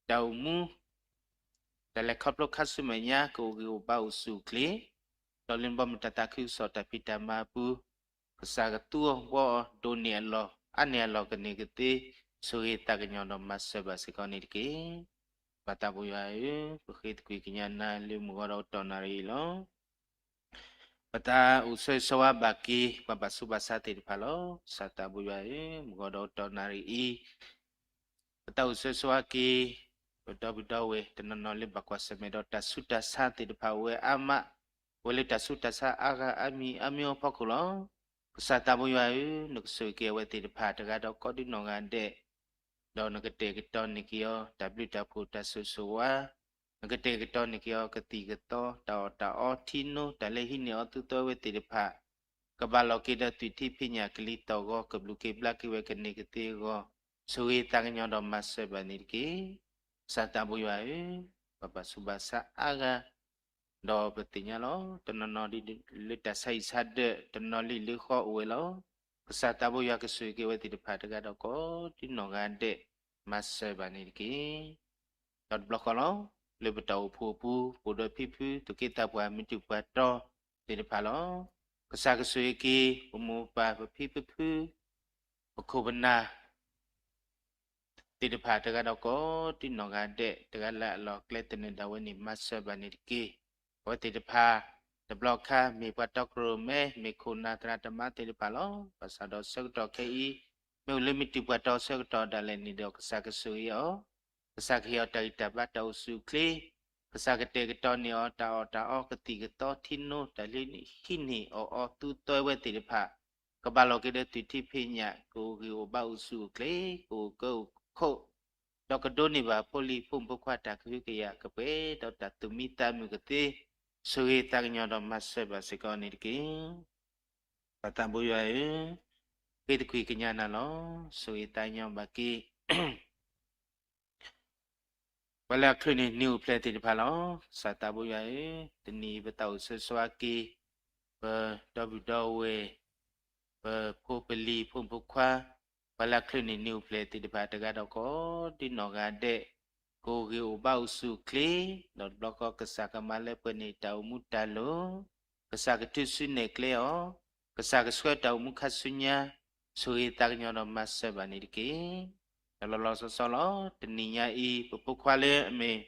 တၢ်အိၣ်မူ, တၢ်လဲၤခီဖျိခါဆူမဲာ်ညါ ကအိၣ်ဂံၢ်အိၣ်ဘါအိၣ်ဆူၣ်အိၣ်ချ့, ဒီးလၢနဘီမုၢ်တၢ်သးခုကစီၣ်တၢ်ဖံးတၢ်မၤအပူၤ, ကစၢ်ကသူအီၤဘှီအီၤ ဒိၣ်န့ၢ်အလီၢ် အါန့ၢ်အလီၢ်ကန့ၢ်ကသ့, ဆိၣ်ဂ့ၤသးကညီၤဒီးမၤစၢၤဘၣ်စ့ၢ်ကီးန့ၣ်တက့ၢ်. ပၢ်သးဘိယွၤဧၢ, ပဃ့သကွံာ်ကညးနၤလၢမုၢ်ဂီၤဒီးတနၣ်ရံၣ်အံၤလီၤ. ပတၢ်အိၣ်ဆိၣ်ဂ့ၤဆိၣ်ဝါဘၣ်က့ၤ ပှၤဘၣ်ဆူးဘၣ်ဆါသ့ၣ်တဖၣ်လီၤ. ကစၢ်သးဘိယွၤဧၢ, မုၢ်ဂီၤဒီးတနၣ်ရံၣ်အံၤ ပတၢ်အိၣ်ဆိၣ်ဂ့ၤဆိၣ်ဝါက့ၤ ပဒီပုၢ်ဒီဝဲၢ်တနီၤနီၤလၢဘၣ်ကွၢ်ဆၢၣ်မဲာ်ဒီးတၢ်ဆူးတၢ်ဆါသ့ၣ်တဖၣ်အိၣ်ဝဲအါမး, အိၣ်ဝဲလၢတၢ်ဆူးတၢ်ဆါအါဂၤအါမံၤအါမံၤအဖီခိၣ်လီၤ. ကစၢ်သးဘိယွၤဧၢ, နကဆိၣ်ဂ့ၤက့ၤအဝဲသ့ၣ်တဖၣ်တဂၤဒီးကိးဒ်နီၢ်ဂၤဒဲး, ဒီးနကတဲာ်ကတီၤန့ၢ်က့ၤအီၤ တၢ်ဘျုးတၢ်ဖှိၣ်တၢ်ဆိၣ်ဂ့ၤဆိၣ်ဝါ, နကတဲာ်ကတီၤန့ၢ်က့ၤအီၤ ကသံၣ်ကသီ တၢ်အီၣ်တၢ်အီထံနိ တၢ်လၢဟံးန့ၢ်အီၤသူသွဲဝဲသ့ၣ်တဖၣ် ကဘၣ်လီၤက့ၤဒီးသွံၣ်ထံဖံးညၣ်ကလံၤသီၣ်ဂီၤ ကဘျုးက့ၤဘျါက့ၤဝဲကန့ၢ်ကသ့အဂီၢ်, ဆိၣ်ဂ့ၤသးကညီၤဒီးမၤစၢၤဘၣ်န့ၣ်တက့ၢ်. ကစၢ်သးဘိယွၤဧၢ, ပဘၣ်ဆူးဘၣ်ဆါအါဂၤ, ဒီးပသ့ၣ်ညါလီၤ. တနီၤနီၤဒ်လၢတၢ်ဆါဟံၣ်ဆါဒၢး တနီၤလံၣ်လၢဃီအိၣ်ဝဲလီၤ. ကစၢ်သးဘိယွၤကဆိၣ်ဂ့ၤက့ၤဝဲသ့ၣ်တဖၣ်တဂၤဒီးကိးဒ်နီၢ်ဂၤဒဲး, မၤစၢၤဘၣ်န့ၣ်တက့ၢ်. ဒီးတဘျီဃီလီၤ, လၢပတၢ်အိၣ်ဖှိၣ်အပူၤ ပအိၣ်ဒီးဖံဖု သူၣ်က့သးပှၢ် မုၢ်တူၢ်ပှၤတီသ့ၣ်တဖၣ်လီၤ. ကစၢ်ကဆိၣ်ဂ့ၤက့ၤ ပမိၢ်ပၢ်ပဖံပဖု ပခိၣ်ပနၢ် သ့ၣ်တဖၣ်တဂၤဒီးကိးဒ်နီၢ်ဂၤဒဲး တဂၤလၢ်လၢ်အကျဲသနၢၣ်ဒၣ်ဝဲန့ၣ် မၤစၢၤဘၣ်န့ၣ်တက့ၢ်. အဝဲသ့ၣ်တဖၣ် တဘျီခါ မ့ၢ်ပှၤတီခိၣ်ရိၣ်မဲ မ့ၢ်ခိၣ်နၢ်သရၣ်သမါသ့ၣ်တဖၣ်လီၤ. ဘၣ်ဆၣ်ဒီးဆၢကတီၢ်ခဲအံၤ မ့ၢ်အိၣ်လၢမုၢ်တူၢ်ပှၤတီဆၢကတီၢ်ဒၣ်လဲာ်န့ၣ်ဒီး ကစၢ်ကဆိၣ်ဂ့ၤအီၤ, ကစၢ်ကဟ့ၣ်အီၤတၢ်ဂံၢ်တၢ်ဘါတၢ်အိၣ်ဆူၣ်အိၣ်ချ့, ကစၢ်ကတဲာ်ကတီၤန့ၢ်အီၤ တၢ်အီၣ်တၢ်အီ ကသံၣ်ကသီထံနိ တၢ်လၢဟံးန့ၢ်အီၤအီၤသူသွဲဝဲသ့ၣ်တဖၣ် ကဘၣ်လီၤက့ၤဒီးသွံၣ်ထံဖံးညၣ် ကအိၣ်ဂံၢ်အိၣ်ဘါအိၣ်ဆူၣ်အိၣ်ချ့ ကအိၣ်ကၢအိၣ်ခိၣ်, ဒီးကဒိးန့ၢ်ဘၣ်ဖိလံၤဖိမုၣ်ဖိခွါတၢ်ကဟုကယာ် ကပှဲၤဒီးတၢ်သူၣ်မံသးမုာ်ကသ့, ဆိၣ်ဂ့ၤသးကညီၤဒီးမၤစၢၤဘၣ်စ့ၢ်ကီးန့ၣ်တက့ၢ်. ပၢ်သးဘိယွၤဧၢ, ဃ့သကွံာ်ကညးနၤလီၤ. ဆိၣ်ဂ့ၤသးကညီၤဘၣ်က့ၤ ပှၤလၢအချုးန့ၢ်နံၣ်အိၣ်ဖျဲၣ်သ့ၣ်တဖၣ်လီၤ. ကစၢ်သးဘိယွၤဧၢ, တနံၤအံၤပသးအိၣ်ဆၢဂ့ၤဆၢဝါက့ၤ ပဒီပုၢ်ဒီဝဲၢ်, ပဖိပလံၤဖိမုၣ်ဖိခွါ, ပှၤလၢအချုးန့ၢ်နံၣ်အိၣ်ဖျဲၣ်သ့ၣ်တဖၣ်တဂၤဒီးကိး ဒ်နီၢ်ဂၤဒဲး, ကအိၣ်ဂံၢ်အိၣ်ဘါအိၣ်ဆူၣ်အိၣ်ချ့, ဒီးတဘျီဃီကစၢ်ကမၤလၢပှဲၤန့ၢ်တၢ်အိၣ်မူတၢ်လိၤ, ကစၢ်ကထုးစုနဲၣ်ကျဲအီၤ, ကစၢ်ကဆှၢတၢ်အိၣ်မူခါဆူညါ, ဆိၣ်ဂ့ၤသးကညီၤဒီးမၤစၢၤဘၣ်န့ၣ်တက့ၢ်. ဒီးလီၤလီၤဆီဆီလီၤ, တနံၤညါအံၤ ပဖိခွါလၢအမ့ၢ်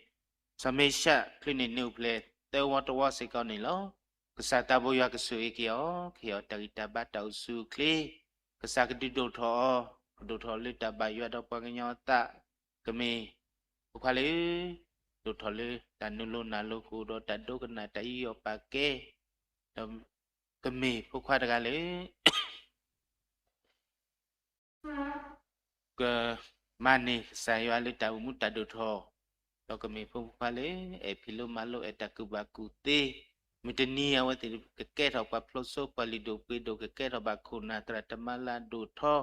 စီၤမ့ၡး ချုးန့ၢ်နံၣ်အိၣ်ဖျဲၣ်သၢဝီတဝီစ့ၢ်ကီးန့ၣ်လီၤ. ကစၢ်သးဘိယွၤကဆိၣ်ဂ့ၤက့ၤအီၤ, ကဟ့ၣ်အီၤတၢ်ဂံၢ်တၢ်ဘါတၢ်အိၣ်ဆူၣ်အိၣ်ချ့, ကစၢ်ကဒုးဒိၣ်ထီၣ်အီၤ, ကဒိၣ်ထီၣ်လၢတၢ်ဘၣ်ယွၤဒီးပှၤကညီအသး, ကမ့ၢ်ဖိခွါလၢ ဒိၣ်ထီၣ်လၢတၢ်နုာ်လိၤနၢ်လိၤ ကအိၣ်ဒီးတၢ်ဒိကနၣ်တၢ်ယူးယီၣ်ပာ်ကဲ, ဒီးကမ့ၢ်ဖိခွါတဂၤလၢ ကမၤန့ၢ်ကစၢ်ယွၤလၢတၢ်အိၣ်မူတၢ်ဒိၣ်ထီၣ်, ဒီးကမ့ၢ်ဖိမုၣ်ဖိခွါလၢ အဲၣ်ဖံးလိမၤလိ အဲၣ်တၢ်ကူၣ်ဘၣ်ကူၣ်သ့, မုၢ်တနံၤအဝဲသ့ၣ်ကကဲထီၣ်ပှၤဖျိးစိ ပှၤလုၢ်ဒိၣ်ပှ့ၤဒိၣ် ကကဲထီၣ်ဘၣ်ခိၣ်နၢ်သရၣ်သမါလၢအဒိၣ်ထီ,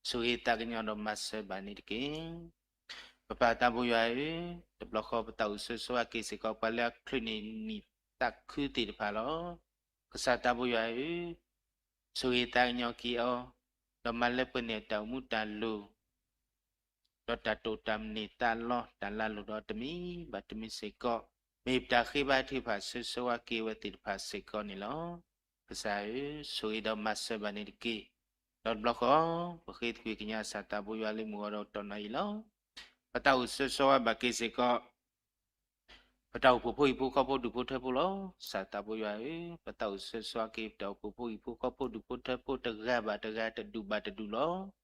ဆိၣ်ဂ့ၤသးကညီၤဒီးမၤစၢၤဘၣ်န့ၣ်တက့ၢ်. ပပၢ်သးဘိယွၤဧၢ, တဘျီဃီပသးအိၣ်ဆၢဂ့ၤဆၢဝါက့ၤစ့ၢ်ကီး ပှၤလၢအချုးန့ၢ်နံၣ်သးခုသ့ၣ်တဖၣ်လီၤ. ကစၢ်သးဘိယွၤဧၢ, ဆိၣ်ဂ့ၤသးကညီၤက့ၤအီၤ, ဒီးမၤလၢပှဲၤန့ၢ်တၢ်အိၣ်မူတၢ်လိၤ, ဒီးတၢ်တိာ်တၢ်မနုၤသးလီ တၢ်လၢလိၣ်ဒီးတမံၤဘၣ်တမံၤစ့ၢ်ကီး, မ့ၢ်ပတၢ်ဃ့ဘါထုကဖၣ်ဆၢဂ့ၤဆၢဝါက့ၤဝဲသ့ၣ်တဖၣ်စ့ၢ်ကီးန့ၣ်လီၤ. ကစၢ်ဧၢ, ဆိၣ်ဂ့ၤဒီးမၤစၢၤဘၣ်န့ၣ်တက့ၢ်. ဒီးတဘျီဃီ ပဃ့သကွံာ်ကညးကစၢ်သးဘိယွၤလၢမုၢ်ဂီၤဒီးတနၣ်ရံၣ်လီၤ. ပသးအိၣ်ဆၢဂ့ၤဆၢဝါဘၣ်က့ၤစ့ၢ်ကီး ပတၢ်အိၣ်ဖှိၣ်ဖိဟံၣ်ဖိဃီဖိဒူၣ်ဖိထၢဖိလီၤ. ကစၢ်သးဘိယွၤဧၢ, ပသးအိၣ်ဆၢဂ့ၤဆၢဝါက့ၤ ပတၢ်အိၣ်ဖှိၣ်ဖိဟံၣ်ဖိဃီဖိဒူၣ်ဖိထၢဖိတဂၤဘၣ်တဂၤ တဒူၣ်ဘၣ်တဒူၣ်လီၤ.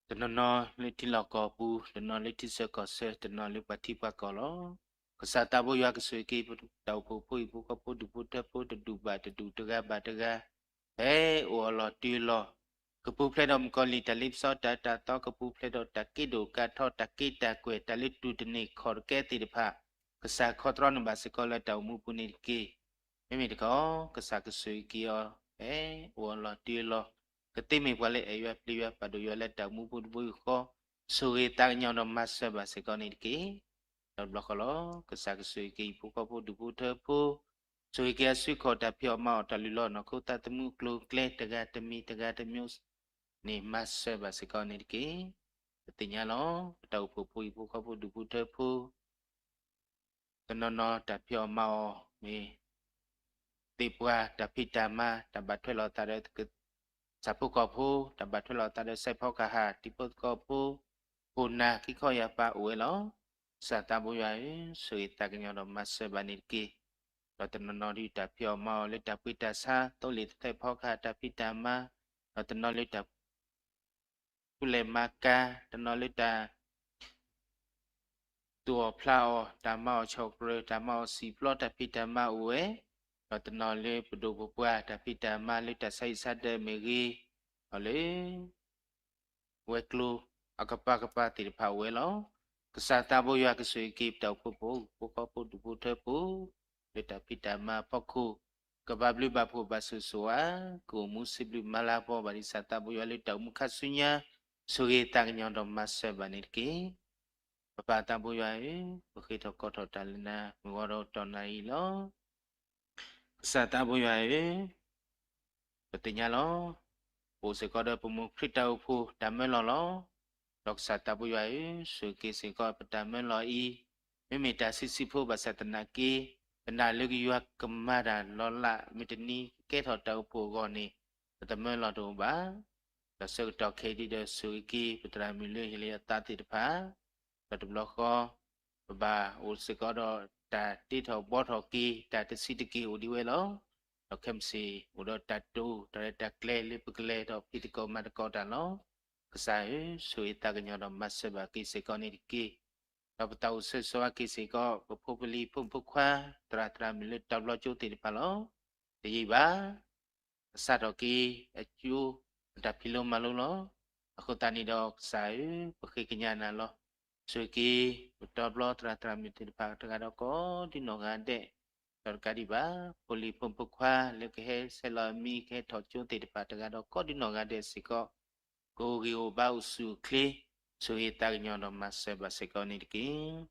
တနီၤနီၤလၢထံလီၢ်ကီၢ်ပူၤ, တနီၤလၢထံဆၢကီၢ်ဆၢ, တနီၤလၢပှၤထံပှၤကီၢ်လီၤ. ကစၢ်သးဘိယွၤကဆိၣ်ဂ့ၤက့ၤ ပတၢ်အိၣ်ဖှိၣ်ဖိဟံၣ်ဖိဃီဖိဒူၣ်ဖိထၢဖိတဒူၣ်ဘၣ်တဒူၣ် တဂၤဘၣ်တဂၤ ဖဲအိၣ်အလီၢ်တုၤအလီၢ်, ကပူၤဖျဲးဒီးမုၣ်ကီၤလံၢ်တၢ်လ့ပစီတၢ်အၢတၢ်သီ, ကပူၤဖျဲးဒီးတၢ်က့ဒိၣ်ကးထီ တၢ်က့တၢ်ကွဲၢ် တၢ်လၢတူၢ်တန့ၢ်ခီၣ်တကဲသ့ၣ်တဖၣ်, ကစၢ်ခီတြီန့ၢ်ဘၣ်စ့ၢ်ကီးလၢတၢ်အိၣ်မူပူၤန့ၣ်တက့ၢ်. မ့မ့ၢ်တခီ ကစၢ်ကဆိၣ်ဂ့ၤက့ၤအီၤ ဖဲအိၣ်အလီၢ်တုၤအလီၢ်, ကသ့မ့ၢ်ပှၤလၢအဲၣ်ယွၤပျံၤယွၤပာ်ဒိၣ်ယွၤလၢတၢ်အိၣ်မူပူၤတဘိယူၢ်ဃီ, ဆိၣ်ဂ့ၤသးကညီၤဒီးမၤစၢၤဘၣ်စ့ၢ်ကီးန့ၣ်တက့ၢ်. ဒီးတဘျီဃီလီၤ, ကစၢ်ကဆိၣ်ဂ့ၤက့ၤဟံၣ်ဖိဃီဖိဒူၣ်ဖိထၢဖိ, ဆိၣ်ဂ့ၤက့ၤအစုခီၣ် တၢ်ဖံးအီၣ်မၤအီၣ် တၢ်လုၢ်လီၢ်နီၢ်ခိ သးသမူအကျိၤအကျဲ တဂၤတမံၤတဂၤတမံၤန့ၣ် မၤစၢၤဘၣ်စ့ၢ်ကီးန့ၣ်တက့ၢ်. ပသ့ၣ်ညါလီၤ ပတၢ်အိၣ်ဖှိၣ်ဖိ ဟံၣ်ဖိဃီဖိ ဒူၣ်ဖိထၢဖိ တနီၤနီၤ တၢ်ဖံးအီၣ်မၤအီၣ်မ့ၢ် သ့ၣ်ပှၢ်တၢ်ဖံးတၢ်မၤ တၢ်ဘၣ်ထွဲလိာ်သးဒီး ဆၣ်ဖိကီၢ်ဖိ, တၢ်ဘၣ်ထွဲလိာ်သးဒီး စဲးဖီကဟၣ် တံၤဖိသကိးဖိ, ခိၣ်နၢ် ခံခီယၢ်ပၤအိၣ်ဝဲလီၤ. ကစၢ်သးဘိယွၤဧၢ, ဆိၣ်ဂ့ၤသးကညီၤဒီးမၤစၢၤဘၣ်န့ၣ်တက့ၢ်. ဒီးတနီၤနီၤဒုး တၢ်ဖံးအီၣ်မၤအီၣ်လၢတၢ်ပှ့ၤတၢ်ဆါ သိလ့ၣ်သထၢၣ်ဖီကဟၣ် တၢ်ဖံးတၢ်မၤ, ဒီးတနီၤလၢတၢ် ကူလဲၤမၤကၤ, တနီၤလၢတၢ် သူၣ်အီၣ်ဖျးအီၣ်, တၢ်မၤအီၣ်ဆီၣ်ကြၢး, တၢ်မၤအီၣ်စံာ်ပျီ တၢ်ဖံးတၢ်မၤအိၣ်ဝဲ, ဒီးတနီၤလၢပဒိၣ်ပပှၢ် တၢ်ဖံးတၢ်မၤလၢတၢ်ဆါဟံၣ်ဆါဒၢးမ့ၢ်ဂ့ၤ, ဒီးလၢ ဝဲၤကျိၤအကပၤကပၤသ့ၣ်တဖၣ်အိၣ်ဝဲလီၤ. ကစၢ်သးဘိယွၤကဆိၣ်ဂ့ၤက့ၤ ပတၢ်အိၣ်ဖှိၣ်ဖိ ဟံၣ်ဖိဃီဖိ ဒူၣ်ဖိထၢဖိ လၢတၢ်ဖံးတၢ်မၤအဖီခိၣ် ကဘၣ်ဘျုးဘၣ်ဖှိၣ်ဘၣ်ဆိၣ်ဂ့ၤဆိၣ်ဝါ, ကအိၣ်မူစံးဘျုးမၤလၤကပီၤဘၣ်ဒံး ကစၢ်သးဘိယွၤလၢတၢ်အိၣ်မူခါဆူညါ, ဆိၣ်ဂ့ၤသးကညီၤဒီးမၤစၢၤဘၣ်န့ၣ်တက့ၢ်. ပပၢ်သးဘိယွၤဧၢ, ပဃ့ထီၣ်ကိးထီၣ်တၢ်လၢနၤ မုၢ်ဂီၤဒီးတီၢ်နၣ်ရံၣ်လီၤ. ကစၢ်သးဘိယွၤဧၢ, ပသ့ၣ်ညါလီၤ. ပအိၣ်စ့ၢ်ကီးဒီးပမိၢ်ခရံာ်တၢ်အိၣ်ဖှိၣ်တၢ်မၢလီၤလီၤ. ဒီးကစၢ်သးဘိယွၤဧၢ, ဆိၣ်ဂ့ၤက့ၤစ့ၢ်ကီးပတၢ်မၢလီၤအံၤ, မ့မ့ၢ်တၢ်ဆံးဆံးဖိဘၣ်ဆၣ်သနာ်က့, ပနာ်လၢကယွၤကမၤတၢ်လီၤလး မ့ၢ်တနံၤကကဲထီၣ်တၢ်အိၣ်ဖှိၣ်အဂီၢ်န့ၣ် ပတမၢလီၤတအိၣ်ဘၣ်. ဒီးဆၢကတီၢ်ခဲအံၤဒ်ဒီး ဆိၣ်ဂ့ၤက့ၤပသရၣ်မုၣ်လၢဟ့ၣ်လီၤအသးသ့ၣ်တဖၣ် ဒီးတဘျီဃီ ပဘၣ်အိၣ်စ့ၢ်ကီးဒီးတၢ်တ့ထီၣ်ဘှီထီၣ်က့ၤ တၢ်တဆံးတက့ၢ်အိၣ်ဒံးဝဲလီၤ. ဒီးခဲမုၢ်ဆ့ၣ် အိၣ်ဒီးတၢ်တိာ်တၢ်ရဲၣ်တၢ်ကျဲၤလၢ ပကလဲၤဒီးဖံးသကိးမၤသကိးတၢ်လီၤ. ကစၢ်ဧၢ, ဆိၣ်ဂ့ၤသးကညီၤဒီးမၤစၢၤဘၣ်က့ၤစ့ၢ်ကီးန့ၣ်တက့ၢ်. ဒီးပတၢ်အိၣ်ဆၢဂ့ၤဆိၣ်ဝါက့ၤစ့ၢ်ကီး ပဖိပလံၤဖိမုၣ်ဖိခွါ သရၣ်သရၣ်မုၣ်လၢတၢ်ဘျီကၠိသ့ၣ်တဖၣ်လီၤ. တယံာ်ဘၣ် ကစးထီၣ်က့ၤအကၠိ အတၢ်ဖံးလိမၤလိလီၤ. အဃိသတးန့ၣ်ဒီးကစၢ်ဧၢ, ပဃ့ကညးနၤလီၤ. ဆိၣ်ဂ့ၤက့ၤ ပတီဘျီသရၣ်သရၣ်မုၣ်သ့ၣ်တဖၣ်တဂၤဒီးကိးဒ်နီၢ်ဂၤဒဲး, ဒီးတကးဒံးဘၣ် ဖိလံၤဖိမုၣ်ဖိခွါလၢကဟဲဆဲးလီၤအမံၤ ကဟဲထီၣ်ကၠိသ့ၣ်တဖၣ်တဂၤဒီးကိးဒ်နီၢ်ဂၤဒဲးစ့ၢ်ကီး ကအိၣ်ဂ့ၤအိၣ်ဘါအိၣ်ဆူၣ်အိၣ်ချ့, ဆိၣ်ဂ့ၤသးကညီၤဒီးမၤစၢၤဘၣ်စ့ၢ်ကီးန့ၣ်တက့ၢ်.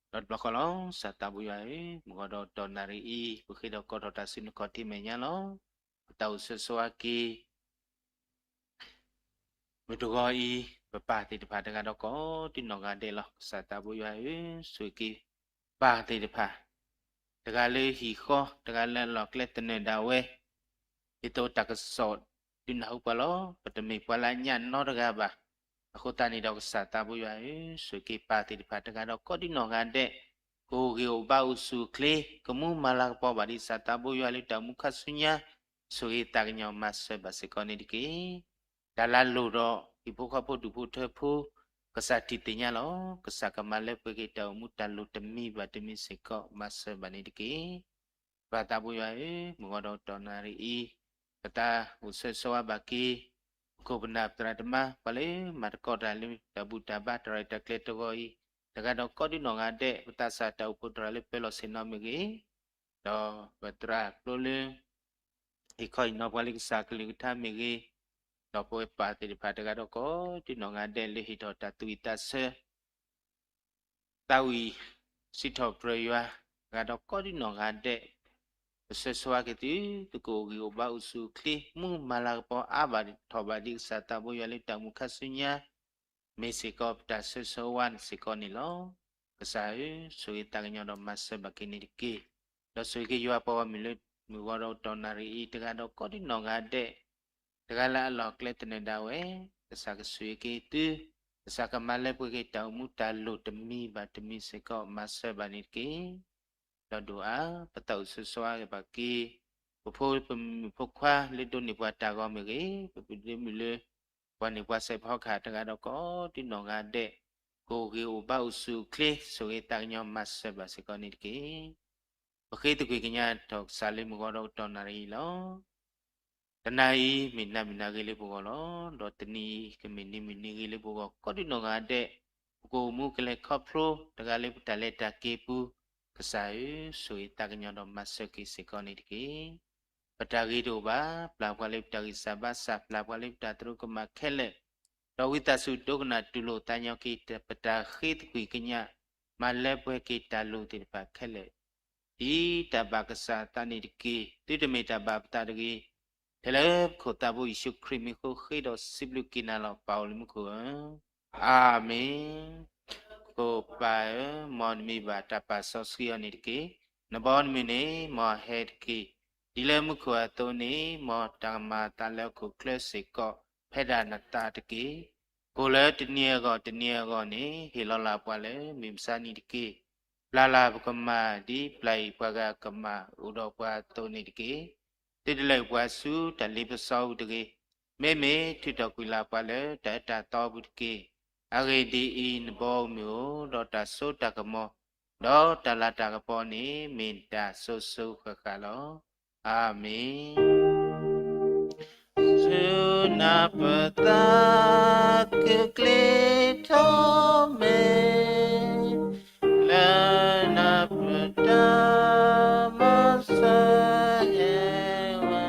ဒီးတဘျီဃီလီၤ, ကစၢ်သးဘိယွၤဧၢ, မုၢ်ဂီၤဒီးတီၢ်နၣ်ရံၣ်အံၤ ပဃ့ထီၣ်ကိးထီၣ်တၢ်ဆူနခီၣ်ထံးမဲာ်ညါလီၤ. ပတၢ်အိၣ်ဆၢဂ့ၤဆိၣ်ဝါက့ၤ မုၢ်တဂီၤအံၤ ပပၢ်သ့ၣ်တဖၣ်တဂၤဒီးကိးဒ်နီၢ်ဂၤဒဲးလီၤ. ကစၢ်သးဘိယွၤဧၢ, ဆိၣ်ဂ့ၤက့ၤပၢ်သ့ၣ်တဖၣ်, တဂၤလၢဟံၣ်ဃီ, တဂၤလၢအလီၢ်ကျဲသနၢၣ်ဒၣ်ဝဲ, ဒ်သိးတၢ်ကစီၣ်ဒုးနၢ်ဟူပှၤလီၤ. ပတမ့ၢ်ပှၤလၢအညၣ်နီတဂၤဘၣ်. အဃိသတးန့ၣ်ဒီးကစၢ်သးဘိယွၤဧၢ, ဆိၣ်ဂ့ၤက့ၤပၢ်သ့ၣ်တဖၣ်တဂၤဒီးကိးဒ်နီၢ်ဂၤဒဲး, ကအိၣ်ဂ့ၤအိၣ်ဘါအိၣ်ဆူၣ်အိၣ်ချ့, ကမူမၤလၤကပီၤဘၣ်ဒံးကစၢ်သးဘိယွၤလၢတၢ်အိၣ်မူခါဆူညါ, ဆိၣ်ဂ့ၤသးကညီၤမၤစၢၤဘၣ်စ့ၢ်ကီးန့ၣ်တက့ၢ်. တၢ်လၢအလိၣ်ဒီး ဟံၣ်ဖိဃီဖိဒူၣ်ဖိထၢဖိ, ကစၢ်ထံၣ်သ့ၣ်ညါလီၤ. ကစၢ်ကမၤလၢပှဲၤက့ၤတၢ်အိၣ်မူတၢ်လိၣ်တမံၤဘၣ်တမံၤစ့ၢ်ကီး မၤစၢၤဘၣ်န့ၣ်တက့ၢ်. ပၢ်သးဘိယွၤဧၢ, မုၢ်ဂီၤဒီးတီၢ်နၣ်ရံၣ်အံၤ, ပတၢ်အိၣ်ဆၢဂ့ၤဆိၣ်ဝါဘၣ်က့ၤ ပခိၣ်ပနၢ်ပသရၣ်သမါ ပှၤလၢမၤသကိးတၢ်လၢတၢ်ဘူၣ်တၢ်ဘါတၢ်ရဲၣ်တၢ်ကျဲၤတဂီၤအံၤ, တဂၤဒီးကိးဒ်နီၢ်ဂၤဒဲး, ပသးစၢ်တၢ်အိၣ်ဖှိၣ်သရၣ်လၢပၢၤလီၢ်ဆ့ၣ်နီၤမ့ၢ်ဂ့ၤ, ဒီးပသရၣ်ကျိလၢ ဟ့ၣ်ခီဟ့ၣ်နီၤပှၤလၢကစၢ်ကလုၢ်ကထါမ့ၢ်ဂ့ၤ, ဒီးပဝဲပၢ်သ့ၣ်တဖၣ်တဂၤဒီးကိးဒ်နီၢ်ဂၤဒဲးလၢဟ့ၣ်ထီၣ်တၢ်သူၣ်ဝံၣ်သးဆၢ သးဝံၣ်စံးထီၣ်ပတြၢၤယွၤ, တဂၤဒီးကိးဒ်နီၢ်ဂၤဒဲး, ပဆၢဂ့ၤဆိၣ်ဝါက့ၤသု, သုကအိၣ်ဂ့ၤအိၣ်ဘါအိၣ်ဆူၣ်အိၣ်ချ့, မူမၤလၤကပီၤအါဘၣ်ထီၣ်ဘၣ်ဒံးကစၢ်သးဘိယွၤလၢတၢ်အိၣ်မူခါဆူညါ, မ့ၢ်စ့ၢ်ကီးပတၢ်ဆၢဂ့ၤဆိၣ်ဝါန့ၣ်စ့ၢ်ကီးန့ၣ်လီၤ. ကစၢ်ဧၢ, ဆိၣ်ဂ့ၤသးကညီၤဒီးမၤစၢၤဘၣ်က့ၤန့ၣ်တက့ၢ်. ဒီးဆိၣ်ဂ့ၤက့ၤယွၤပှၤဂီၢ်မုၢ်လၢမုၢ်ဂီၤဒီးတီၢ်နၣ်ရံၣ်အံၤ တဂၤဒီးကိးဒ်နီၢ်ဂၤဒဲး, တဂၤလၢအလီၢ်ကျဲသနၢၣ်ဒၣ်ဝဲ, ကစၢ်ကဆိၣ်ဂ့ၤက့ၤသု, ကစၢ်ကမၤလၢပှဲၤက့ၤတၢ်အိၣ်မူတၢ်လိၣ်တမံၤဘၣ်တမံၤစ့ၢ်ကီး မၤစၢၤဘၣ်န့ၣ်တက့ၢ်. ဒီးဒိၣ်အါ ပသးအိၣ်ဆၢဂ့ၤဆိၣ်ဝါက့ၤဘၣ်က့ၤ ပဖိပမုၣ်ဖိခွါလၢဒိးန့ၢ်ပှၤတၢ်ဂီၤမ့ၢ်ဂ့ၤ, ပပဒိမုၣ်လၢ ပှၤန့ၢ်ပှၤစဲးဖီကဟၣ်တဂၤဒီးကိးဒ်နီၢ်ဂၤဒဲး, ကအိၣ်ဂ့ၤအိၣ်ဘါအိၣ်ဆူၣ်အိၣ်ချ့, ဆိၣ်ဂ့ၤသးကညီၤမၤစၢၤဘၣ်စ့ၢ်ကီးန့ၣ်တက့ၢ်. ပဃ့သကွံၢ်ကညးထီၣ်ကစၢ်လၢမုၢ်ဂီၤဒီးတီၢ်နၣ်ရံၣ်အံၤလီၤ. တနၤအံၤမ့ၢ်နၤမုၢ်နၤဂ့ၤလၢပဂီၢ်လီၤ. ဒီးတနံၤအံၤ ကမ့ၢ်နံၤမုၢ်နံၤဂ့ၤလၢပဂီၢ်ကိးဒ်နီၢ်ဂၤဒဲး, ပကအိၣ်မူကလဲၤခီဖျိတဂၤလၢပတၢ်လဲၤတၢ်က့ၤပူၤ, ကစၢ်ဧၢ, ဆိၣ်ဂ့ၤသးကညီၤဒီးမၤစၢၤက့ၤစ့ၢ်ကီးန့ၣ်တက့ၢ်. ပတၢ်ဂ့ၤတအိၣ်ဘၣ်, ပျၢ်ပှၤလၢပတၢ်ဂံၢ်စၢ်ဘါစၢ်, ပျၢ်ပှၤလၢပတၢ်သရူးကမၣ်ခဲလၢာ်, ဒီးဝံသးစူၤဒိကနၣ်တူၢ်လိာ်သးညီက့ၤ ပတၢ်ဃ့သကွံၢ်ကညး မၤလၢပှဲၤက့ၤတၢ်လိၣ်သ့ၣ်တဖၣ်ခဲလၢာ်, ဒ်တၢ်ဘၣ်ကစၢ်အသးန့ၣ်တက့ၢ်. သုတမ့ၢ်တၢ်ဘၣ်ပသးတဂ့ၤ. ထဲလၢပခိၣ်သးဘိယ့ၣ်ၡူးခရံာ်မံၤအဃိ ဃ့ဒီးစံးဘျုးက့ၤနၤလီၤ ပၢ်အိၣ်လၢမူခိၣ်ဧၢ. အၤမ့ၣ်. ပၢ်ဧၢ, မ်နမံၤဘၣ်တၢ်ပာ်စီဆှံအီၤန့ၣ်တက့ၢ်. နဘီနမုၢ်န့ၣ် မ်ဟဲတက့ၢ်. ဒ်လၢမူခိၣ်အသိးန့ၣ် မ်တၢ်ကမၤအသးလၢဟီၣ်ခိၣ်ချၢစ့ၢ်ကီး ဖဲဒၣ်နသးတက့ၢ်. ကိၣ်လၢတနံၤအဂီၢ်တနံၤအဂီၢ်န့ၣ် ဟ့ၣ်လီၤလၢ်ပှၤလၢမုၢ်မဆါနံၤတက့ၢ်. ပျၢ်လၢ်ပကမၢ် ဒ်ပျၢ်အံၤပှၤဂၤကမၢ်အိၣ်ဒီးပှၤအသိးန့ၣ်တက့ၢ်. သုတလၢာ်ပှၤဆူတၢ်လ့ပစီပူၤတဂ့ၤ. မ့မ့ၢ်ထုးထီၣ်ကွံာ်လၢ်ပှၤလၢတၢ်အၢတၢ်သီပူၤတက့ၢ်. အဂ့ၢ်ဒ်အံၤ, နဘီအမုၢ်ဧိၤ, ဒီးတၢ်စိတၢ်ကမီၤ, ဒီးတၢ်လၤတၢ်ကပီၤန့ၣ် မ့ၢ်နတၢ်စိၤစိၤဃၣ်ဃၣ်လီၤ. အၤမ့ၣ်. ဆူနၢ်ပသး ကကျ့ထီၣ်မဲာ်, လၢနၢ်ပတၢ်မၤစၢၤဟဲဝဲ,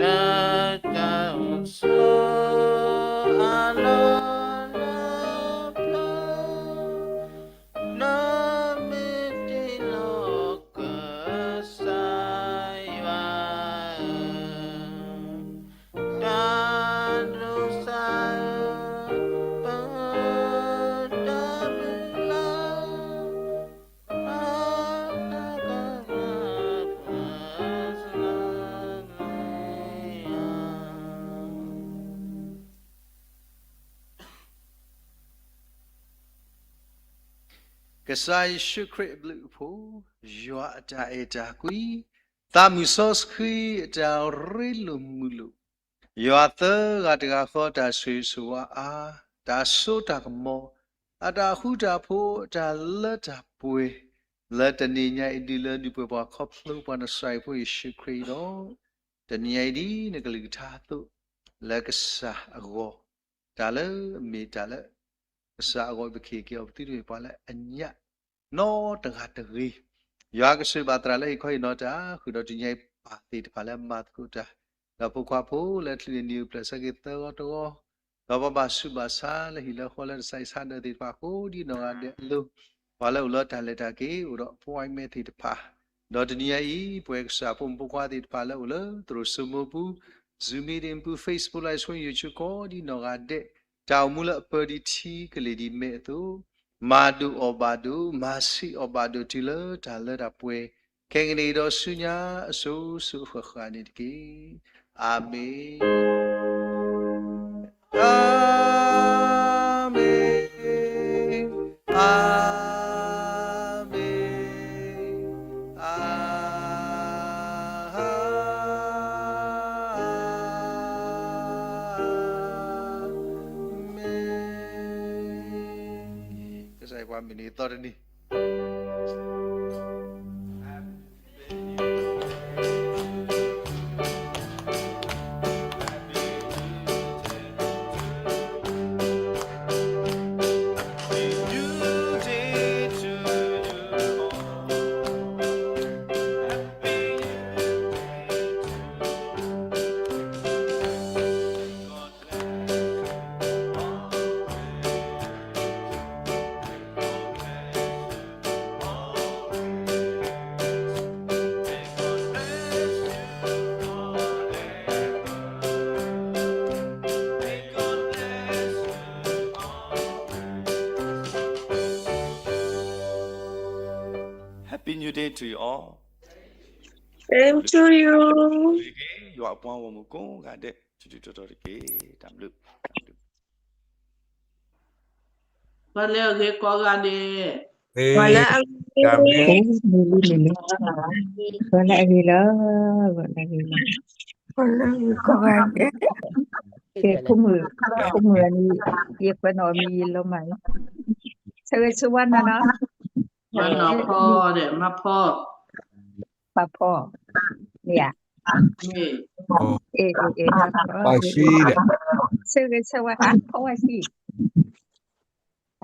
လၢတၢ်အိၣ်ဆိးအလီၢ်လၢပျၢၤ, နမ့ၢ်တ့လီၤကစၢ်ယွၤဧၢ, တၢ်ဒိးစၢ်ဧၢ, ပတၢ်မုၢ်လၢ် ကစၢ်ယ့ၣ်ၡူးခရံာ်အဘျုးအဖှိၣ်, ယွၤအတၢ်အဲၣ်တၢ်ကွံ, သးမုၢ်စီဆှံအတၢ်ရ့လိာ်မုာ်လိာ်, ယွၤသၢဂၤတဂၤဃီတၢ်ဆိၣ်ဂ့ၤဆိၣ်ဝါအါ, တၢ်စိတၢ်ကမီၤ, အတၢ်ဃူတၢ်ဖိး, အတၢ်လၢတၢ်ပှဲၤ, လၢတနံၤညါအံၤဒုးလၢဒုးပှဲၤပှၤခီဖျိပှၤနစၢ်အံၤဖိယ့ၣ်ၡူးခရံာ်ဒီး, တနံၤညါအံၤဒ်နကလုၢ်ကထါအသိး, လၢကစၢ်အဂီၢ်, တၢ်လၢအမ့ၢ်တၢ်လၢ ကစၢ်အဂီၢ်ပကဟ့ၣ်က့ၤအီၤ ပသုတမ့ၢ်ပှၤလၢအညၣ် နီတဂၤတဂ့ၤ. ယွၤကဆိၣ်ဂ့ၤဘၣ်သရၣ်လၢဟ့ၣ်ခီဟ့ၣ်နီၤတၢ် ဃုာ်ဒီးတနံၤညါအံၤပၢ်သ့ၣ်တဖၣ်လၢအမၤသကိးတၢ်, ဒီးဖိခွါဖိလၢအချုးန့ၢ်နံၤအိၣ်ဖျဲၣ်ဆၢက့ၤသၢဂီၤတဂီၤ, ဒီးပဘၣ်ဆူးဘၣ်ဆါလၢဟံၣ်လၢဃီလၢတၢ်ဆါဟံၣ်ဆါဒၢသ့ၣ်တဖၣ်အဃိဒ်နီၢ်ဂၤဒဲးအလိၤ, ပှၤလၢအိၣ်လၢတၢ်လဲၤတၢ်က့ၤ အိၣ်ဒီး appointment သ့ၣ်တဖၣ်, ဒီးတနံၤညါအံၤ ပဝဲကစၢ်ဖိမုၣ်ဖိခွါသ့ၣ်တဖၣ်လၢအိၣ်လၢသရိာ်စိမိပူၤ, Zoom meeting ပူၤ, Facebook live stream, YouTube ကိးဒ်နီၢ်ဂၤဒဲး, တၢ်အိၣ်မူလၢအပၢဒ်ထံကလ့ၢ်ဒ်မဲးအသိး, မၤဒိၣ်အီၣ်ဘၣ်ဒိၣ်, မၤဆံးအီၣ်ဘၣ်ဒိၣ်တုၤလၢတၢ်လၢတၢ်ပှဲၤ, ခဲကနံၣ်အံၤဒီးဆူညါအစိၤစိၤအဃၣ်ဃၣ်န့ၣ်တက့ၢ်. အၤမ့ၣ်. အၤမ့ၣ်, အၤမ့ၣ်, အၤမ့ၣ်. ကစၢ်ယွၤပှၤမုၢ်နံၤသီတနံၤ Happy New Day to you all. Same to you. ယွၤအပှၤဂီၢ်မုၢ်ကိးဂၤဒဲး ထူးထူးတီၤတီၤတက့ၢ်. တၢ်ဘျုး, တၢ်ဘျုး. ပှၤလၢအဂ့ၤကိးဂၤဒဲး, ပှၤလၢအဂ့ၤ, ပှၤလၢအဂ့ၤလီၤ, ပှၤလၢအဂ့ၤလီၤ, ပှၤလၢအဂ့ၤကိးဂၤဒဲး. ကဲ, ဖိမုၣ်, ဖိမုၣ်အမံၤ, ယကွဲးနီၣ်အမံၤယလီၤမၢ်, ဆၢဂ့ၤဆၢဝါနၤနီၤ, မၤနီၢ်ဖီဒီး မၤဖီ, မၤဖီ, မ့ၢ်ဧါ, မ့ၢ်, အ့ၣ်, အ့ၣ်, အ့ၣ်, မၤဖီ, ဆၢဂ့ၤဆၢဝါ, ဖီဝါဆံ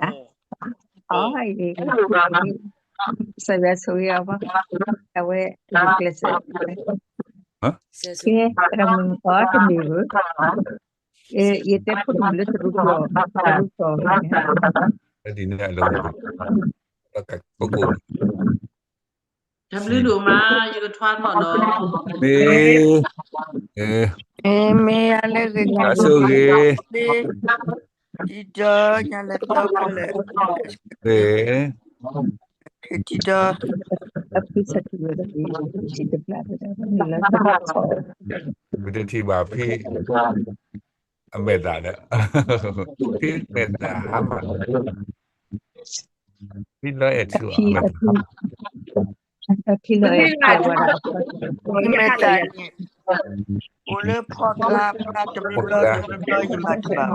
အ, အ, ကစၢ်ယွၤဆိၣ်ဂ့ၤအီၤဘၣ်, အဝဲ, ကျဲးစၢး, ကဲ, တၢ်မုၢ်အီၤတမ့ၢ်ဘၣ်, ယတဲဖိတမုၣ်လၢတရူးကီၢ်, တရူးကီၢ်, ဒ်န့ၣ်အလၢ ကိၢ်ကိၢ် တၢ်ဘျုးဒိၣ်မး, ယကထွါထီၣ်နီၤ, မ့ၢ်, မ့ၢ်အလၢဂ့ၤ, ဆိၣ်ဂ့ၤ, တံၤဒီးညါလၢတီဖဲလဲၣ်, မ့ၢ်, တံၤဒီး, ပတထံၣ်ဘၣ်ဖံ အမဲာ်သးဒီး, ဖံမဲာ်သးဟါမၢ်, ဖံလီၤအဲၣ်ထူ, ဖံလီၤအဲၣ်ထူ, ဖံမဲာ်သးန့ၣ်, အိၣ်လၢဖီကျါ ဖျါတဘျီဘျီတဘျီဘျီ ယမၤတဘၣ်,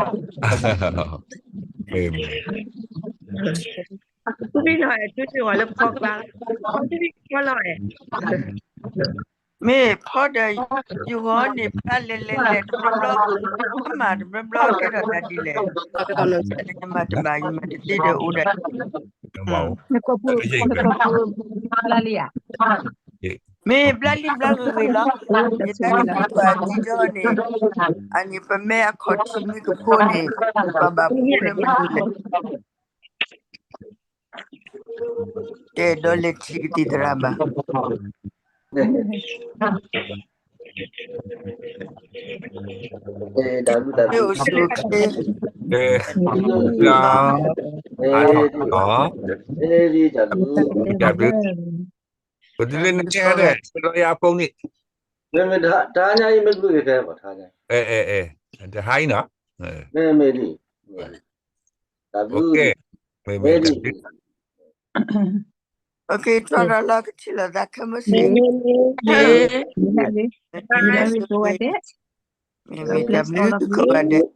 မ့ၢ်, ဖံလီၤအဲၣ်ထူန့ၣ် အိၣ်လၢဖီကျါ, ဖီလီၤအဲၣ် မ့ၢ်ဖီဒီး, ယဂီၢ်န့ၣ် ဖျါလဲၤလဲၤလဲၤတဘျီဘျီ, အမၤတဘျီဘျီကဲထီၣ်တၢ်ဒ်လဲၣ်, ယမၤတဘၣ် ယမၤတသ့ဒီးအိၣ်ဒီး, မ့ၢ်ဘျါလံဘျါဂ့ၤဂ့ၤလီၤ, ယတၢ်ကသံကွၢ်တံၤဒီးန့ၣ်, အန့ၣ်ပမ့ၢ်အခီၣ်ထံးမ့ၢ်ကဖိန့ၣ်, ပှၤဘၣ်ဖှူလၢမနုၤလဲၣ် တဲဒီးလဲၤထံၣ်ကသံၣ်သရၣ်ဘၣ်, မ့ၢ်အိၣ်ဆူၣ်အိၣ်ချ့, ပတုၤလၢနကဲဒီး လီၤယၤဖိန့ၣ်, တဟါအံၤနီၤ, မ့ၢ်, မ့ၢ်, တြီဒီးလီၤကထံၣ်လိာ်သးခဲမုၢ်ဆ့ၣ်, မ့ၢ်တၢ်ဘျုးကိးဂၤဒဲး,